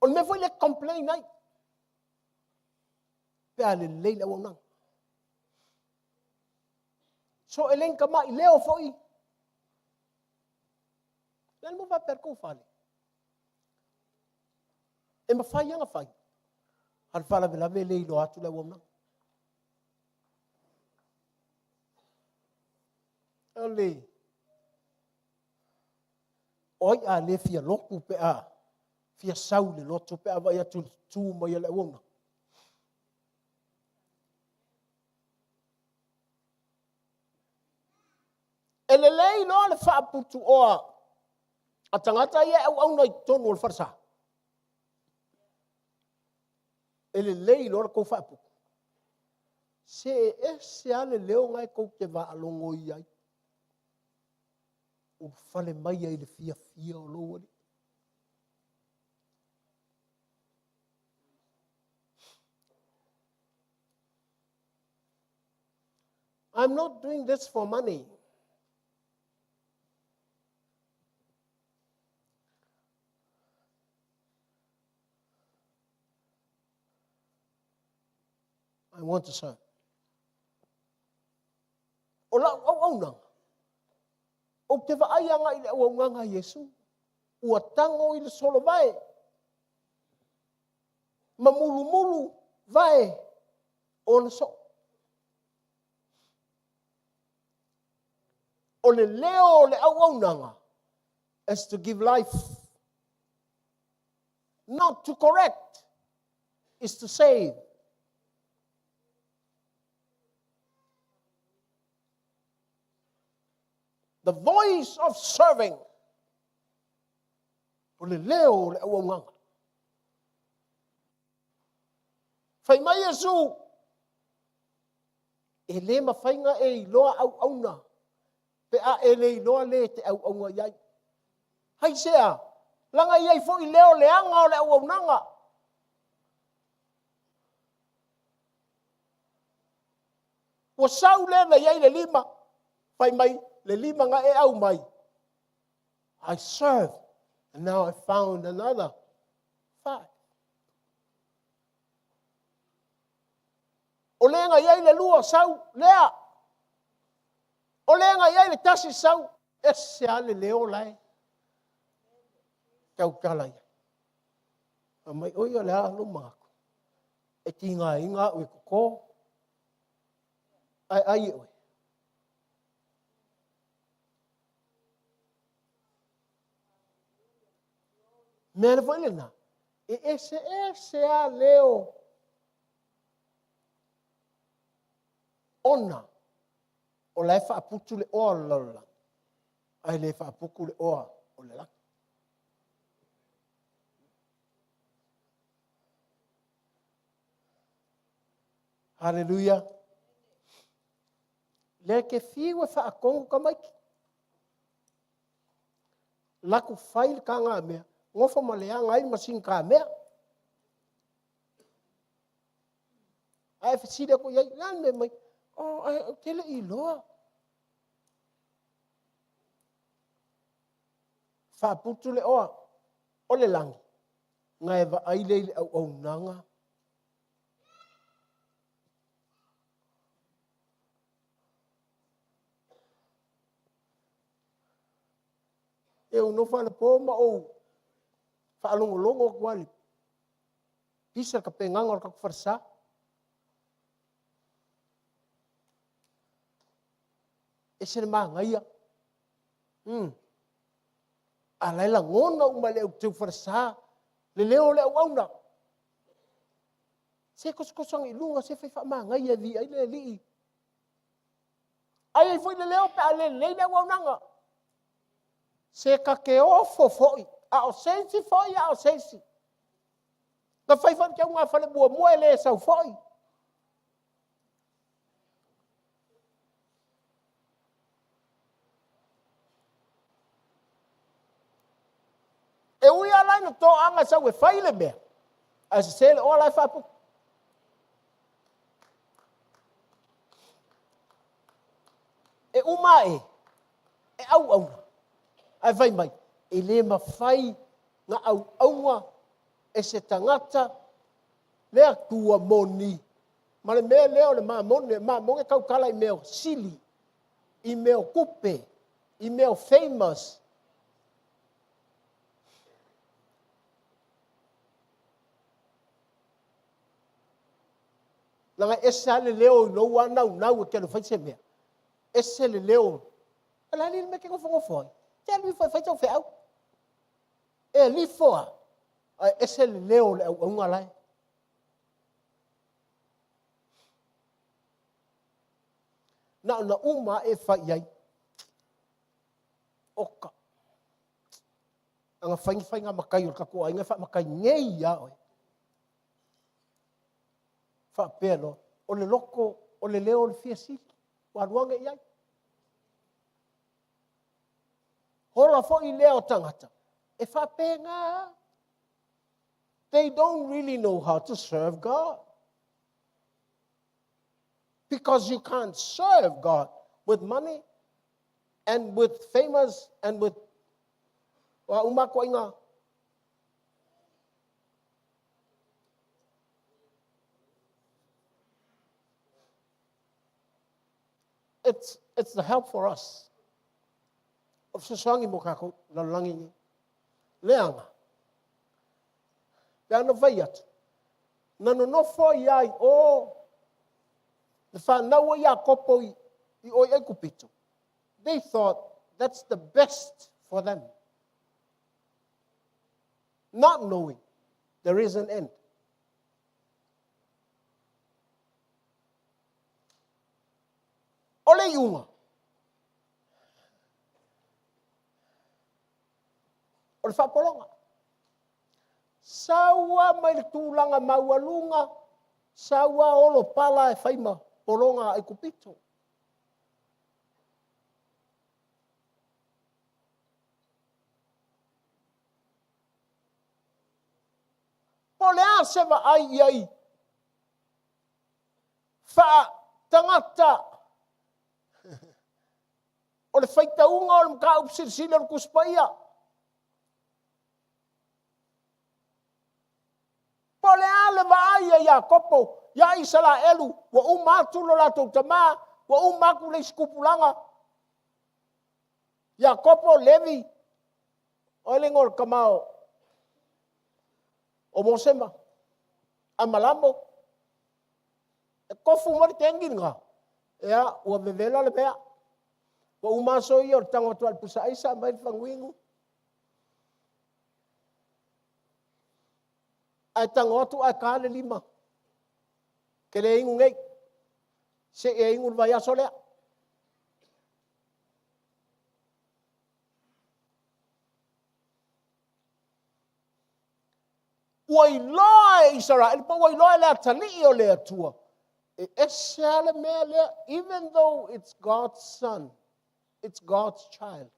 Speaker 5: O le mea foi lea e complain ai, pe a lelei le auaunaga. So e le ni tamai leo foi. Le a le mea ua faapea tou fale? E mafai lava ona fai, a o le faalavelave e le iloa atu le auaunaga. O le o ai a le fia lotu pe a fia sau i le lotu pe a vaai atu i le tu mai a le auauna. E lelei loa le faaputuoa a tagata ia e auauna i totonu o le falesa. E lelei loa le tou faaputu. Se e ese lava le leo na e tou te faalogo i ai. Ulufale mai ai le fiafia o lou Alii. I'm not doing this for money. I want to serve. auaunaga, ou te vaai agai i le auaunaga a Iesu, ua tago i le solovae ma mulumulu vae o ona soo. O le leo o le auaunaga is to give life, not to correct, is to save. The voice of serving. O le leo o le auaunaga. Fai mai Iesu, e le mafai ona e iloa auauna pe a e le iloa le e te auauna i ai. Aisea? Leaga e i ai foi leo leaga o le auaunaga. Ua sau le na i ai le lima, fai mai le lima na e aumai. I serve, and now I found another five. O le na i ai le lua sau lea. O le na i ai le tasi sau, ese lava le leo la e tautala i ai. Fai mai, oi o le a lou manatu? E tigaina au e toto, ae ai e oe. Mea foi lena, e eseese lava leo ona o la e faaputu le oa o le lalolagi, ae le faaputu le oa o le lagi. Haleluia. Lea e te fiu e faatonu tamaiti. Latou fai le tagamea, nofo ma leaga ai le masini tamea. Ae fesili atu i ai, le a le mea mai? Oh, ae ou te le i iloa. Faaputu le oa o le lagi, na e vaai lea i le auaunaga. E ou nofo anapo ma ou faalogologo atu lava i le pisa le tapenaga o le tatou falesa. Ese le manaia. A la e lagona uma e le au teu falesa le leo o le auauna. Se tosotoso ane i luga, se fai faamanaia e viia ai le Alii. Ai ai foi le leo pe a le lelei le auaunaga. Se ta te ofo foi, a o se isi foi, a o se isi. Na fai foi le teuga fale muamua e le sau foi. E ui lava la ina toaga e sau e fai le mea, ae sese le oa la e faaputu. E uma ae, e auauna, ae fai mai, e le mafai na auauna e se tagata le Atua moni ma le mea lea o le mamone. Mamone tautala i mea o sili, i mea o tupe, i mea o famous. Leaga e ese lava le leo i lou lava naunau e te alu e fai se mea, ese le leo. O le a le mea e te nofonofo ai? Te alu ifo e fai sau feau. E alifo a, ae ese le leo o le auauna la e. Na ona uma ae fai i ai. Oka. Ana fai ni faiga matai o le tatou aiga e faamatai nei ia oe. Faapea loa, o le loto, o le leo o le fia sili, ua alu ane i ai. Hola foi lea o tagata, e faapena lava. They don't really know how to serve God. Because you can't serve God with money and with famous and with o a uma ituaiga. It's, it's the help for us. O fesoasoani mo kākou lalolagi nei. Leaga, pe ana fai atu, na nonofo ai ia i o le whanau o Iakopo i, i o i Aikupito. They thought that's the best for them. Not knowing there is an end. O le iuga, o le faapologa. Sau lava mai le tulaga maualuga, sau lava olo pala e fai ma pologa a Aikupito. Po o le a se vaai i ai faa-tagata o le faitauga o le mataupu silisili o le Tusi Paia. Po o le a le vaai a Iakopo ia Isaraelu ua uma atu lo latou tamā, ua uma atu le isi tupulaga. Iakopo, Levi, o ai le igoa o le tama o, o Mose ma Amalamo. E tofu mai le tegi lena, ia, ua vevela le mea. Ua uma aso ia o le tago atu lava o le pusa aisa aumai le faguinu. Ae tago atu ae ta le lima. Te le inu nei. Se i e inu le vaiaso lea. Ua iloa e Isaraelu, po ua iloa e le atalii o le Atua, e ese lava le mea lea, even though it's God's son, it's God's child.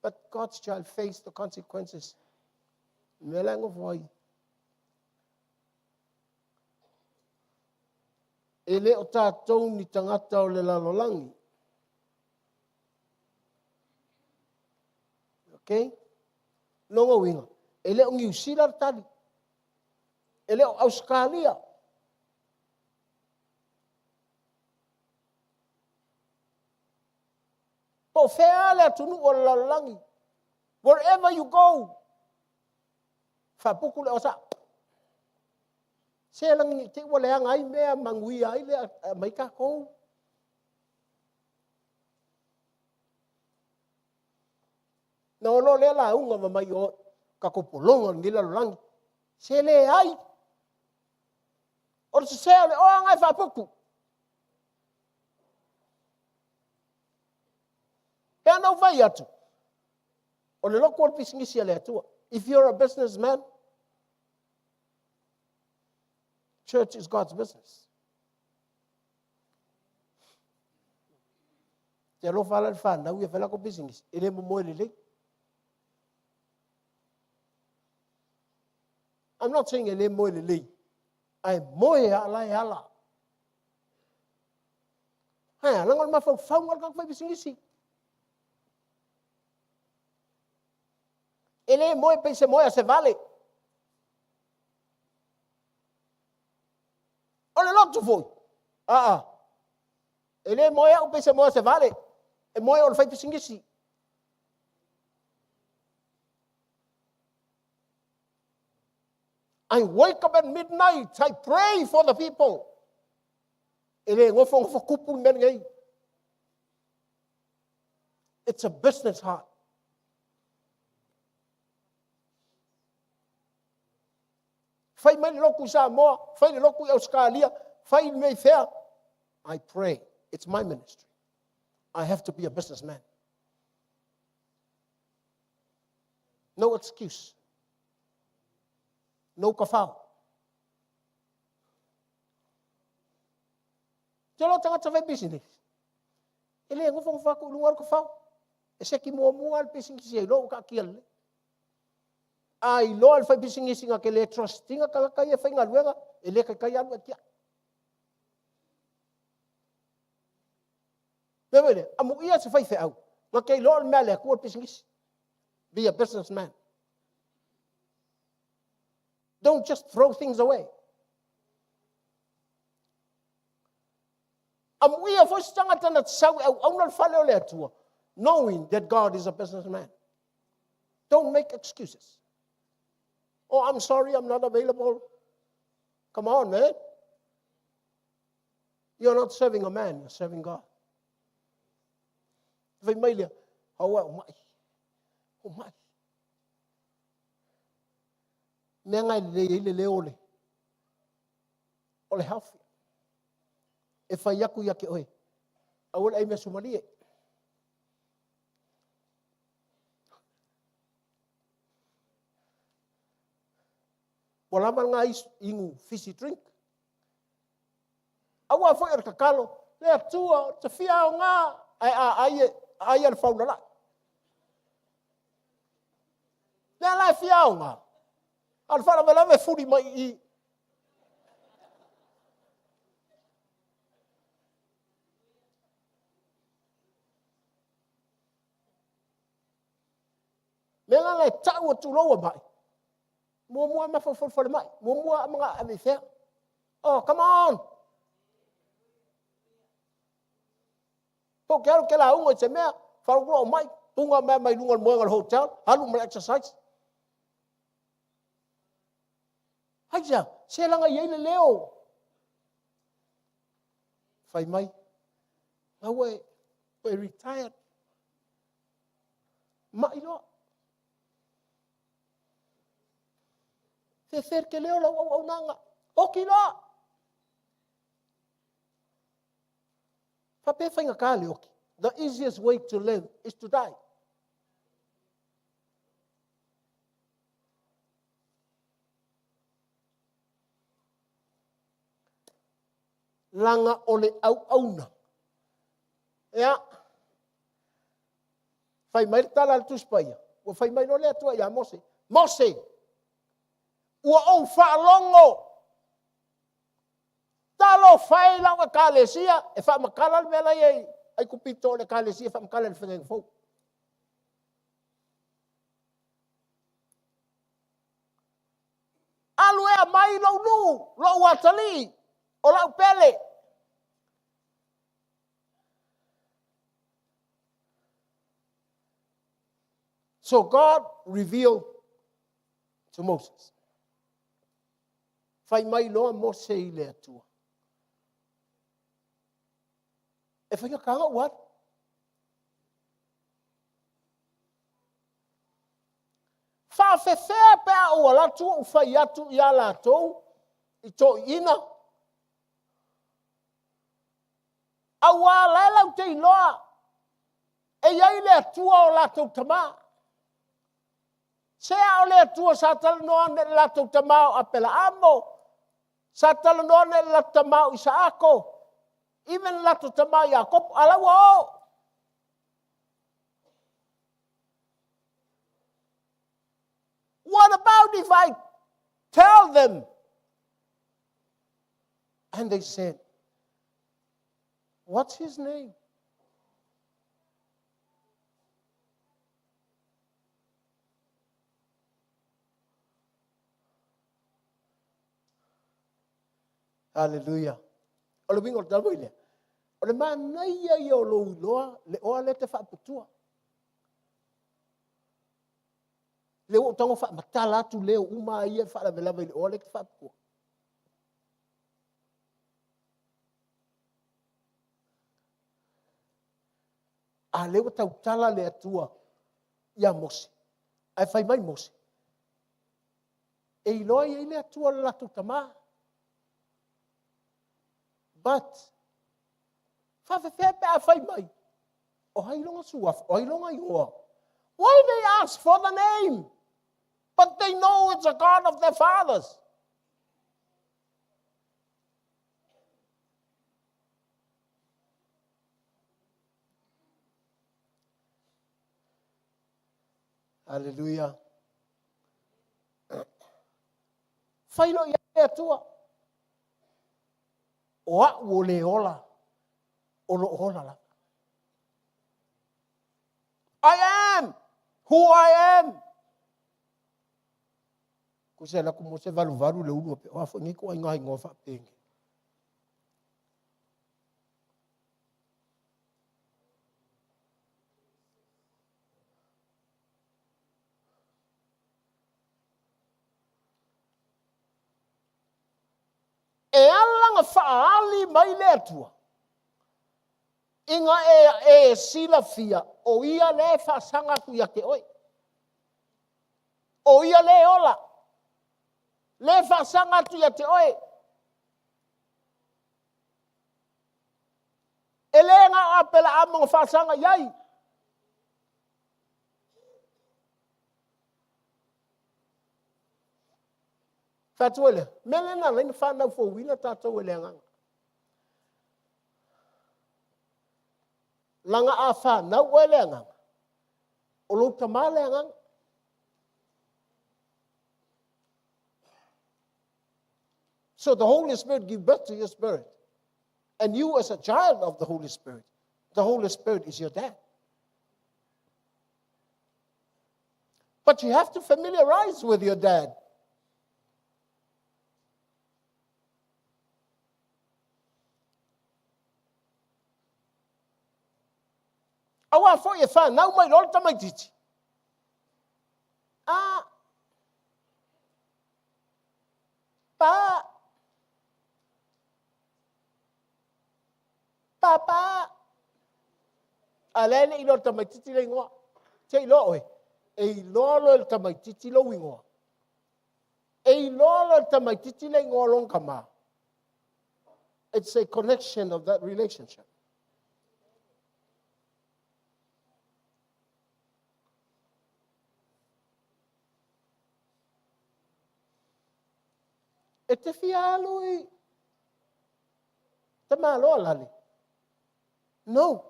Speaker 5: But God's child face the consequences. Mea la e nofo ai. E le o tatou ni tagata o le lalolagi. Okay? Lona uiga, e le o Niu Sila le tali. E le o Ausetalia. Po o fea le atunuu o le lalolagi. Wherever you go, faaputu le osa. Se lagi nei te i ua leaga ai mea manuia ai le mai tatou. Na o loa lea lauga ma mai o tatou pologa o lenei lalolagi. Se leai. O le sese o le oa na e faaputu. Pe ana ou fai atu, o le lotu o le pisinisi a le Atua. If you're a businessman, church is God's business. Te alofa ala le whanau ia whai lako pisinisi. E le momoe lelei. I'm not saying e le moe lelei. Ae moe a ala e ala. Ae a, leaga o le mafaufauga o le tagata faipisinisi. E le moe pei se moe a se vale. O le lotu foi. Aa. E le moe au pei se moe a se vale. E moe o le faipisinisi. I wake up at midnight, I pray for the people. E le nofonofo tupu le mea lenei. It's a business heart. Fai mai le lotu i Samoa, fai le lotu i Ausetalia, fai le mea i fea. I pray. It's my ministry. I have to be a businessman. No excuse. No kafao. Te loa tagata fai business. E le nofonofo atu i luga o le kafao. E seki muamua le pisinisi ai loa ua taatia lelei. A iloa le faipisinisi na te le trust ina tagata ia e faigaluega, e le taitai alu ae tiai. Mea foi lea, amuia se faifeau, na te iloa o le mea a le Atua le pisinisi. Be a businessman. Don't just throw things away. Amuia foi se tagata na te sau e auauna le fale o le Atua, knowing that God is a businessman. Don't make excuses. Oh, I'm sorry, I'm not available. Come on, man. You're not serving a man, you're serving God. Fai mai lea, aua o mai. O mai. Mea ngai lelei ai le leo o le o le healthy. E fai aku ia te oe, aua le ai mea sumalie. Ua lava lena inu fizzy drink. Aua foi o le tatalo, le Atua, ou te fia aoga, ae a ai e ai a le faulala'i. Lea la e fia aoga, a o le faalavelave e fuli mai i i. Mea la la e tau atu loa ua mai, muamua mafaufau i le falemai, muamua maga ave i fea. Oh, come on! Po o ke alu ke lauga i se mea, faalogo mai, puga mai mai luga o le moega o le hotel, alu ma le exercise. Aisea? Se leaga e i ai le leo. Fai mai, na ua e, ua e retired. Mai loa. Fefe le tele o lau auaunaga. Oti loa. Faapea e faigata le oti. The easiest way to live is to die. Laga o le auauna. Ia, fai mai le tala a le Tusi Paia, ua fai mai loa le Atua ia Mose, Mose, ua ou faalogo, talofa e i lau ekalesia, e faamatala le mea la e i ai Aikupito o le ekalesia e faamatala i le feagaiga fou. Alu e aumai lou nuu, lou atalii, o lau pele. So God revealed to Moses. Fai mai loa Mose i le Atua. E faigata ona ou alu. Faafefea pe a ou alu atu ou fai atu ia latou i toeaiina, auā la e latou te iloa e i ai le Atua o latou tamā. Se a o le Atua sa talanoa ane i le latou tamā o Aperaamo, sa talanoa ane i le latou tamā o Isaako, even le latou tamā o Iakopo, a la ua o. What about if I tell them? And they said, What's his name? Hallelujah. O le uiga o le tala foi lea, o le manaia ia o lou iloa le oa lea e te faaputua. Lea ua ou tago faamatala atu leo uma ia e faalavelave i le oa lea e te faaputua. A lea ua tautala le Atua ia Mose, ae fai mai Mose, e iloa i ai le Atua o le latou tamā. But, faafefea pe a fai mai, o ai lona suafa, o ai lona igoa? Why they ask for the name? But they know it's a God of their fathers. Hallelujah. Fai loa i ai le Atua. O au o le ola, o loo ola lava. I am who I am. Ko se laku mo se valuvalu le ulu o pe oa foi nei ko ai ngā ingoa whaapenge. E ala na fa'aali mai le Atua, ina e silafia o ia lea e fa'asaga atu ia te oe. O ia lea e ola, lea e fa'asaga atu ia te oe. E lē na o Apelaamo na fa'asaga i ai. Fai atu ai lea, mea lea na ala ai ona fanau fouina tatou e le Agaga. Laga a fanau oe le Agaga, o lou tamā le Agaga. So the Holy Spirit give birth to your spirit. And you as a child of the Holy Spirit, the Holy Spirit is your dad. But you have to familiarize with your dad. Auā foi e whanau mai loa le tamaitiiti. A, pa, papa. A lea e le i iloa e le tamaitiiti le igoa. Te iloa oe, e iloa loa e le tamaitiiti lou igoa. E iloa loa e le tamaitiiti le igoa o lona tama. It's a connection of that relationship. E te fia alu i Tamaloa lale. No.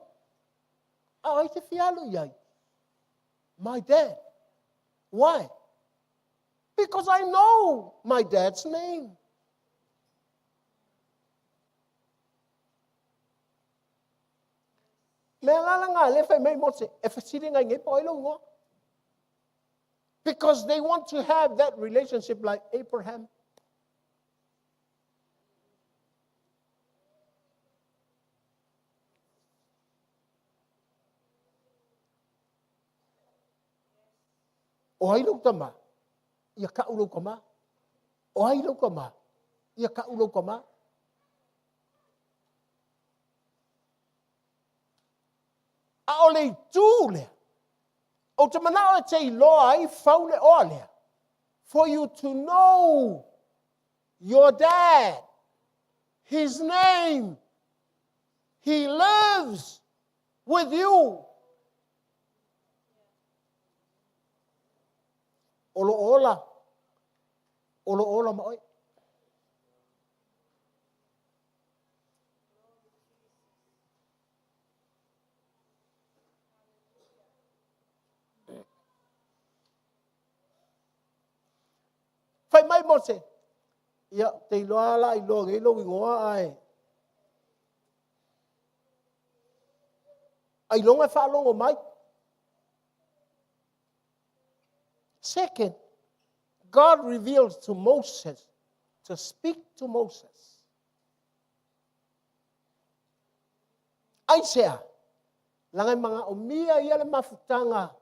Speaker 5: A o ai te fia alu i ai? My dad. Why? Because I know my dad's name. Mea la la ngā le fai mai Mose, e fesili ngai nei po o ai lou igoa. Because they want to have that relationship like Abraham. O ai lou tama? Ia ka'u lou tama. O ai lou tama? Ia ka'u lou tama. A o le itu lea, ou te mana'o e te iloa ai fau le oa lea, for you to know your dad, his name, he lives with you. O lo o ola, o lo o ola ma oe. Fai mai Mose, ia, te iloa la iloa nei lou igoa ae. Ailoga e faalogo mai. Second, God reveals to Moses to speak to Moses. Aisea? Leaga e manaomia ia le mafutaga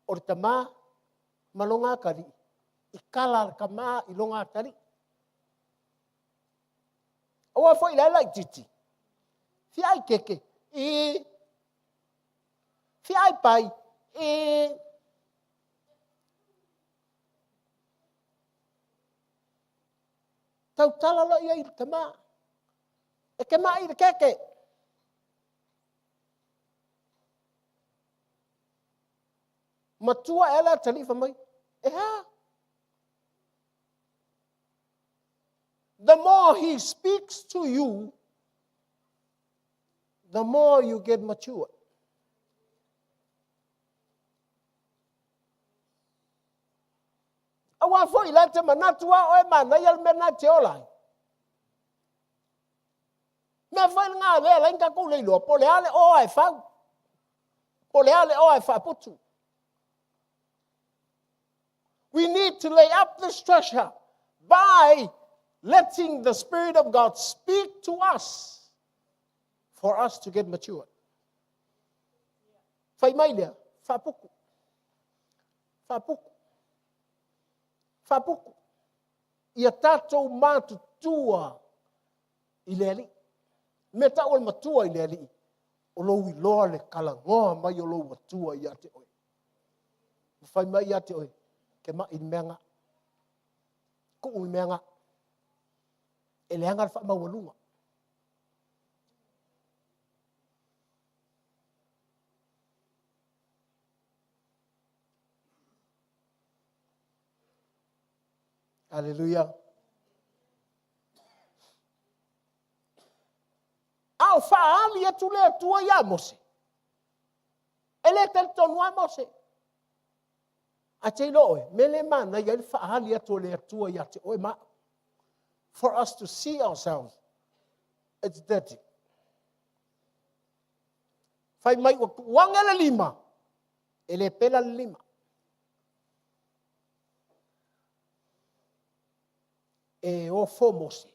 Speaker 5: o le tama ma lona atalii, i tala a le tama i lona atalii. Aua foi la e laitiiti, fia ai keke, i fia ai pai, i tautala loa ia i le tama, e te ma'i i le keke. Matua ea le atalii fai mai, e a? The more he speaks to you, the more you get mature. Aua foi la te manatu a oe manaia le mea lena e te ola ai. Mea foi lena lea la tatou le iloa po o le a le oa e fau, po o le a le oa e faaputu. We need to lay up this treasure by letting the Spirit of God speak to us for us to get mature. Fai mai lea, faaputu. Faaputu. Faaputu. Ia tatou matutua i le Alii. Mea tau o le matua i le Alii, o lou iloa le talanoa mai o lou matua ia te oe. Ma fai mai ia te oe, ke mai le mea nga. Tuu le mea nga. E leaga le faamaualuga. Aleluia. A o faaali atu le Atua iā Mose. E le talitonu lava Mose. Ae te iloa oe, mea lea e manaia ai le faaali atu o le Atua ia te oe ma au. For us to see ourselves, it's dirty. Fai mai ua tuu ane le lima, e le pela le lima. E ofo Mose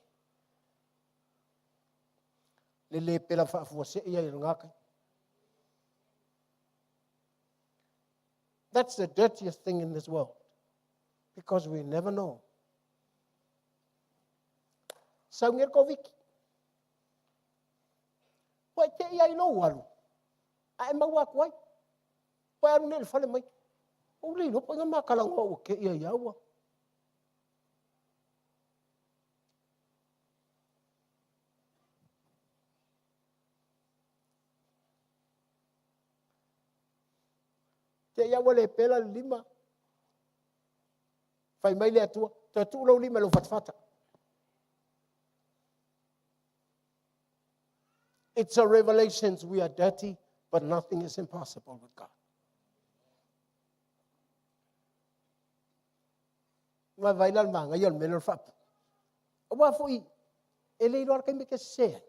Speaker 5: le le pela faafuasei ai o lena taimi. That's the dirtiest thing in this world because we never know. Sau nei le Koviti. Ua e te i ai lou alu, a e maua atu ai. Ua e alu nei i le fale mai. Ua ou le iloa po o ai na ma talanoa ua te i ai lava ua. Te i lava ua le pela le lima. Fai mai le Atua, toe tuu lou lima i lou fatafata. It's a revelation we are dirty, but nothing is impossible with God. Vaavaai la le manaia o le mea lea o le faapu. Aua foi, e le iloa le taimi e te sese ai.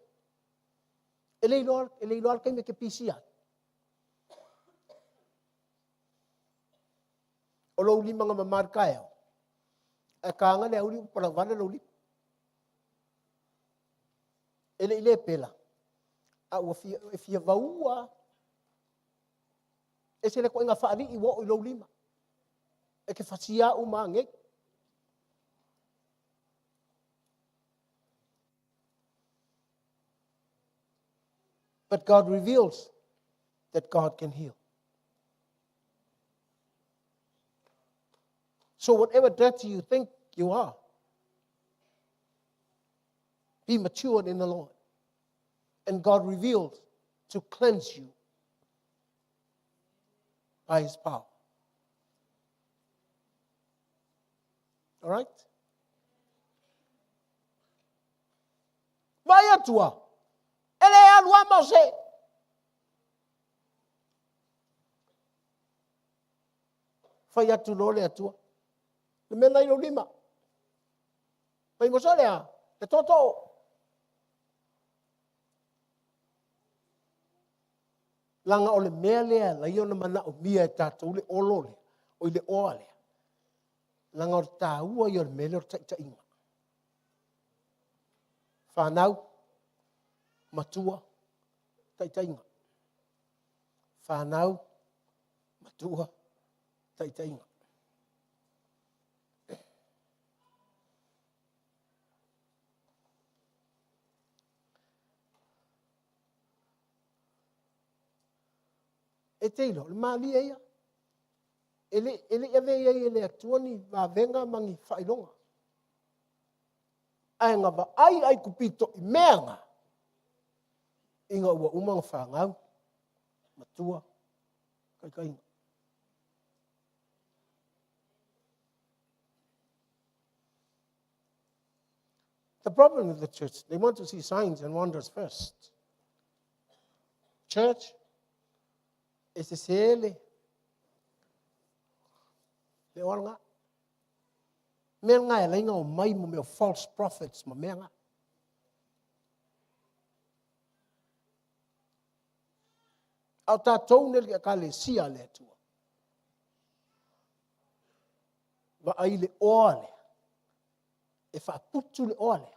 Speaker 5: E le iloa, e le iloa le taimi e te pisi ai. O lou lima na mama i le taeao, ae ta ana le aoauli ua palavale lou lima. E le i le pela, a ua fia, e fia vaua lava. Ese le ituaiga faalii ua oo i lou lima. E te fasia uma lava nei. But God reveals that God can heal. So whatever dirty you think you are, be matured in the Lord. And God reveals to cleanse you by his power. All right? Vai atua, e le alu a Mose. Fai atu loa le Atua, le mea lena i lou lima. Fai mai o le a? Le tootoo. Leaga o le mea lea e ala ai ona manaomia e tatou le olo lea, oi le oa lea, leaga o le taua ia o le mea lea o le taitaiga. Fanau, matua, taitaiga. Fanau, matua, taitaiga. E te iloa, o le malie ia. E le, e le i avea i ai e le Atua ni vavega ma ni faailoga. Ae na vaai Aikupito i mea na, ina ua uma ona fanau, matua, taitaiga. The problem with the church, they want to see signs and wonders first. Church, e sese le le oa lena. Mea lena e ala ai ona omai mo mea o false prophets ma mea na. A o tatou nei le Ekalesia a le Atua. Vaai le oa lea. E faaputu le oa lea.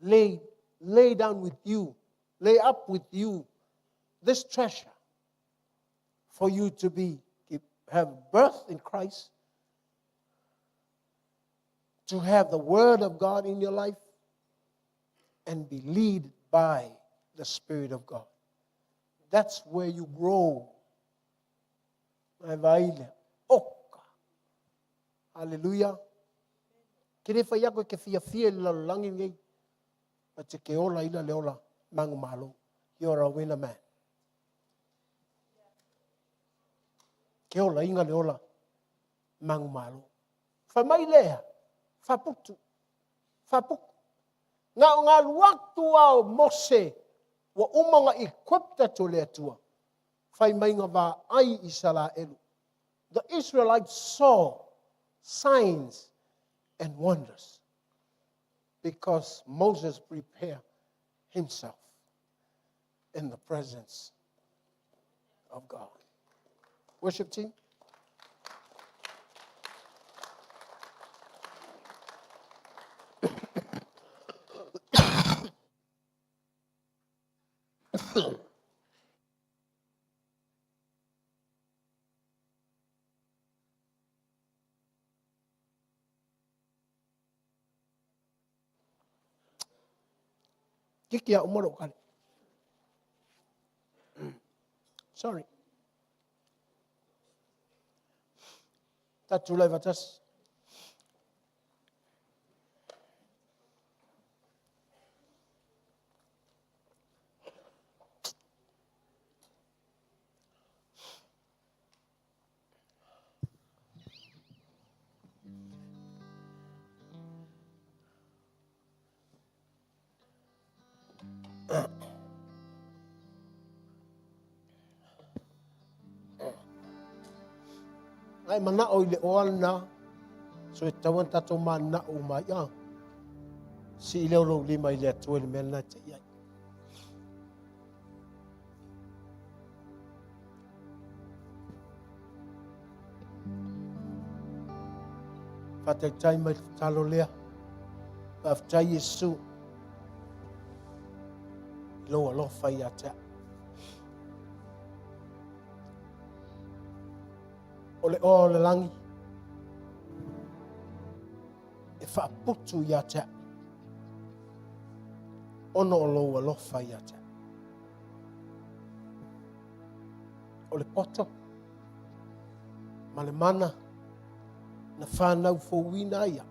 Speaker 5: Lay, lay down with you, lay up with you this treasure for you to be have birth in Christ. To have the Word of God in your life and be led by the Spirit of God. That's where you grow. Mai vaile. Oka. Hallelujah. Ke le fai ako e ke fia fia i le lalolagi nei. Ma te ke ola ila le ola mangu malo. You're a winner man. Ke ola inga le ola mangu malo. Fai mai lea, faaputu, faapuku. Na o ngā alu atu a o Mose, ua uma ona equipped atu e le Atua, fai mai nga vaai Isaraelu. The Israelites saw signs and wonders because Moses prepared himself in the presence of God. Worship team. Kiki a umalo kale. Sorry. Tatulai vatasi. Ai manao i le oa lena, so e tatau ona tatou mananao uma ai, a. Sii lea o lou lima i le Atua i le mea lena e te i ai. Faataitai mai le tatalo lea. Faafetai Iesu i lou alofa ia te au. O le oa o le lagi e faaputu ia te au ona o lou alofa ia te au. O le poto ma le mana na whanau fouina ai au,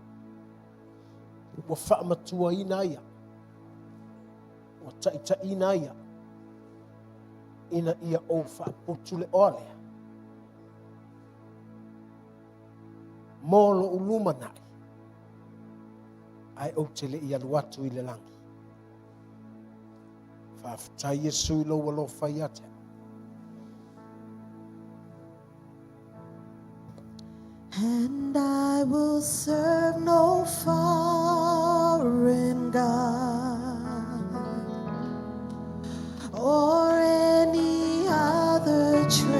Speaker 5: ua faamatuaina ai au, ua taitaiina ai au, ina ia ou faaputu le oa lea. Mo lo'u lumanai, ae ou te le i alu atu i le lagi. Faafetai Iesu i lou alofa ia te au.
Speaker 1: And I will serve no foreign God or any other treasure.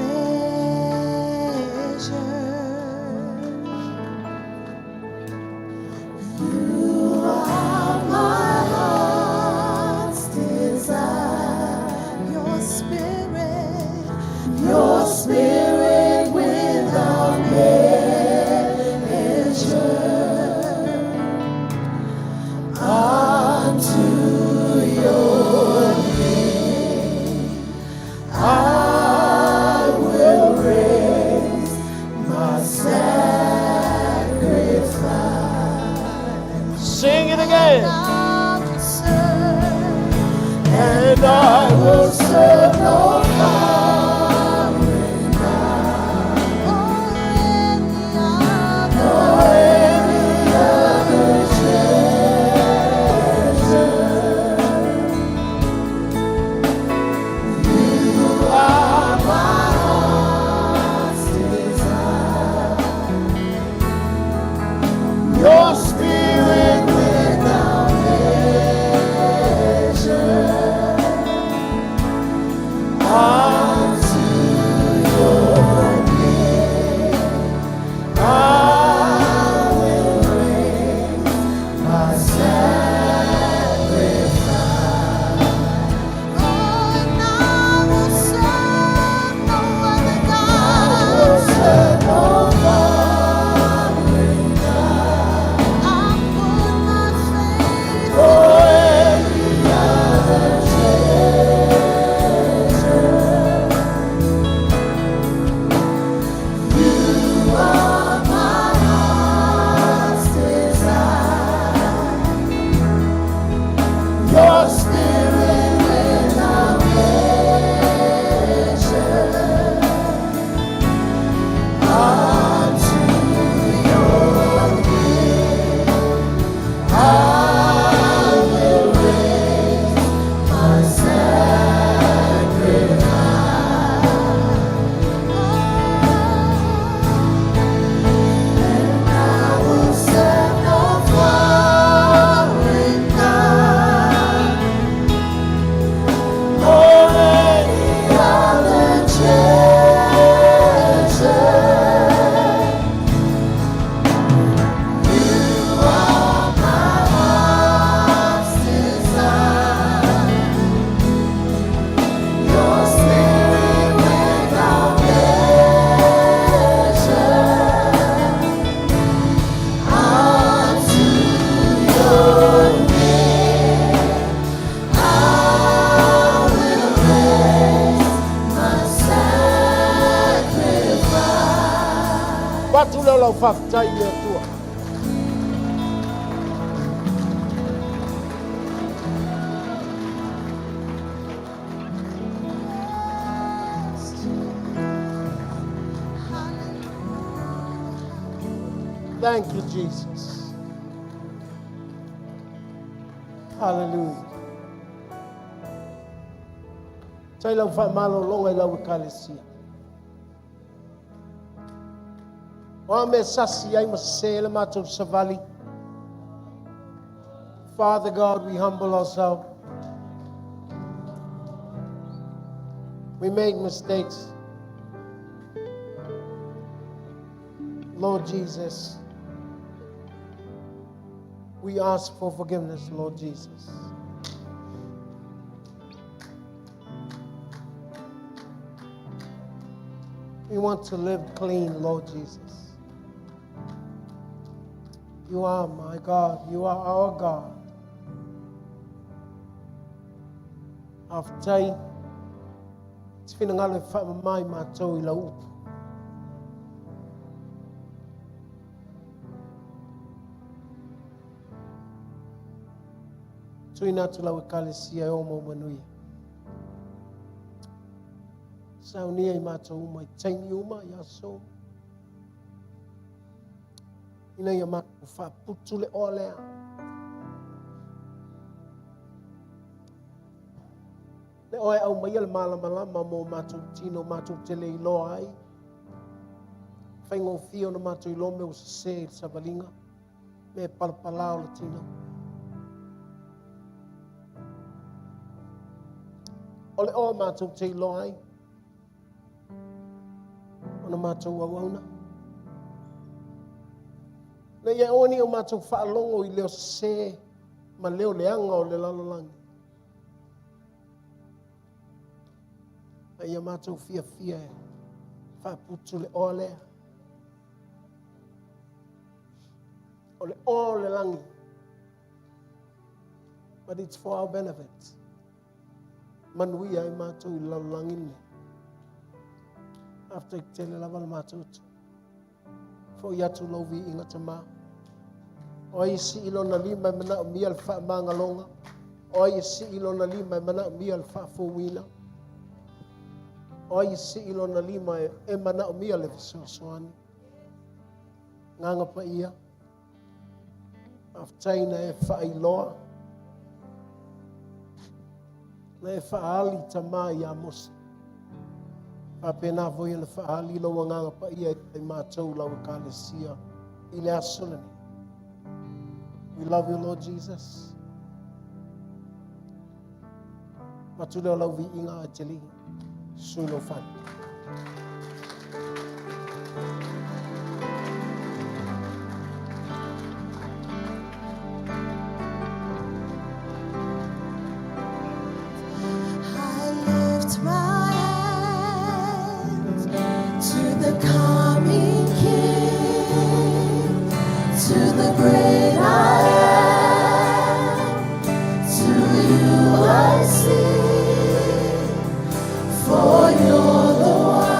Speaker 1: You are my heart's desire. Your spirit, your spirit without measure. Unto your name I will raise my sacrifice.
Speaker 5: Sing it again.
Speaker 1: I will serve,
Speaker 5: And I will serve no
Speaker 1: foreign God or any other.
Speaker 5: any other treasure. You are my heart's desire. Your spirit without Faafetai i le Atua. Thank you, Jesus. Hallelujah. Tai lau faamalologa i lau ekalesia. O a mea sasi ai ma sese le matou savali. Father God, we humble ourselves. We make mistakes. Lord Jesus, we ask for forgiveness, Lord Jesus. We want to live clean, Lord Jesus. You are my God. You are our God. Faafetai, te finagalo e faamama i matou i lau upu. Tuuina atu lau ekalesia e o mau manuia. Saunia i matou uma i taimi uma i aso uma. Ina ia matou faaputu le oa lea. Le oa e aumaia le malamalama mo matou tino matou te le iloa ai. Faigofie ona matou iloa mea ua sese i le savaliga, mea e palapala o le tino. O le oa matou te iloa ai, ona matou auauna. Ina ia aua ne i o matou faalogo i leo sese ma leo leaga o le lalolagi. A ia matou fiafia e faaputu le oa lea. O le oa o le lagi. But it's for our benefit. Manuia ai matou i le lalolagi lenei. Faafetai tele lava le matou Atua. Foi atu lou viiga Tama. O ai e sii lona lima e manaomia le faamagaloga? O ai e sii lona lima e manaomia le faafouina? O ai e sii lona lima e manaomia le fesoasoani? Agaga Paia, faafetai na e faailoa, na e faaali Tama iā Mose. Faapena foi ona faaali lou Agaga Paia i matou lau ekalesia i le aso lenei. We love you, Lord Jesus. Avatu lea o lau viiga e te alii, sui lou fale.
Speaker 2: I lift my hands to the coming King, to the great I am. To you I sing, for you're the one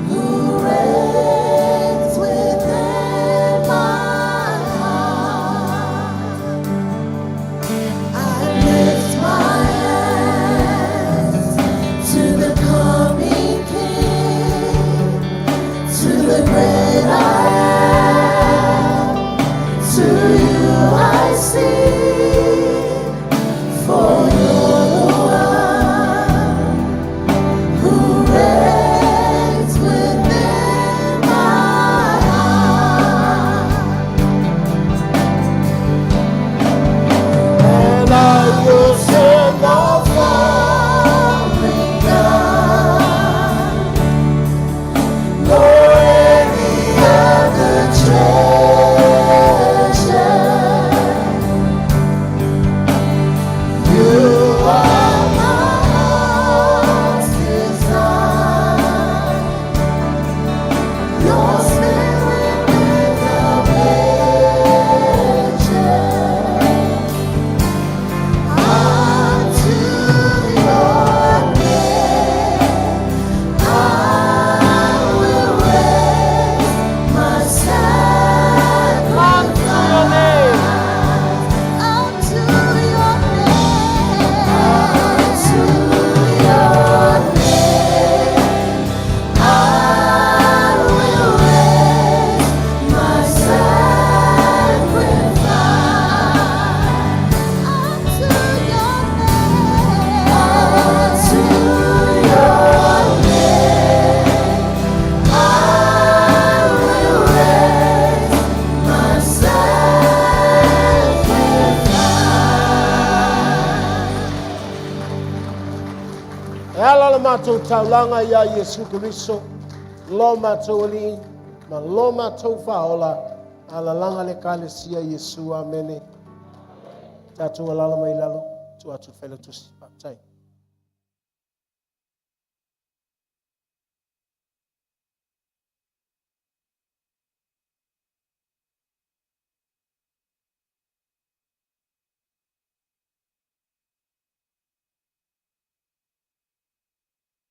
Speaker 2: who reigns within my heart. I lift my hands to the coming King, to the great I am.
Speaker 5: matou taulaga iā Iesu Keriso, lo matou Alii ma lo matou Faaola. Alalaga le Ekalesia Iesu. Amene. Tatou alala mai lalo, tuu atu le Failautusi. Faafetai.